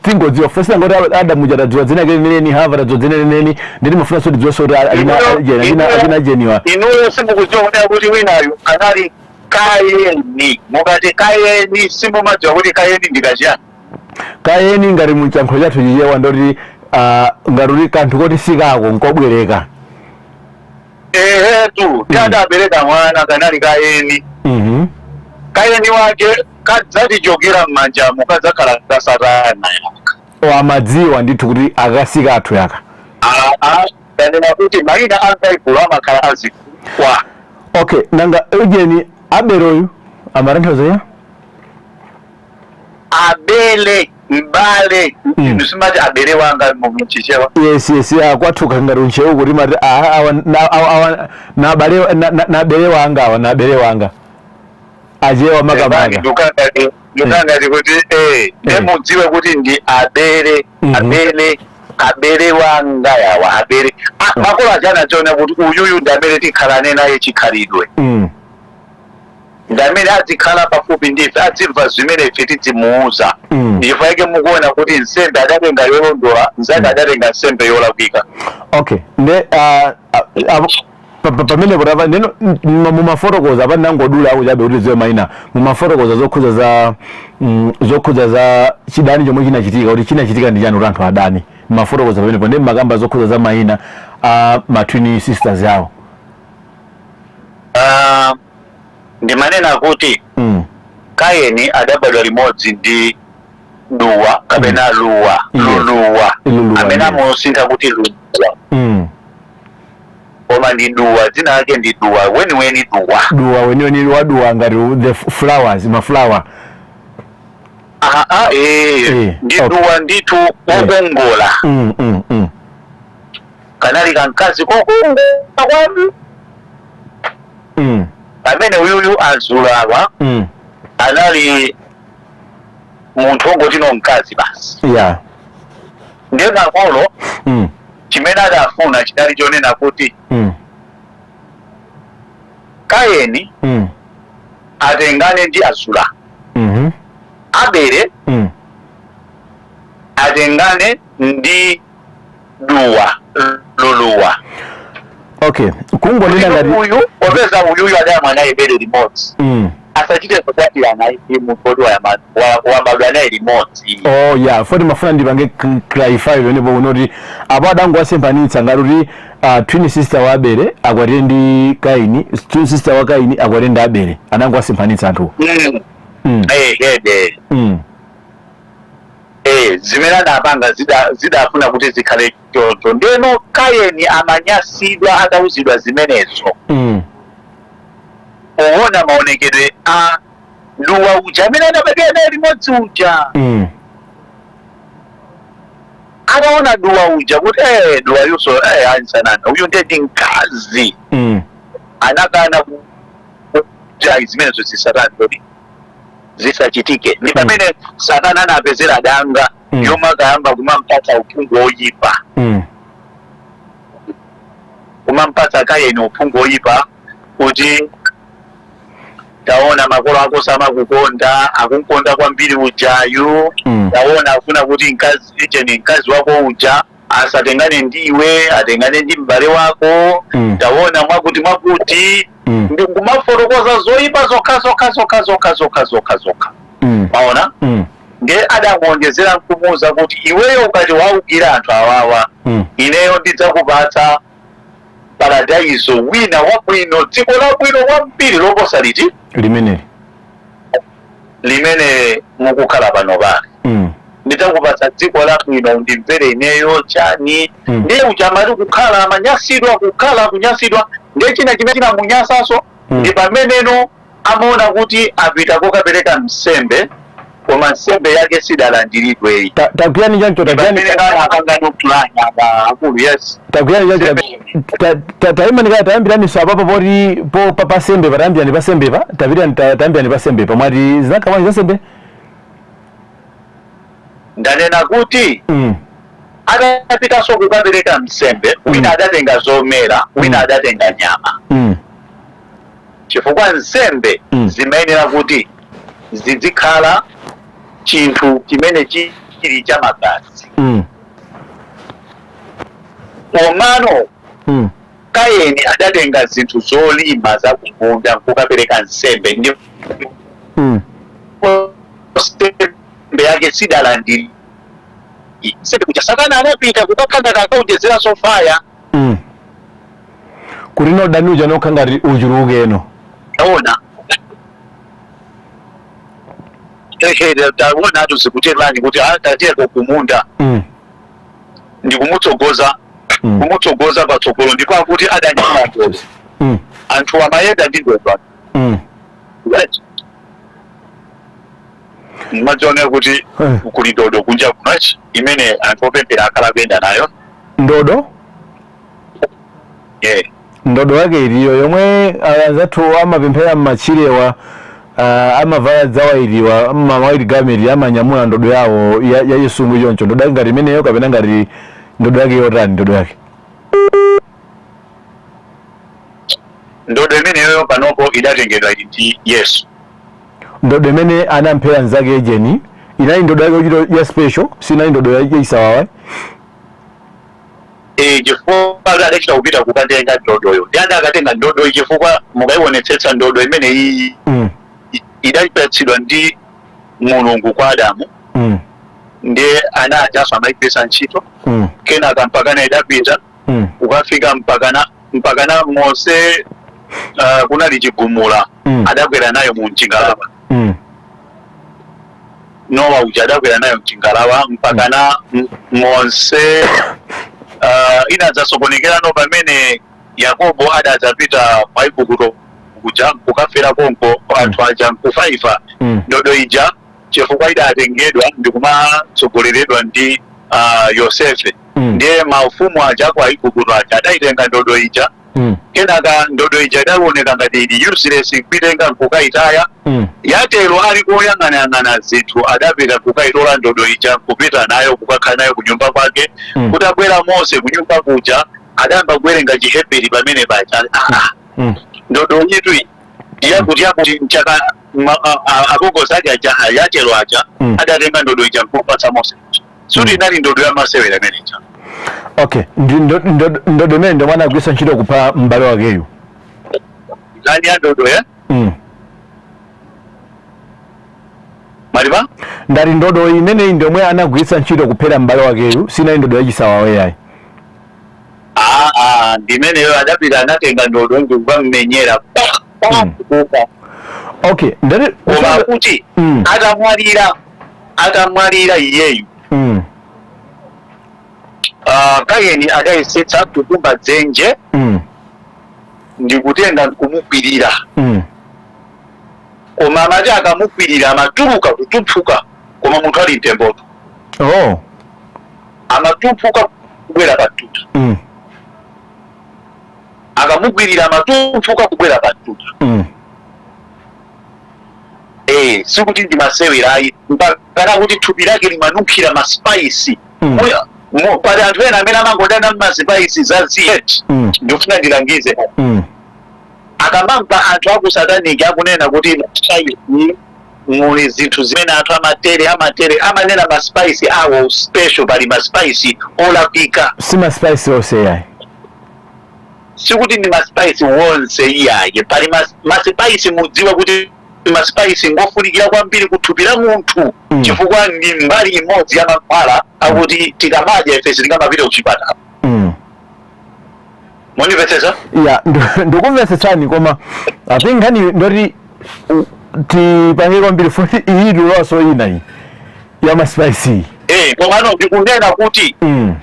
tingodziwa first ngoti Adamu uja tadziwa dzina lake lenileni, Hava tadziwa dzina lenileni, nditi mafuna so tidziwe so kuti alina jeniwa. Inuyo simukudziwa kunena kuti winayu anali Kayeni. Mukati Kayeni, simumadziwa kuti Kayeni ndi kachiyani? Kayeni ngati muchankhulo chathu Chichewa ndoti ngati kuti kanthu koti sikako, nkobwereka. Ehetu, ti adabereka mwana kanali Kayeni. Kayeni wake kadzatichokera m'manjamo, kadzakhala ka satana. Amadziwa ndithu kuti akasika athu yaka. Aa, tanena kuti mayina a Baibulo amakhala azifukwa. Okay, nanga ujeni Abeloyu amatanthauza ya? Abele, mbale. Simati abele wanga muchichewa? Yes, ya, kwathuka ngati unchewu kuti mati awa awa na bale na bele wanga, awa na bele wanga achewa makamaka. Ndukangati kuti ne mudziwe kuti ndi abele. Abele, abele wanga yawa, abele. Ah, makolo aja anadziona kuti uyuyu ndi amene tikhalane naye chikhalidwe, ndi amene adzikhala pafupi ndife, adzimva zimene ife tidzimuuza. Ndichifukwa chake mukuona kuti nsembe adatenga yolondola, nzake adatenga nsembe yolakwika. Okay, nde pamenepo tapa ndeno mumafotokoza apa, nangodula ako chabe kuti ziwe mayina, mumafotokoza zokhudza za chidani chomwe chinachitika, kuti chinachitika ndi chani kuti anthu adani. Mumafotokoza pamenepo ndi makamba zokhudza za mayina a ma twin sisters yawo. Ah, ndimanena kuti Kayeni adabadwa limodzi ndi Duwa kapena Luwa. Luluwa. Luluwa, amene amusintha kuti Luwa, koma ndi Duwa, dzina lake ndi Duwa weniweni, Duwa. Duwa weniweni wa duwa, ngati the flowers, ma flower. Aa, ndi duwa ndithu wokongola. Kanali kamkazi kokongola kwambiri. Pamene uyuyu Azulawa anali munthu wongotino mkazi basi. Ndiye makolo chimene adafuna chinali chonena kuti Kayeni atengane ndi Azula, Abele atengane ndi Duwa, Luluwa. Okay, kungonena ngati uyu, popeza uyuyu adayamwa naye bere limodzi, asachite kukwatirana ndi munthu woti wabadwa naye limodzi. Oh yeah, foti mafuna ndipange clarify pamenepo kunoti apo adangowasemphanitsa ngati kuti twin sister wa Abele akwatire ndi Kaini, twin sister wa Kaini akwatire ndi Abele, adangowasemphanitsa anthuwo. Eh, ede. Zimene adapanga zidafuna kuti zikhale choncho. Ndeno Kayeni amanyasidwa atauzidwa zimenezo. Poona maonekedwe a duwa uja amene anabadwira naye limodzi uja, ataona duwa uja kuti duwa yuso, ansanana uyu ndiye ndi mkazi, anakana kuti ayi, zimenezo zisatani kodi zisachitike. Ndi pamene Satana anapezera danga yomwe akayamba kumampatsa uphungu oyipa, kumampatsa Kayeni uphungu oyipa kuti taona, makolo ako samakukonda, akunkonda kwambiri ujayu. Taona, afuna kuti mkazi ijeni, mkazi wako uja asatengane ndiwe, atengane ndi m'bale wako. Taona, mwakuti mwakuti, ndi kumafotokoza zoyipa zokha zokha zokha zokha zokha zokha zokha. Maona? Ndiye adamuonjezera nkumuwuza kuti iweyo ukati waukira anthu awawa, ineyo ndidzakupatsa paradaiso wina wabwino, dziko labwino kwambiri loposa liti? Limeneli. Limene mukukhala pano pali. Ndidzakupatsa dziko labwino, undimvere ineyo chani. Ndiye uja amati kukhala amanyasidwa, kukhala kunyasidwa. Ndiye china chimene chinamunyasanso, ndi pameneno amaona kuti apita kokapereka nsembe, koma nsembe yake sidalandiridweyi. Tagwirani chancho, tagwirani. Pamene anapangano plan aba akulu, yes. Tagwirani chancho. Tayimani, tayambiraniso apapo poti po pasembe pa, tayambirani pasembe pa, tapitani, tayambirani pasembe pa. Mwati zinakhala bwanji zasembe? Ndanena kuti adapitanso kukapereka nsembe, wina adatenga zomera, wina adatenga nyama, chifukwa nsembe zimayenera kuti zizikhala chinthu chimene chili cha magazi. Komano Kayeni adatenga zinthu zolima zakumunda nkukapereka nsembe, ndi nsembe yake sidalandiri nsembe kuja. Satana anapita kukakhala kakaonjezeranso fire. Kuti no dani uja nokha ngati uchulukeno. Taona, ehe, taona atu zikuterani kuti tatiyeko kumunda, ndikumutsogoza, kumutsogoza patsogolo, ndipo akuti adanyamula ndodo. Anthu amayenda ndi ndodo. Right. Mmadzione kuti kuli ndodo kunja kuno imene anthu opemphera akhala kuyenda nayo. Ndodo? Yeah. Ndodo yake iliyo yomwe anzathu amapemphera mmatchirewa, amavala dzawairiwa ma white garment, amanyamula ndodo yawo ya chisungu choncho? Ndodo yake ngati imeneyo kapena ngati ndodo yake yotani, ndodo yake? Ndodo imeneyo panopo idatengedwa ili ndi Yesu. Ndodo imene anamphera nzake ejeni inali ndodo yake yochita ya special, sinali ndodo ya chisawawa? Eh, chifukwa adachita kupita kukatenga ndodoyo, ndi adakatenga ndodo, chifukwa mukayionetsetsa ndodo imene iyi idapatsidwa ndi Mulungu kwa Adamu. Ndiye ana ajaso amayigwiritsa ntchito. Kenaka mpakana idapita kukafika mpakana Mose, kunali chigumula, adakwera nayo mu mchingalawa. Nowa uja adakwera nayo mchingalawa mpakana monse. Inadzasokonekerano pamene Yakobo adadzapita kwa Igupto kuja kukafera konko, anthu aja nkufaifa. Ndodo ija, chifukwa idatengedwa ndikumatsogoleredwa ndi Yosefe, ndiye maufumu aja kwa Igupto aja adayitenga ndodo ija. Kenaka ndodo ija idaoneka ngati ili useless, kuitenga nkukayitaya. Yatero ali koyang'anayang'ana zinthu, adapita kukayitola ndodo ija, kupita nayo, kukakhala nayo kunyumba kwake. Kutabwera Mose kunyumba kuja, adayamba kuwerenga Chiheberi pamene paja. Ndodo yitu iyi yakuti yakuti mchaka agogozi ake aja yatero aja adatenga ndodo ija nkupatsa Mose. Suti inali ndodo ya masewera imene ija. Okay, ndodo imene ndomwe anagwiritsa ntchito kupha m'bale wakeyu? Nani ya ndodo ya Malipa? Ndati ndodo imeneyi ndomwe anagwiritsa ntchito kuphera m'bale wakeyu, sinali ndodo yachisawawa yayi? Ndimeneyo, adapita anatenga ndodo ndikukammenyera kufa. Okay, ndati Koma kuti atamwalira iyeyu, Kayeni adayesetsa kukumba dzenje ndikutenga nkumukwirira. Koma amati akamukwirira amatuluka kutumphuka, koma munthu ali mtemboto. Oh. Amatumphuka kubwera pamtunda. Akamukwirira amatumphuka kubwera pamtunda. Sikuti ndi masewera ayi, mpakana kuti thupi lake limanunkhira ma spice. Pali anthu ena amene amangodana ma spice za ziyet. Ndikufuna ndilangize. Akamamva anthu aku satanic akunena kuti spice muli zinthu zimene anthu amatere amatere, amanena ma spice awo special, pali ma spice olakwika. Si ma spice onse yayi. Sikuti ndi ma spice wonse iyaye. Pali ma spice, mudziwe kuti ma spice ngofunikira kwambiri kuthupi la munthu, chifukwa ndi mbali imodzi ya mankhwala akuti tikamadya ife sitingamapite kuchipatala. Mundimvetsetsa? Ya, ndikumvetsetsani, koma I think nkhani ndoti tipange kwambiri foti iyi tilowaso ina iyi ya ma spice. Komano ndikunena kuti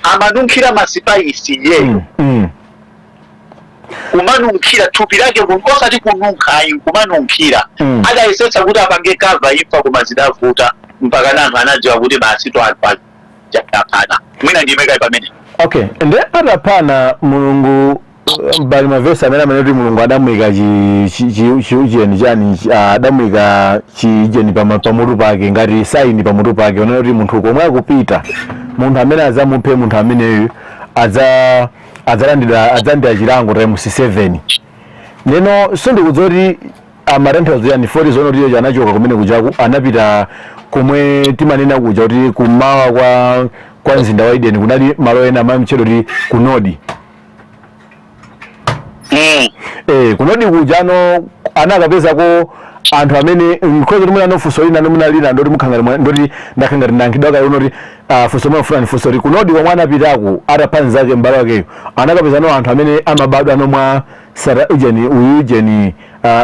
amanunkhira ma spice yeyo. Kumanunkhira thupi lake, osati kununkha ayi, kumanunkhira. Adayesetsa kuti apange cover imfa, koma zidavuta, mpaka anthu anadziwa kuti basi to anthu ajaphana. Mwina ndiyimekayi pamene. Okay, nde ataphana, Mulungu, pali mavesi amene amene kuti Mulungu adamuyika chiyeni chani, adamuyika chijeni pamutu pake ngati sign pamutu pake, onena kuti munthu komwe akupita, munthu amene adzamuphe munthu ameneyu adzalandira, adzalandira chilango times 7. Neno sindikudziwa kuti amatanthauza yani, foti zoona kuti iye anachoka kumene kujaku, anapita komwe timanena kuja kuti kummawa kwa mzinda wa Edeni kunali malo ena amamtchedwa kuti kunodi. Kunodi kujano anakapezako anthu amene nkhoza kuti mwina funso lina nomwe lina ndoti mukhangati ndoti ndakhangati ndayankhidwa kale unoti funso mwe fulani, funso li kunodi komwe anapitako atapha nzake, m'bale wakeyo, anakapezano anthu amene amabadwa nomwa sara ujeni uyu ujeni,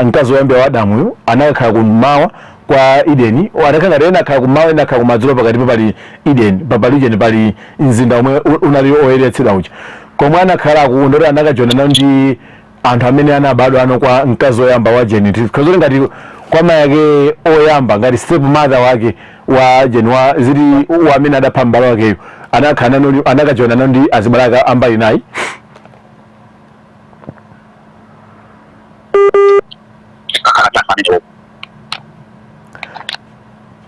mkazi woyambira wa Adamuyu, anakakhala kummawa kwa Edeni. Anakhala ena akhala kummawa, ena akhala kumadzulo, pakati pali Eden, pali ujeni, pali mzinda omwe unali oyeretsedwa uja komwe anakhala ku ndoti anakajonana ndi anthu amene anabadwa ano kwa mkazi woyamba wa Jeni, khazoti ngati kwa mayi ake oyamba, ngati step mother wake wa Jeni, wa zili wa amene adapha m'bale wakeyo, anakhala nano, anakajonana ndi azibale ake ambali nayi.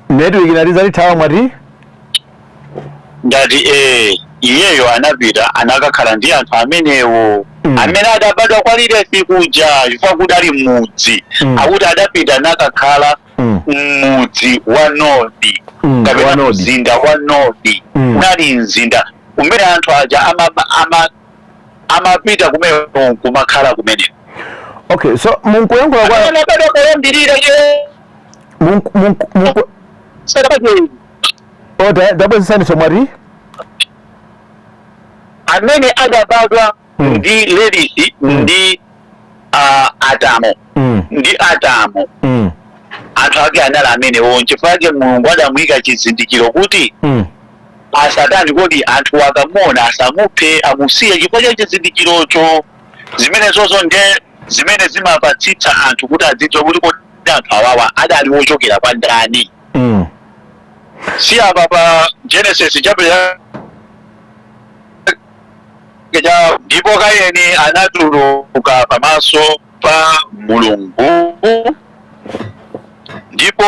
Network inalizalithawa mwati. Ngati iyeyo anapita anakakhala ndi anthu amenewo amene adabadwa kwa Lilith kuja, chifukwa kuti ali mudzi, akuti adapita nakakhala mudzi wa Nodi, kapena wa Nodi. Mzinda wa Nodi. Unali mzinda umene anthu aja amapita kumene kumakhala kumene. Okay, so munkuyankhula kwa anabadwa kuyambirira ye munku sadabadwe. Oh, tabwezesani somwati. Amene adabadwa ndi Lilith ndi Adamu, ndi Adamu, anthu ake anali amenewo. Nchifukwa chake Mulungu adamuyika chizindikiro kuti asatani kodi anthu akamuona asamuphe, amusiye chifukwa cha chizindikirocho. Zimene zozo nde zimene zimapatsitsa anthu kuti adzidziwe kuti kodi anthu awawa adali wochokera kwa ndani. Si apa pa Genesis chapter cha, ndipo Kaini anatuluka pamaso pa Mulungu ndipo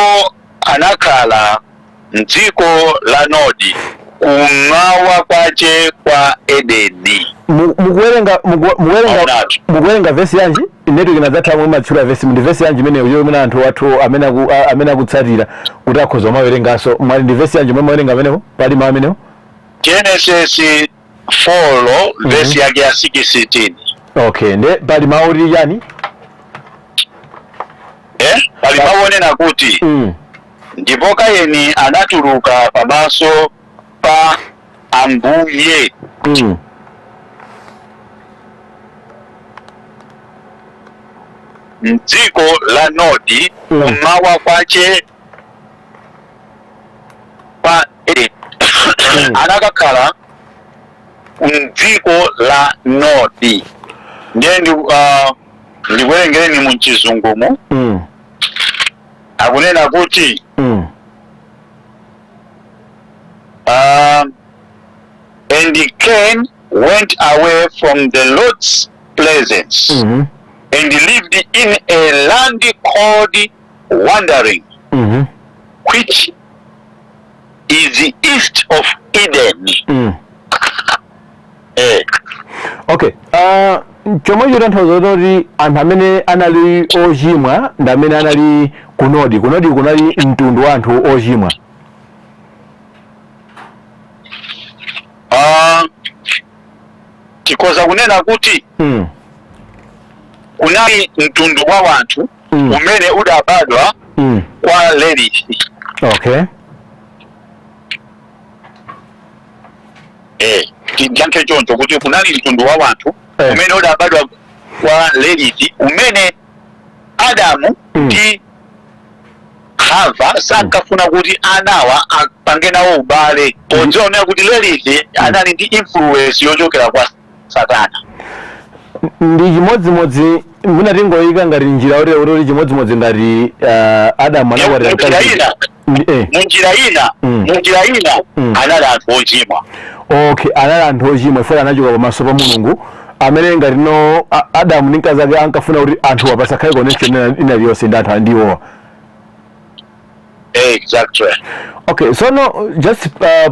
anakhala mdziko la Nodi, kummawa kwache kwa Edeni. Mukuwerenga mukuwerenga Aonatu. Mukuwerenga vesi yanji? Network inadzatha mwe matchula vesi, ndi vesi yanji imene uyo imene anthu athu amene amene akutsatira kuti akhoza kumawerenganso? Mwali ndi vesi yanji mwe mawerenga amenewo, pali mawu amenewo? Genesis 4, vesi yake ya 16. Okay, nde pali mawu kuti chani? Pali mawu onena kuti, ndipo Kaini anatuluka pamaso pa Ambuye mdziko la Nodi, kummawa kwache kwa Edeni. Anakakhala mdziko la Nodi. Ndiye ndikuwerengereni mu Chizungumu. Akunena kuti and Cain went away from the Lord's presence and lived in a land called Wandering, which is east of Eden. Okay, chomwe chotanthauza kuti anthu amene anali ochimwa ndi amene anali ku Nodi. Ku Nodi kunali mtundu wa anthu ochimwa. Tikhoza kunena kuti kunali mtundu wa wanthu umene udabadwa kwa Lilith. Tiyankhe choncho kuti kunali mtundu wa wanthu umene udabadwa kwa Lilith, umene Adamu ndi Hava sankafuna kuti anawa apange nawo ubale, podziwa kuti Lilith anali ndi influence yochokera kwa Satana. Ndi chimodzimodzi, mwina tingoyika ngati njira yoti kuti chimodzimodzi ngati Adamu anakwatira Munjira mkazi ina, munjira ina, munjira ina, anali anthu ochimwa. Okay, anali anthu ochimwa ifo anachoka pamaso pa Mulungu, amene ngati no Adamu ndi mkazi ake ankafuna kuti anthu pasakhale connection ina iliyonse ndi anthu andiwowa. Exactly. Okay, so no, just pa,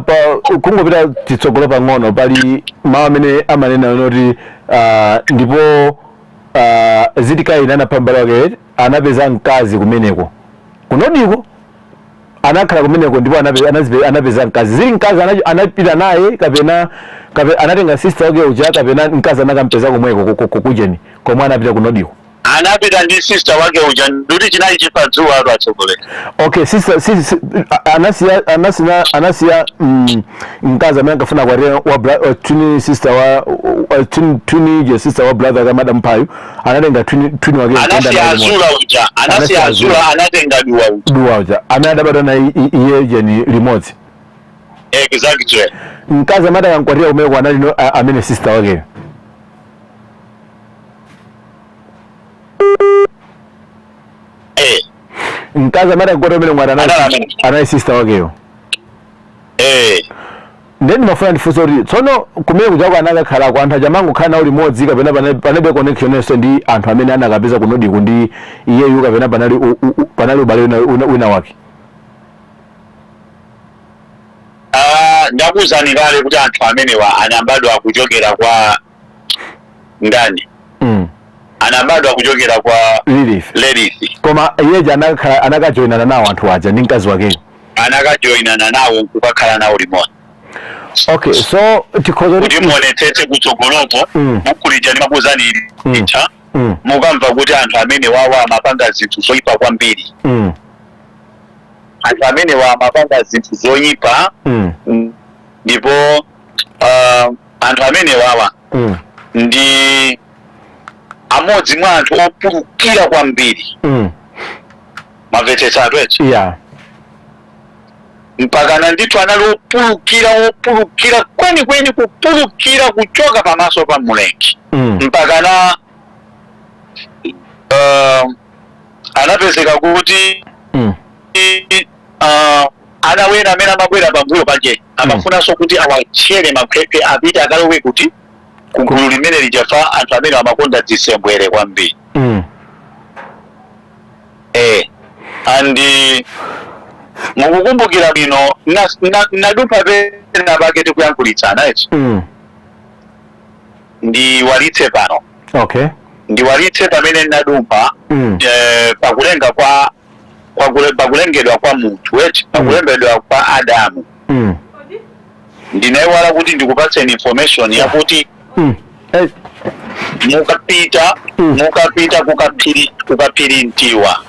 kungopita titsogolo pang'ono, pali mawu amene amanena kuti ndipo ziti Kaini anapha m'bale wake, anapeza mkazi kumeneko ku Nodiko, anakhala kumeneko ndipo anapeza mkazi. Zili mkazi anapita naye kapena anatenga sister wake uja, kapena mkazi anakampeza komweko kujeni komwe anapita ku Nodiko? Anapita ndi sister wake uja, ndikuti chinali chipadzuwa atu atsogoleri. Okay, sister, anasiya mkazi amene ankafuna kwatira wa twin sister wa twin je sister wa brother ka madam payu, anatenga twin wake Anasiya kwenda naye limodzi. Azula uja, anasiya Anasiya Azula, Azula. anatenga Duwa uja. Duwa uja amene adabadwa naye iye jeni limodzi. Exactly. Mkazi amene akankwatira kumene anali amene sister wake. Mkazi amene akankwatira kumene ngwati Anali amene. anali sister wakeyo. Then ndimafuna ndifunse kuti tsono kumene kujako anakakhalako anthu aja amangokhala nawo limodzi, kapena panalibe connection yenso ndi anthu amene anakapeza ku Nodiku ndi iyeyu, kapena panali panali ubale wina wake? Ah, ndakuwuzani kale kuti anthu amenewa anabadwa kuchokera kwa ndani? Anabadwa kuchokera kwa Lilith. Lilith. Koma iyeja anakakhala, anakajoinana nawo anthu aja ndi mkazi wakeyo. Anakajoinana nawo nkukakhala nawo limodzi. Okay, so tikhoza kuti muonetsetse kutsogoloko, buku lija ndimakuwuzani lija, mukamva kuti anthu amene wawa amapanga zinthu zoyipa kwambiri. Anthu amene wa amapanga zinthu zoyipa, ndipo anthu amene wawa ndi amodzi mwa anthu opulukira kwambiri. Mamvetsetsatu eti? Yeah. Mpakana ndithu anali opulukira, opulukira kwenikweni, kupulukira kuchoka pamaso pa Mlengi, mpakana anapezeka kuti ana wena amene amabwera pambuyo pake amafunanso kuti awatchere maphephe, apite akalowe kuti kugulu limene lijafa. Anthu amene amakonda zisembwere kwambiri. And mukukumbukira bwino nadumpha pena pake tikuyankhulitsana eti? Ndiwalitse pano. Ndiwalitse pamene nadumpha. Pakulenga kwa pakulengedwa kwa munthu eti, pakulembedwa kwa Adamu, ndinayiwala kuti ndikupatseni information yakuti mukapita mukapita kukaphiri Mtiwa,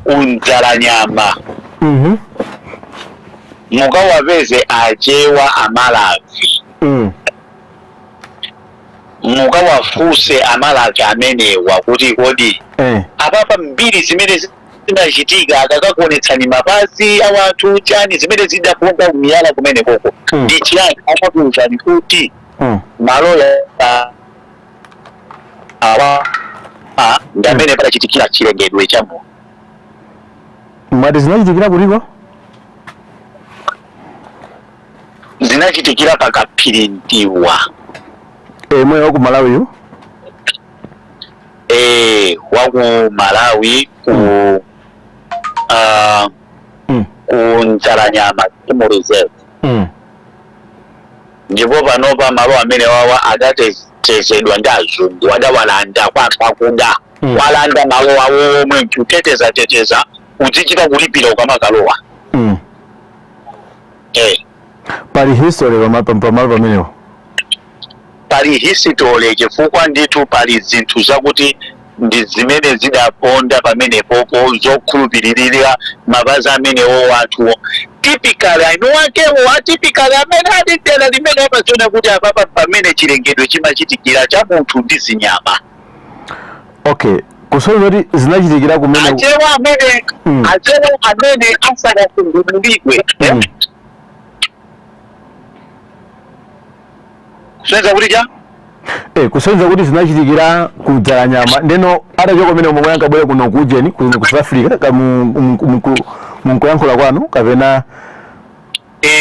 kundzalanyama, mukawapeze Achewa Amalavi. Mukawafunse Amalavi amenewa kuti kodi apapa mbiri zimene zinachitika, akakakuonetsani mapazi awanthu chani zimene zidaponda miyala kumene koko ndi chiyani, akakuwuzani kuti malo ya awa ndi amene padachitikira chilengedwe cha munthu. Mwati zinachitikira kutiko? Zinachitikira paKaphirindiwa. Mwe wa ku Malawiyu? Waku Malawi ku ku Dzalanyama Game Reserve. Ndipo panopa malo amene wawa adatetezedwa ndi azungu, adawalanda kwa anthu akuda. Walanda malo awo omwe nkuteteza teteza, uzichita kulipira ukamakalowa. Pali history pamalo pamenepo? Pali history, chifukwa ndithu pali zinthu zakuti ndi zimene zidaponda pamenepopo zokhulupiririra mapazi amenewo anthuwo, typically eni akewo, atypically amene ali dera limene amaziona kuti apapa pamene chilengedwe chimachitikira cha munthu ndi zinyama. Okay, kusonyeza kuti zinachitikira kumene Achewa amene achewa amene asanasungunulidwe. Kusonyeza kuti cha Kusonyeza kuti zinachitikira kuDzalanyama, ndeno atachoka kumene omwe ankabwera kuno kujeni kuno ku South Africa ka munkuyankhula kwanu kapena?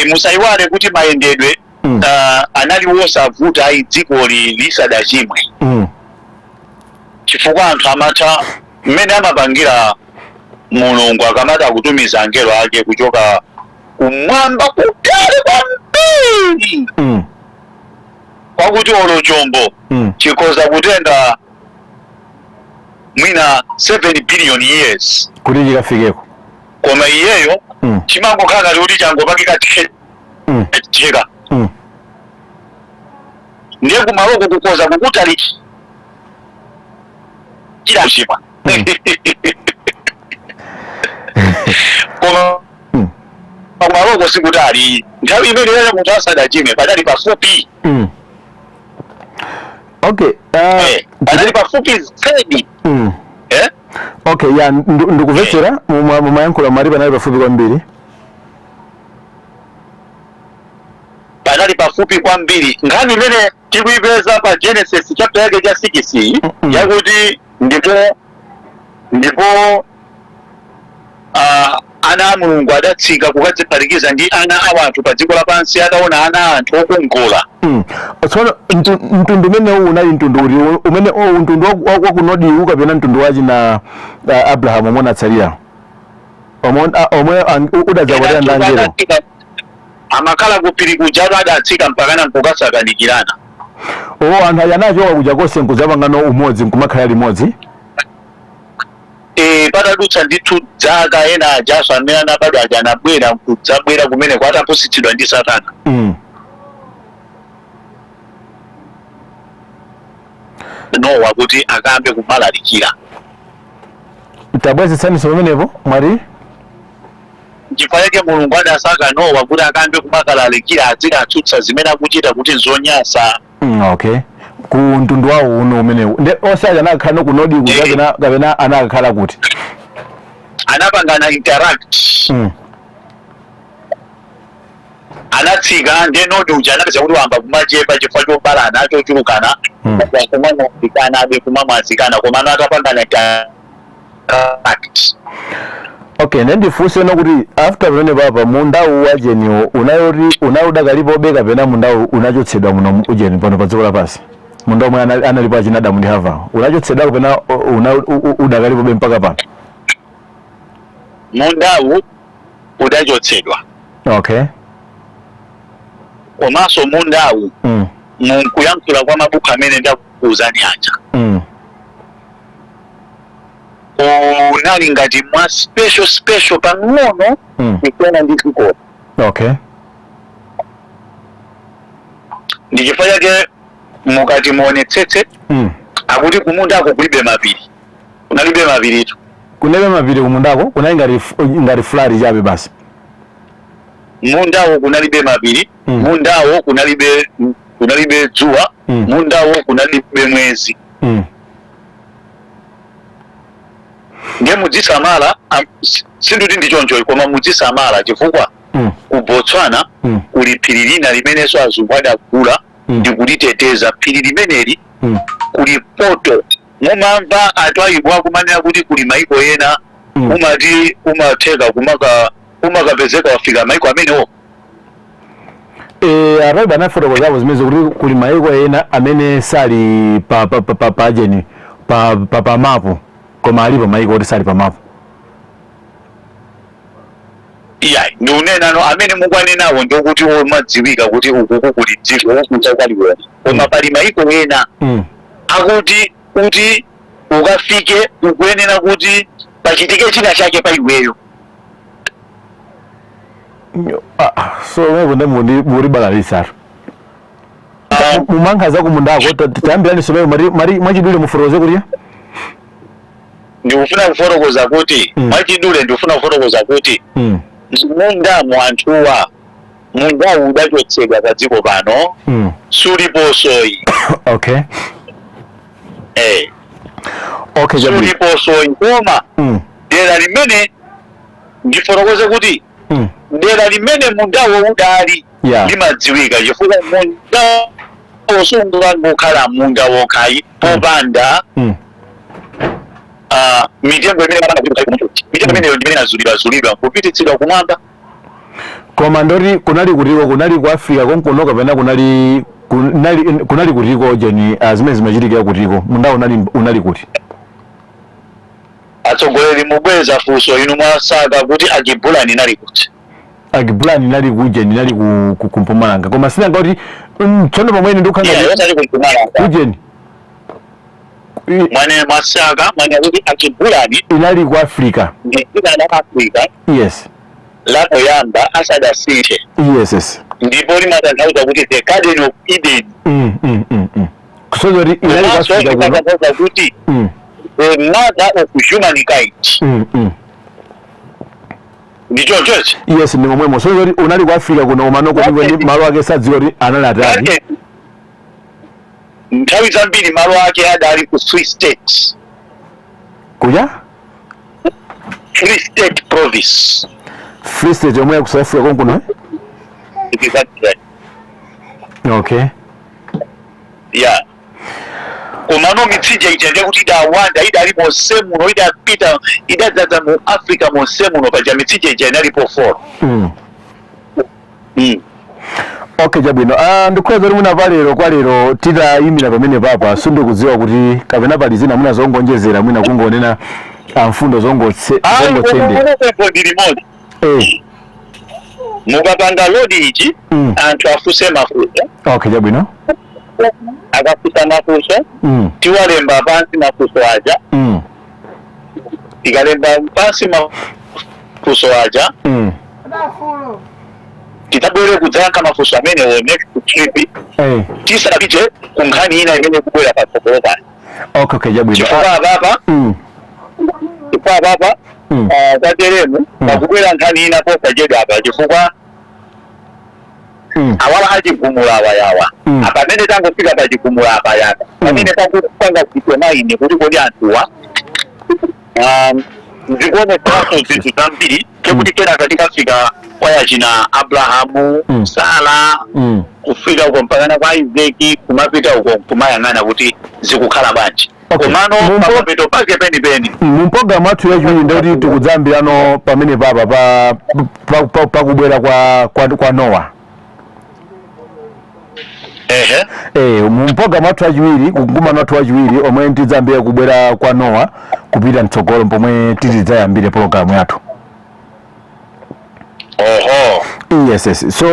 Musayiwale kuti mayendedwe anali wosavuta ayi dzikoli lisadachimwe, chifukwa anthu amatha mmene amapangira Mulungu akamati akutumiza angelo ake kuchoka kumwamba kutali kwambiri, kwakuti olo chombo chikhoza kutenga mwina 7 billion years kuti chikafikeko, koma iyeyo chimangokhala ngati kuti changopangika theka. Ndiye kumaloko kukhoza kukutalikira chima, koma kumaloko sikutali. Nthawi imene yaya munthu asadachimwe padali pafupi. Okay. Padali pafupi zedi. Okay, ya, ndikumvetsera. Mumayankhula mari panali pafupi kwambiri. Panali pafupi kwambiri. Nkhani imene tikuipeza pa Genesis chapter yake cha 6, yakuti ndipo ana a Mulungu adatsika kukadziphatikiza ndi ana a anthu pa dziko lapansi, ataona ana a anthu okongola. Tsono mtundu umenewu unali mtundu uti umene, oh, mtundu wa ku Nodiwu kapena mtundu wachina Abrahamu omwe unatsalira, omwe udadzakwatira ndi angelo? Amakhala ku phiri kuja, adatsika mpakana nkukasakanikirana. O, anthu aja anachoka kuja konse nkudzapangano umodzi nkumakhala limodzi. Patadutsa ndithu dzaka, ena ajaso amene anabadwa aja anabwera nkudzabwera kumene kwatapusitsidwa ndi Satana. Nowa kuti akambe kumalalikira. Tabwezetsaniso pamenepo, mwati? Chifukwa chake Mulungu adasaka Nowa kuti akambe kumakalalikira, azikatsutsa zimene akuchita kuti nzonyansa. Okay, ku mtundu wawo uno umenewu, nde onse aja anakakhala no ku Nodi kuti kapena anakakhala kuti? Anapangana interact. Anatsika, ndiye Nodi uja anapeza kuti wamba kumachepa chifukwa chobalana chochulukana, kumamwazikana abe, kumamwazikana, komano atapangana interact. Okay, nde ndifunse no kuti after pamene papa mundawu wacheniwo unayoti unali udakalipobe kapena mundawu unachotsedwa muno ujeni pano pa dziko lapansi? Munda omwe analipo achina Adamu ndi Hava unachotsedwa kapena udakalipobe mpaka pano? Mundawu udachotsedwa. Komanso mundawu, munkuyankhula kwa mabuku amene ndakuuzani aja, unali ngati mwa special special pang'ono kusiyana ndi dziko. Ndi chifukwa chake mukati muonetsetse, akuti kumundako kulibe mapiri, kunalibe mapiritu. Kunalibe mapiri kumundako, kunali ngati flat chabe basi. Mundawo kunalibe mapiri. Mundawo kunalibe dzuwa. Mundawo kunalibe mwezi. Ndiye mudzisamala, sinduti ndi choncho, koma mudzisamala chifukwa ku Botswana kuli phiri lina limenenso azungu adagula ndi kuliteteza phiri limeneli. Kuli poto, mumamva anthu ayibo akumanena kuti kuli maiko ena. Umati umatheka kumaka umakapezeka wafika maiko amenewo. Arabi anafotokozapo zimene kuti kuli maiko ena amene sali pa pa pa pa pa jeni pa pa pa mapu, koma alipo maiko oti sali pa mapu. Iya, ndiunenano amene mukwanenawo ndikuti umadziwika kuti ukuku kuli dziko ukuchakaliwona, koma pali maiko ena akuti kuti ukafike ukuyenera kuti pachitike china chake pa iweyo. Ah, so mwepo ndi muribalalisatu mumankha za kumundako. Tayambirani someo mari mwachidule mufotokoze kuti Ndikufuna kufotokoza kuti mwachidule ndikufuna kufotokoza kuti mundamo anthuwa, mundawu udachotsedwa pa dziko pano, suliposoyi. Okay, chabwino. Suliposoyi, koma dera limene ndifotokoze kuti dera limene mundawo udali limadziwika, chifukwa mundawo sungangokhala munda wokhayi popanda mitengo imene mitengo imeneyo ndimene inazulidwa zulidwa kupititsidwa kumwamba. Koma ndoti kunali kutiko? Kunali ku Africa konkuno kapena kunali kutiko jeni? Zimene zimachitikira kutiko? Mundawo unali kuti? Atsogoleri, mubweza funso. Inu mwasaka kuti Alkebulan inali kuti? Alkebulan inali kujeni, inali ku Mpumalanga, koma sinanga kuti tsono pamwene ndikukhanga Iya, yosati ku Mpumalanga. Kujeni. Mwane mwasaka mwane kuti Alkebulan inali ku Africa. Ndi dzina la Africa lapoyamba asadasinthe, ndipo limatanthauza kuti the Garden of Eden. Kusonyeza kuti inali ku Komanso Africa kuno. limatanthauza kuti the mother of humankind. Ndicho chochi. Yes, ndi momwemo. So kuti unali ku Africa kuno, koma noko malo ake sadziwa kuti anali atali. Garden, nthawi zambiri malo ake adali ku Free State. Kuja? Free State Province. Free State yomwe ya ku South Africa konkuno, eh? Exactly. Yeah, komano mitsinje ija ndiye kuti idawanda, idali monse muno, idapita, idadzaza mu Africa monse muno. Paja mitsinje ija inalipo four. Okay, chabwino. Ndikhoza kuti mwina palero kwa lero titayimira pamene papa. Sindikudziwa kuti kapena pali zina mwina zongonjezera, mwina kungonena mfundo zongotsendera. Ndi limodzi. Mukapanga load ichi, anthu afunse mafunso. Okay, chabwino. Akafunsa mafunso, tiwalemba pansi mafunso aja. Tikalemba pansi mafunso aja, titabwere kudzayankha mafunso amenewo next trip, tisanapite ku nkhani ina imene ikubwera patsogolo pano. Okay, chabwino. Chifukwa apapa chifukwa apapa kwateremu pakubwera nkhani ina posachedwa apa, chifukwa awala achigumula awa yawa, apamene tangofika pa chigumula apa yaka, pamene takupanga determine kuti kodi anthuwa zikuonetsanso zinthu zambiri, kekuti kenaka tikafika kwa yachina Abrahamu, Sara, kufika uko mpakana kwa Isaki, kumapita uko kumayang'ana kuti zikukhala bwanji. Komano pamapeto pake penipeni, Mu programu athu yachiwiri ndikuti tikudzambirano pamene papa pa kubwera kwa Nowa. Mu programu athu achiwiri, kumkumano athu wachiwiri omwe tidzambire kubwera kwa Nowa kupita mtsogolo, pomwe titidzayambire programu yathu. Oho. Yes, so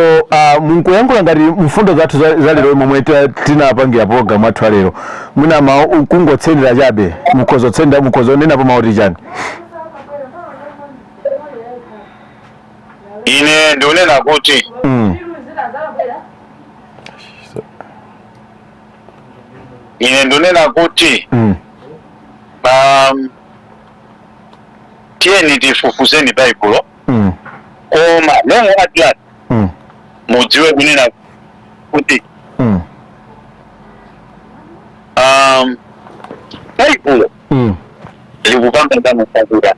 munkuyankhula ngati mfundo zathu za lero momwe tinapangira programu athu alero, mwina ma kungotsendera chabe, mukhozotsendera, mukhozonenapo mauti chani? Ine ndikunena kuti ine ndikunena kuti tiyeni tifufuzeni Baibulo, koma long at last mudziwe kunena kuti Baibulo likupanga zamusakuda.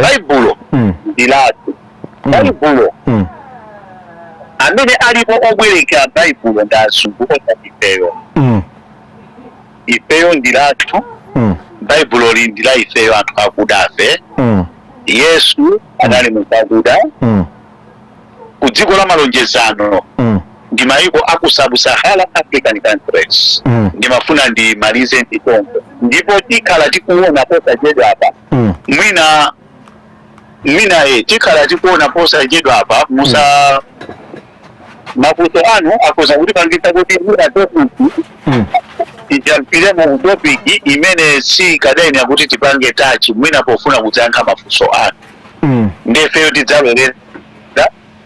Baibulo ndi lathu. Baibulo, amene alipo obwerekera Baibulo ndi azungu, osati ifeyo. Ifeyo ndi lathu. Baibulo ndi la ifeyo anthu akudafe. Yesu anali munthu akuda. Ku dziko la malonjezano ndi mayiko aku Sub-Sahara African countries. Ndimafuna ndimalize nditongo, ndipo tikhala tikuona posachedwa apa. Mwina tikhala tikuona posachedwa apa. Musa mafunso anu akhoza kutipangitsa kuti mwina topic tijampire mu topic imene sikadayenera kuti tipange touch, mwina pofuna kudzayankha mafunso anu. Ndefeyo tidzalolera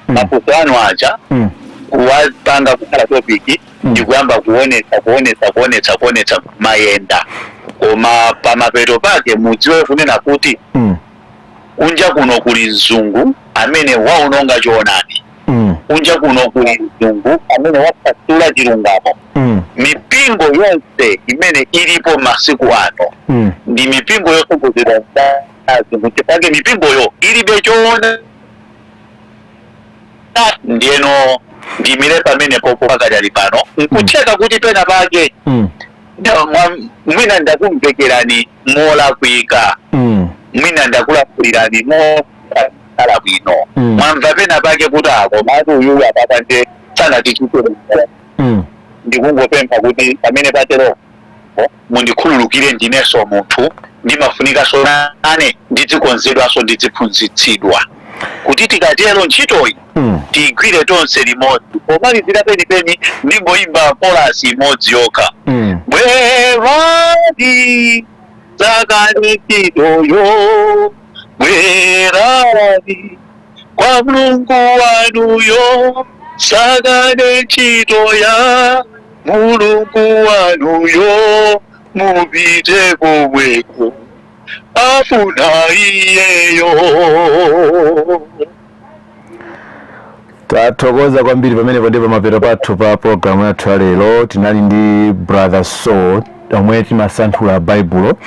mafunso anu aja kuwapanga kukhala topic ndikuyamba kuonetsa, kuonetsa, kuonetsa, kuonetsa mayenda. Koma pamapeto pake mudziwe kunena kuti kunja kuno kuli mzungu amene waononga choonadi. Kunja kuno kuli mzungu amene wapasula chilungamo. Mipingo yonse imene ilipo masiku ano ndi mipingo yotsogozedwa azungu, chifukwa mipingoyo ilibe choona. Ndiyeno ndimire pamenepo pakadali pano. Nkutheka kuti pena pake mwina ndakumvekerani molakwika, mwina ndakulankhulirani mosakhala bwino. Mwamva pena pake kuti akomatu uyuyu apapa nde sanatichitire. Ndikungopempha kuti pamene patero mundikhululukire. Ndinenso munthu, ndimafunikanso nane ndidzikonzedwanso, ndidziphunzitsidwa, kuti tikatero ntchitoyi tiyigwire tonse limodzi. Pomalizira penipeni ndingoyimba chorus imodzi yokha. Bwerani, sakani ntchitoyo, bwerani kwa Mulungu wanuyo, sakani ntchito ya Mulungu wanuyo, mupite komweko afuna iyeyo. Tathokoza kwambiri. Pamenepo ndi pamapeto pathu pa programu yathu ya lero. Tinali ndi Brother Saul omwe timasanthula Baibulo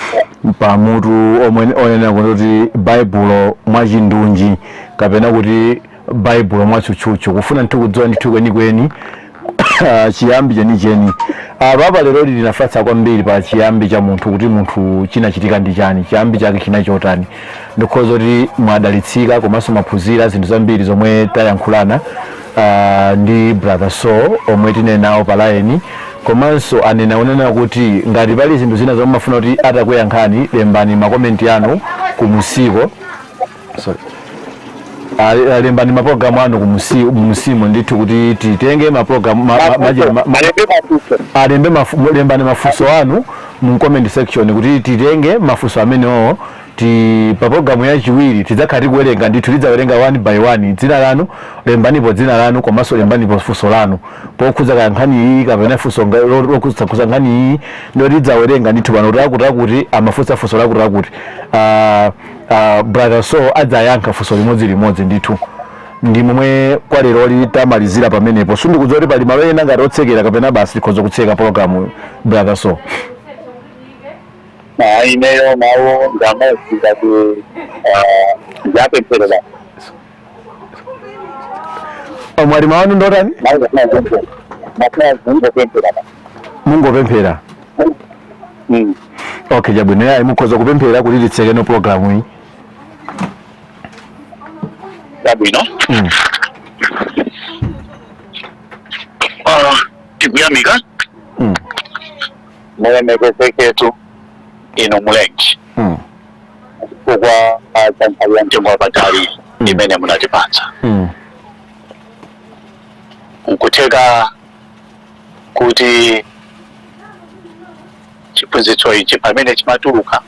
pamutu omwe onena kuti Baibulo mwachindunji kapena kuti Baibulo mwatchutchutchu, kufuna ndithu kudziwa ndithu kwenikweni chiyambi chenicheni. Apapa lero tinafatsa kwambiri pa chiyambi cha munthu, kuti munthu chinachitika ndi chani, chiyambi chake china chotani. Ndikhoza kuti mwadalitsika komanso mwaphunzira zinthu zambiri zomwe tayankhulana ndi Brother Saul omwe tine nawo pa line. Komanso anena unena kuti ngati pali zinthu zina zomwe mafuna kuti atakuyankhani, lembani ma comment anu kumusiko, sorry, lembani mapulogalamu anu kumusimu ndithu kuti titenge mapulogalamu Alembe mafunso. Alembe lembani mafunso anu mu comment section kuti titenge mafunso amenewo ti pa programu yachiwiri tidzakhala tikuwerenga ndithu. Tidzawerenga one by one. Dzina lanu, lembanipo dzina lanu komanso lembanipo funso lanu pokhudza kaya nkhani iyi kapena funso lokhudza nkhani iyi, ndio tidzawerenga ndithu pano kuti akuti akuti amafunsa funso lakuti akuti. Brother Saul adzayankha funso limodzi limodzi ndithu. Ndi momwe kwa lero tamalizira pamenepo. Sindikudziwa kuti pali malo ena ngati otsekera kapena basi tikhoza kutseka programu, Brother Saul. Ineyo mawu ngamodzi, ngati ndapempherera. Mwali mawu anu ndotani? Mafuna Mungopemphera? Mm. Okay, chabwino. Yayi, mukhoza kupemphera kuti titsekeno programu iyi. Chabwino. Tikuyamika. Mulemekezeketu inu Mulengi chifukwa cha nthawi ya mtengo wapatali imene munatipatsa. Nkutheka kuti chiphunzitso ichi pamene chimatuluka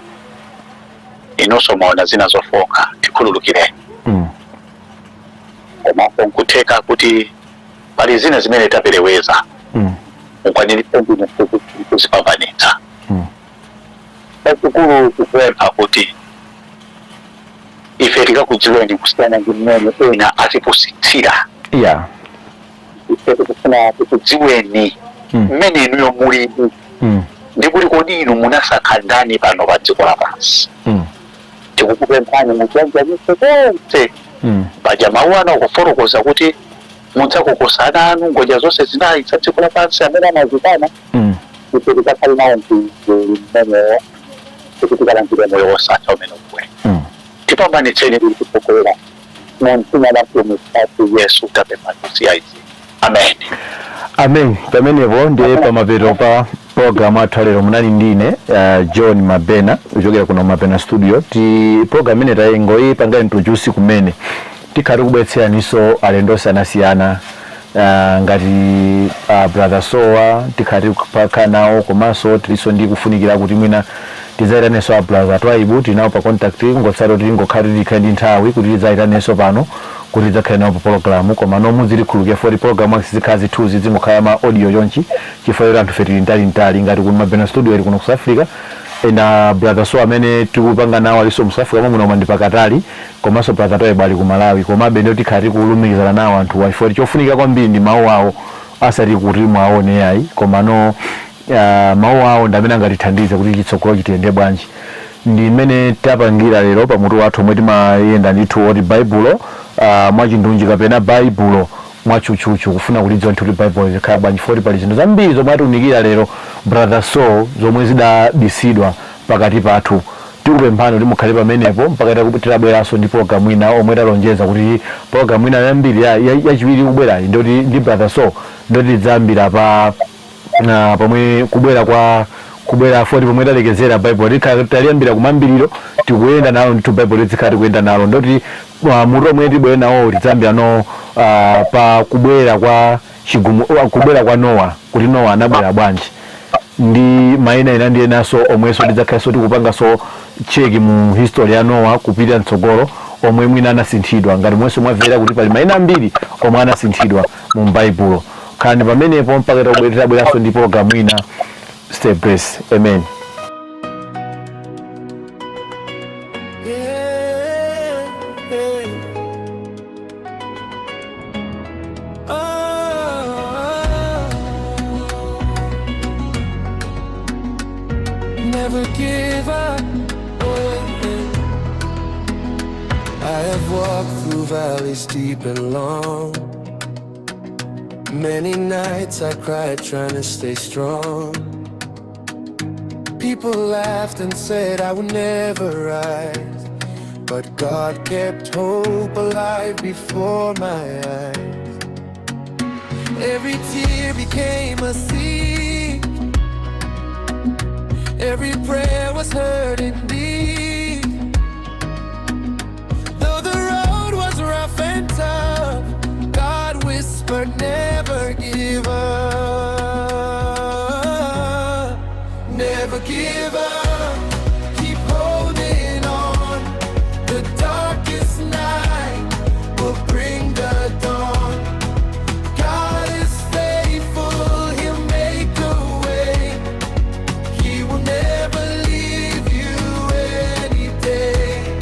inunso mwaona zina zofoka, tikhululukireni. Komanso nkutheka kuti pali zina zimene tapereweza, mukwaniritse ndinu kuzipambanitsa. Chachikulu kupempha kuti ife tikakudziweni kusiyana ndi mmene ena atipusitsira. Ife tikufuna tikudziweni mmene inuyo mulili ndikuti kodi inu munasankha ndani pano pa dziko lapansi. Tikukupemphani muchiyanjanitse konse. Paja mawu ano akufotokoza kuti mudzakokosa ana anu ngodya zonse zinayi za dziko lapansi amene amazikana. Ife tikakhale nawo mtendere mmenewo. Kuti tikalandire moyo wosatha umene ukubwera. Tipambanitseni kuti titsogolera mu dzina la Mpulumutsi wathu Yesu tapempha kusiya izi. Amen. Amen. Pamenepo ndiye pamapeto pa program athu lero. Munali ndine John Mabena kuchokera kuno Mabena Studio. Ti program imene tayingoyipanga introduce kumene, tikhale tikubweretseraninso alendo osiyanasiyana ngati Brother Sowa, tikhale tikupakha nawo, komanso tilinso ndi kufunikira kuti mwina tidzayitanenso a Brother Twaibu. Tinawo pa contact, kungotsala kuti tingokhala tikhale ndi nthawi kuti tidzayitanenso pano kuti tidzakhale nawo pa program. Koma no muzilikhululukira foti program zikhala zithunzi, zingokhala ma audio chonchi, chifukwa choti anthu fe tili mtali ngati kuno Mabena Studio ili kuno ku South Africa, ena Brother So amene tikupanga nawo alinso mu South Africa momwe muno ndi pakatali, komanso Brother Twaibu ali ku Malawi. Komabe ndio tikhala tikulumikizana nawo anthu, chifukwa chofunika kwambiri ndi mawu awo, asati kuti mwaone ayi, komano mawu awo ndi amene angatithandize kuti chitsogolo chitiyende bwanji. Ndi mmene tapangira lero pamutu wathu omwe timayenda ndithu oti Baibulo mwachindunji kapena Baibulo mwatchutchutchu, kufuna kulidziwa ndithu kuti Baibulo likhala bwanji, foti pali zinthu zambiri zomwe atiunikira lero Brother So zomwe zidabisidwa pakati pathu. Tikupemphani kuti mukhale pamenepo mpaka titabweranso ndi program ina omwe talonjeza kuti program ina yambiri yachiwiri kubwerayi ndoti ndi Brother So, ndoti tidzayambira pa pomwe kubwera kwa kubwera foti pomwe talekezera Bible, tikhala taliyambira kumambiriro, tikuyenda nalo ndithu Bible, tizikhala tikuyenda nalo. Ndoti mutu omwe tibwere nawo tidzayambira no pa kubwera kwa chigumu, kubwera kwa Nowa, kuti Nowa anabwera bwanji, ndi mayina ena ndi enanso omwenso tidzakhalenso tikupanganso check mu history ya Nowa kupita mtsogolo, omwe mwina anasinthidwa, ngati mwenso mwamvera kuti pali mayina ambiri omwe anasinthidwa mu Baibulo. Khalani pamenepo mpaka tabweranso ndi program ina. Stay blessed. Amen. Yeah. Oh, never give up. Oh, yeah. I have walked through valleys deep and long. Many nights I cried trying to stay strong. People laughed and said I would never rise. But God kept hope alive before my eyes. Every tear became a seed. Every prayer was heard indeed. Though the road was rough and tough, God whispered, "Never give up. Never give up. Keep holding on. The darkest night will bring the dawn. God is faithful, He'll make a way. He will never leave you any day.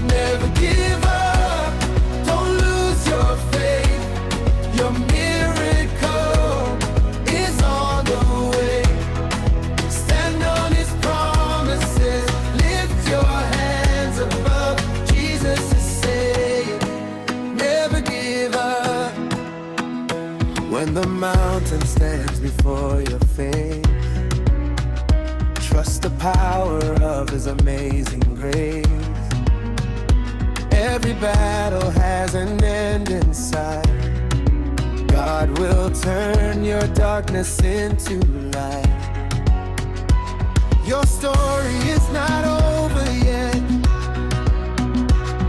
Never give up, don't lose your faith. Your miracle is on the way. Stand on His promises, lift your hands above. Jesus is saying, never give up." When the mountain stands before your face, trust the power of His amazing grace. Every battle has an end in sight. God will turn your darkness into light. Your story is not over yet.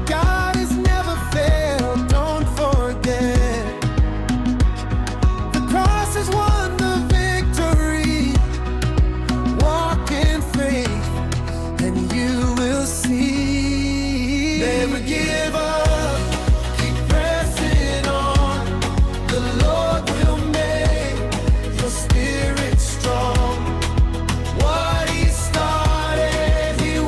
God has never failed, don't forget. The cross has won the victory. Walk in faith and you will see. Never give up, keep pressing on. The Lord will make your spirit strong. What He started, He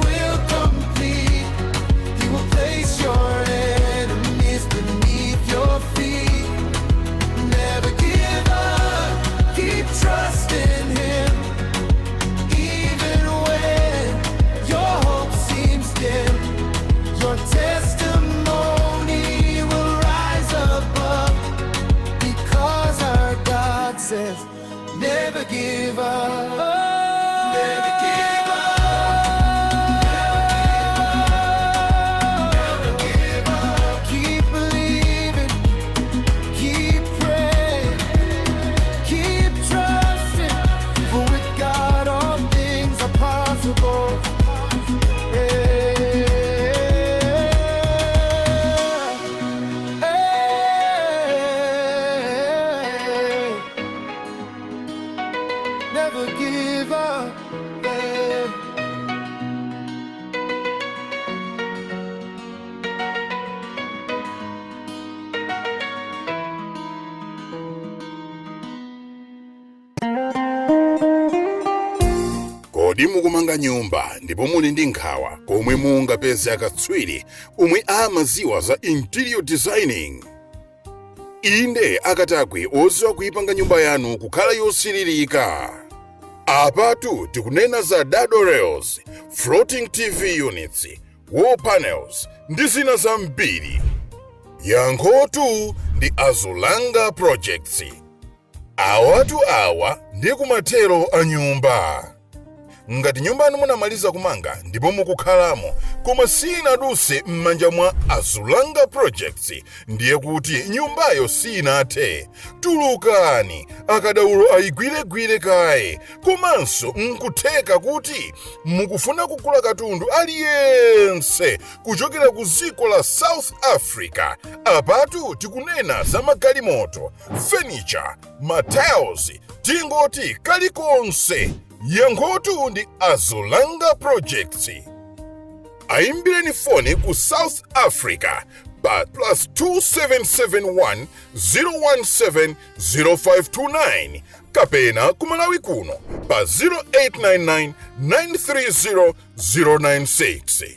Kodi mukumanga nyumba ndipo muli ndi nkhawa komwe mungapeze akatswiri omwe amaziwa za interior designing? Inde, akatakwe oziwa kuyipanga nyumba yanu kukhala yosiririka. Apatu tikunena za dado rails, floating TV units, wall panels ndi zina zambiri. Yankhotu ndi Azulanga Projects. Awatu awa ndi kumathero a nyumba. Ngati nyumba yanu munamaliza kumanga ndipo mukukhalamo, koma sinaduse m'manja mwa Azulanga Projects, ndiye kuti nyumbayo sinathe. Tulukani, akadaulo ayigwiregwire kaye. Komanso nkutheka kuti mukufuna kugula katundu aliyense kuchokera ku dziko la South Africa. Apatu tikunena za magalimoto, furniture, matiles, tingoti kalikonse. Yankhotu ndi Azulanga Projects. Ayimbireni foni ku South Africa pa +2771 017 0529 kapena ku Malawi kuno pa 0899 930 096.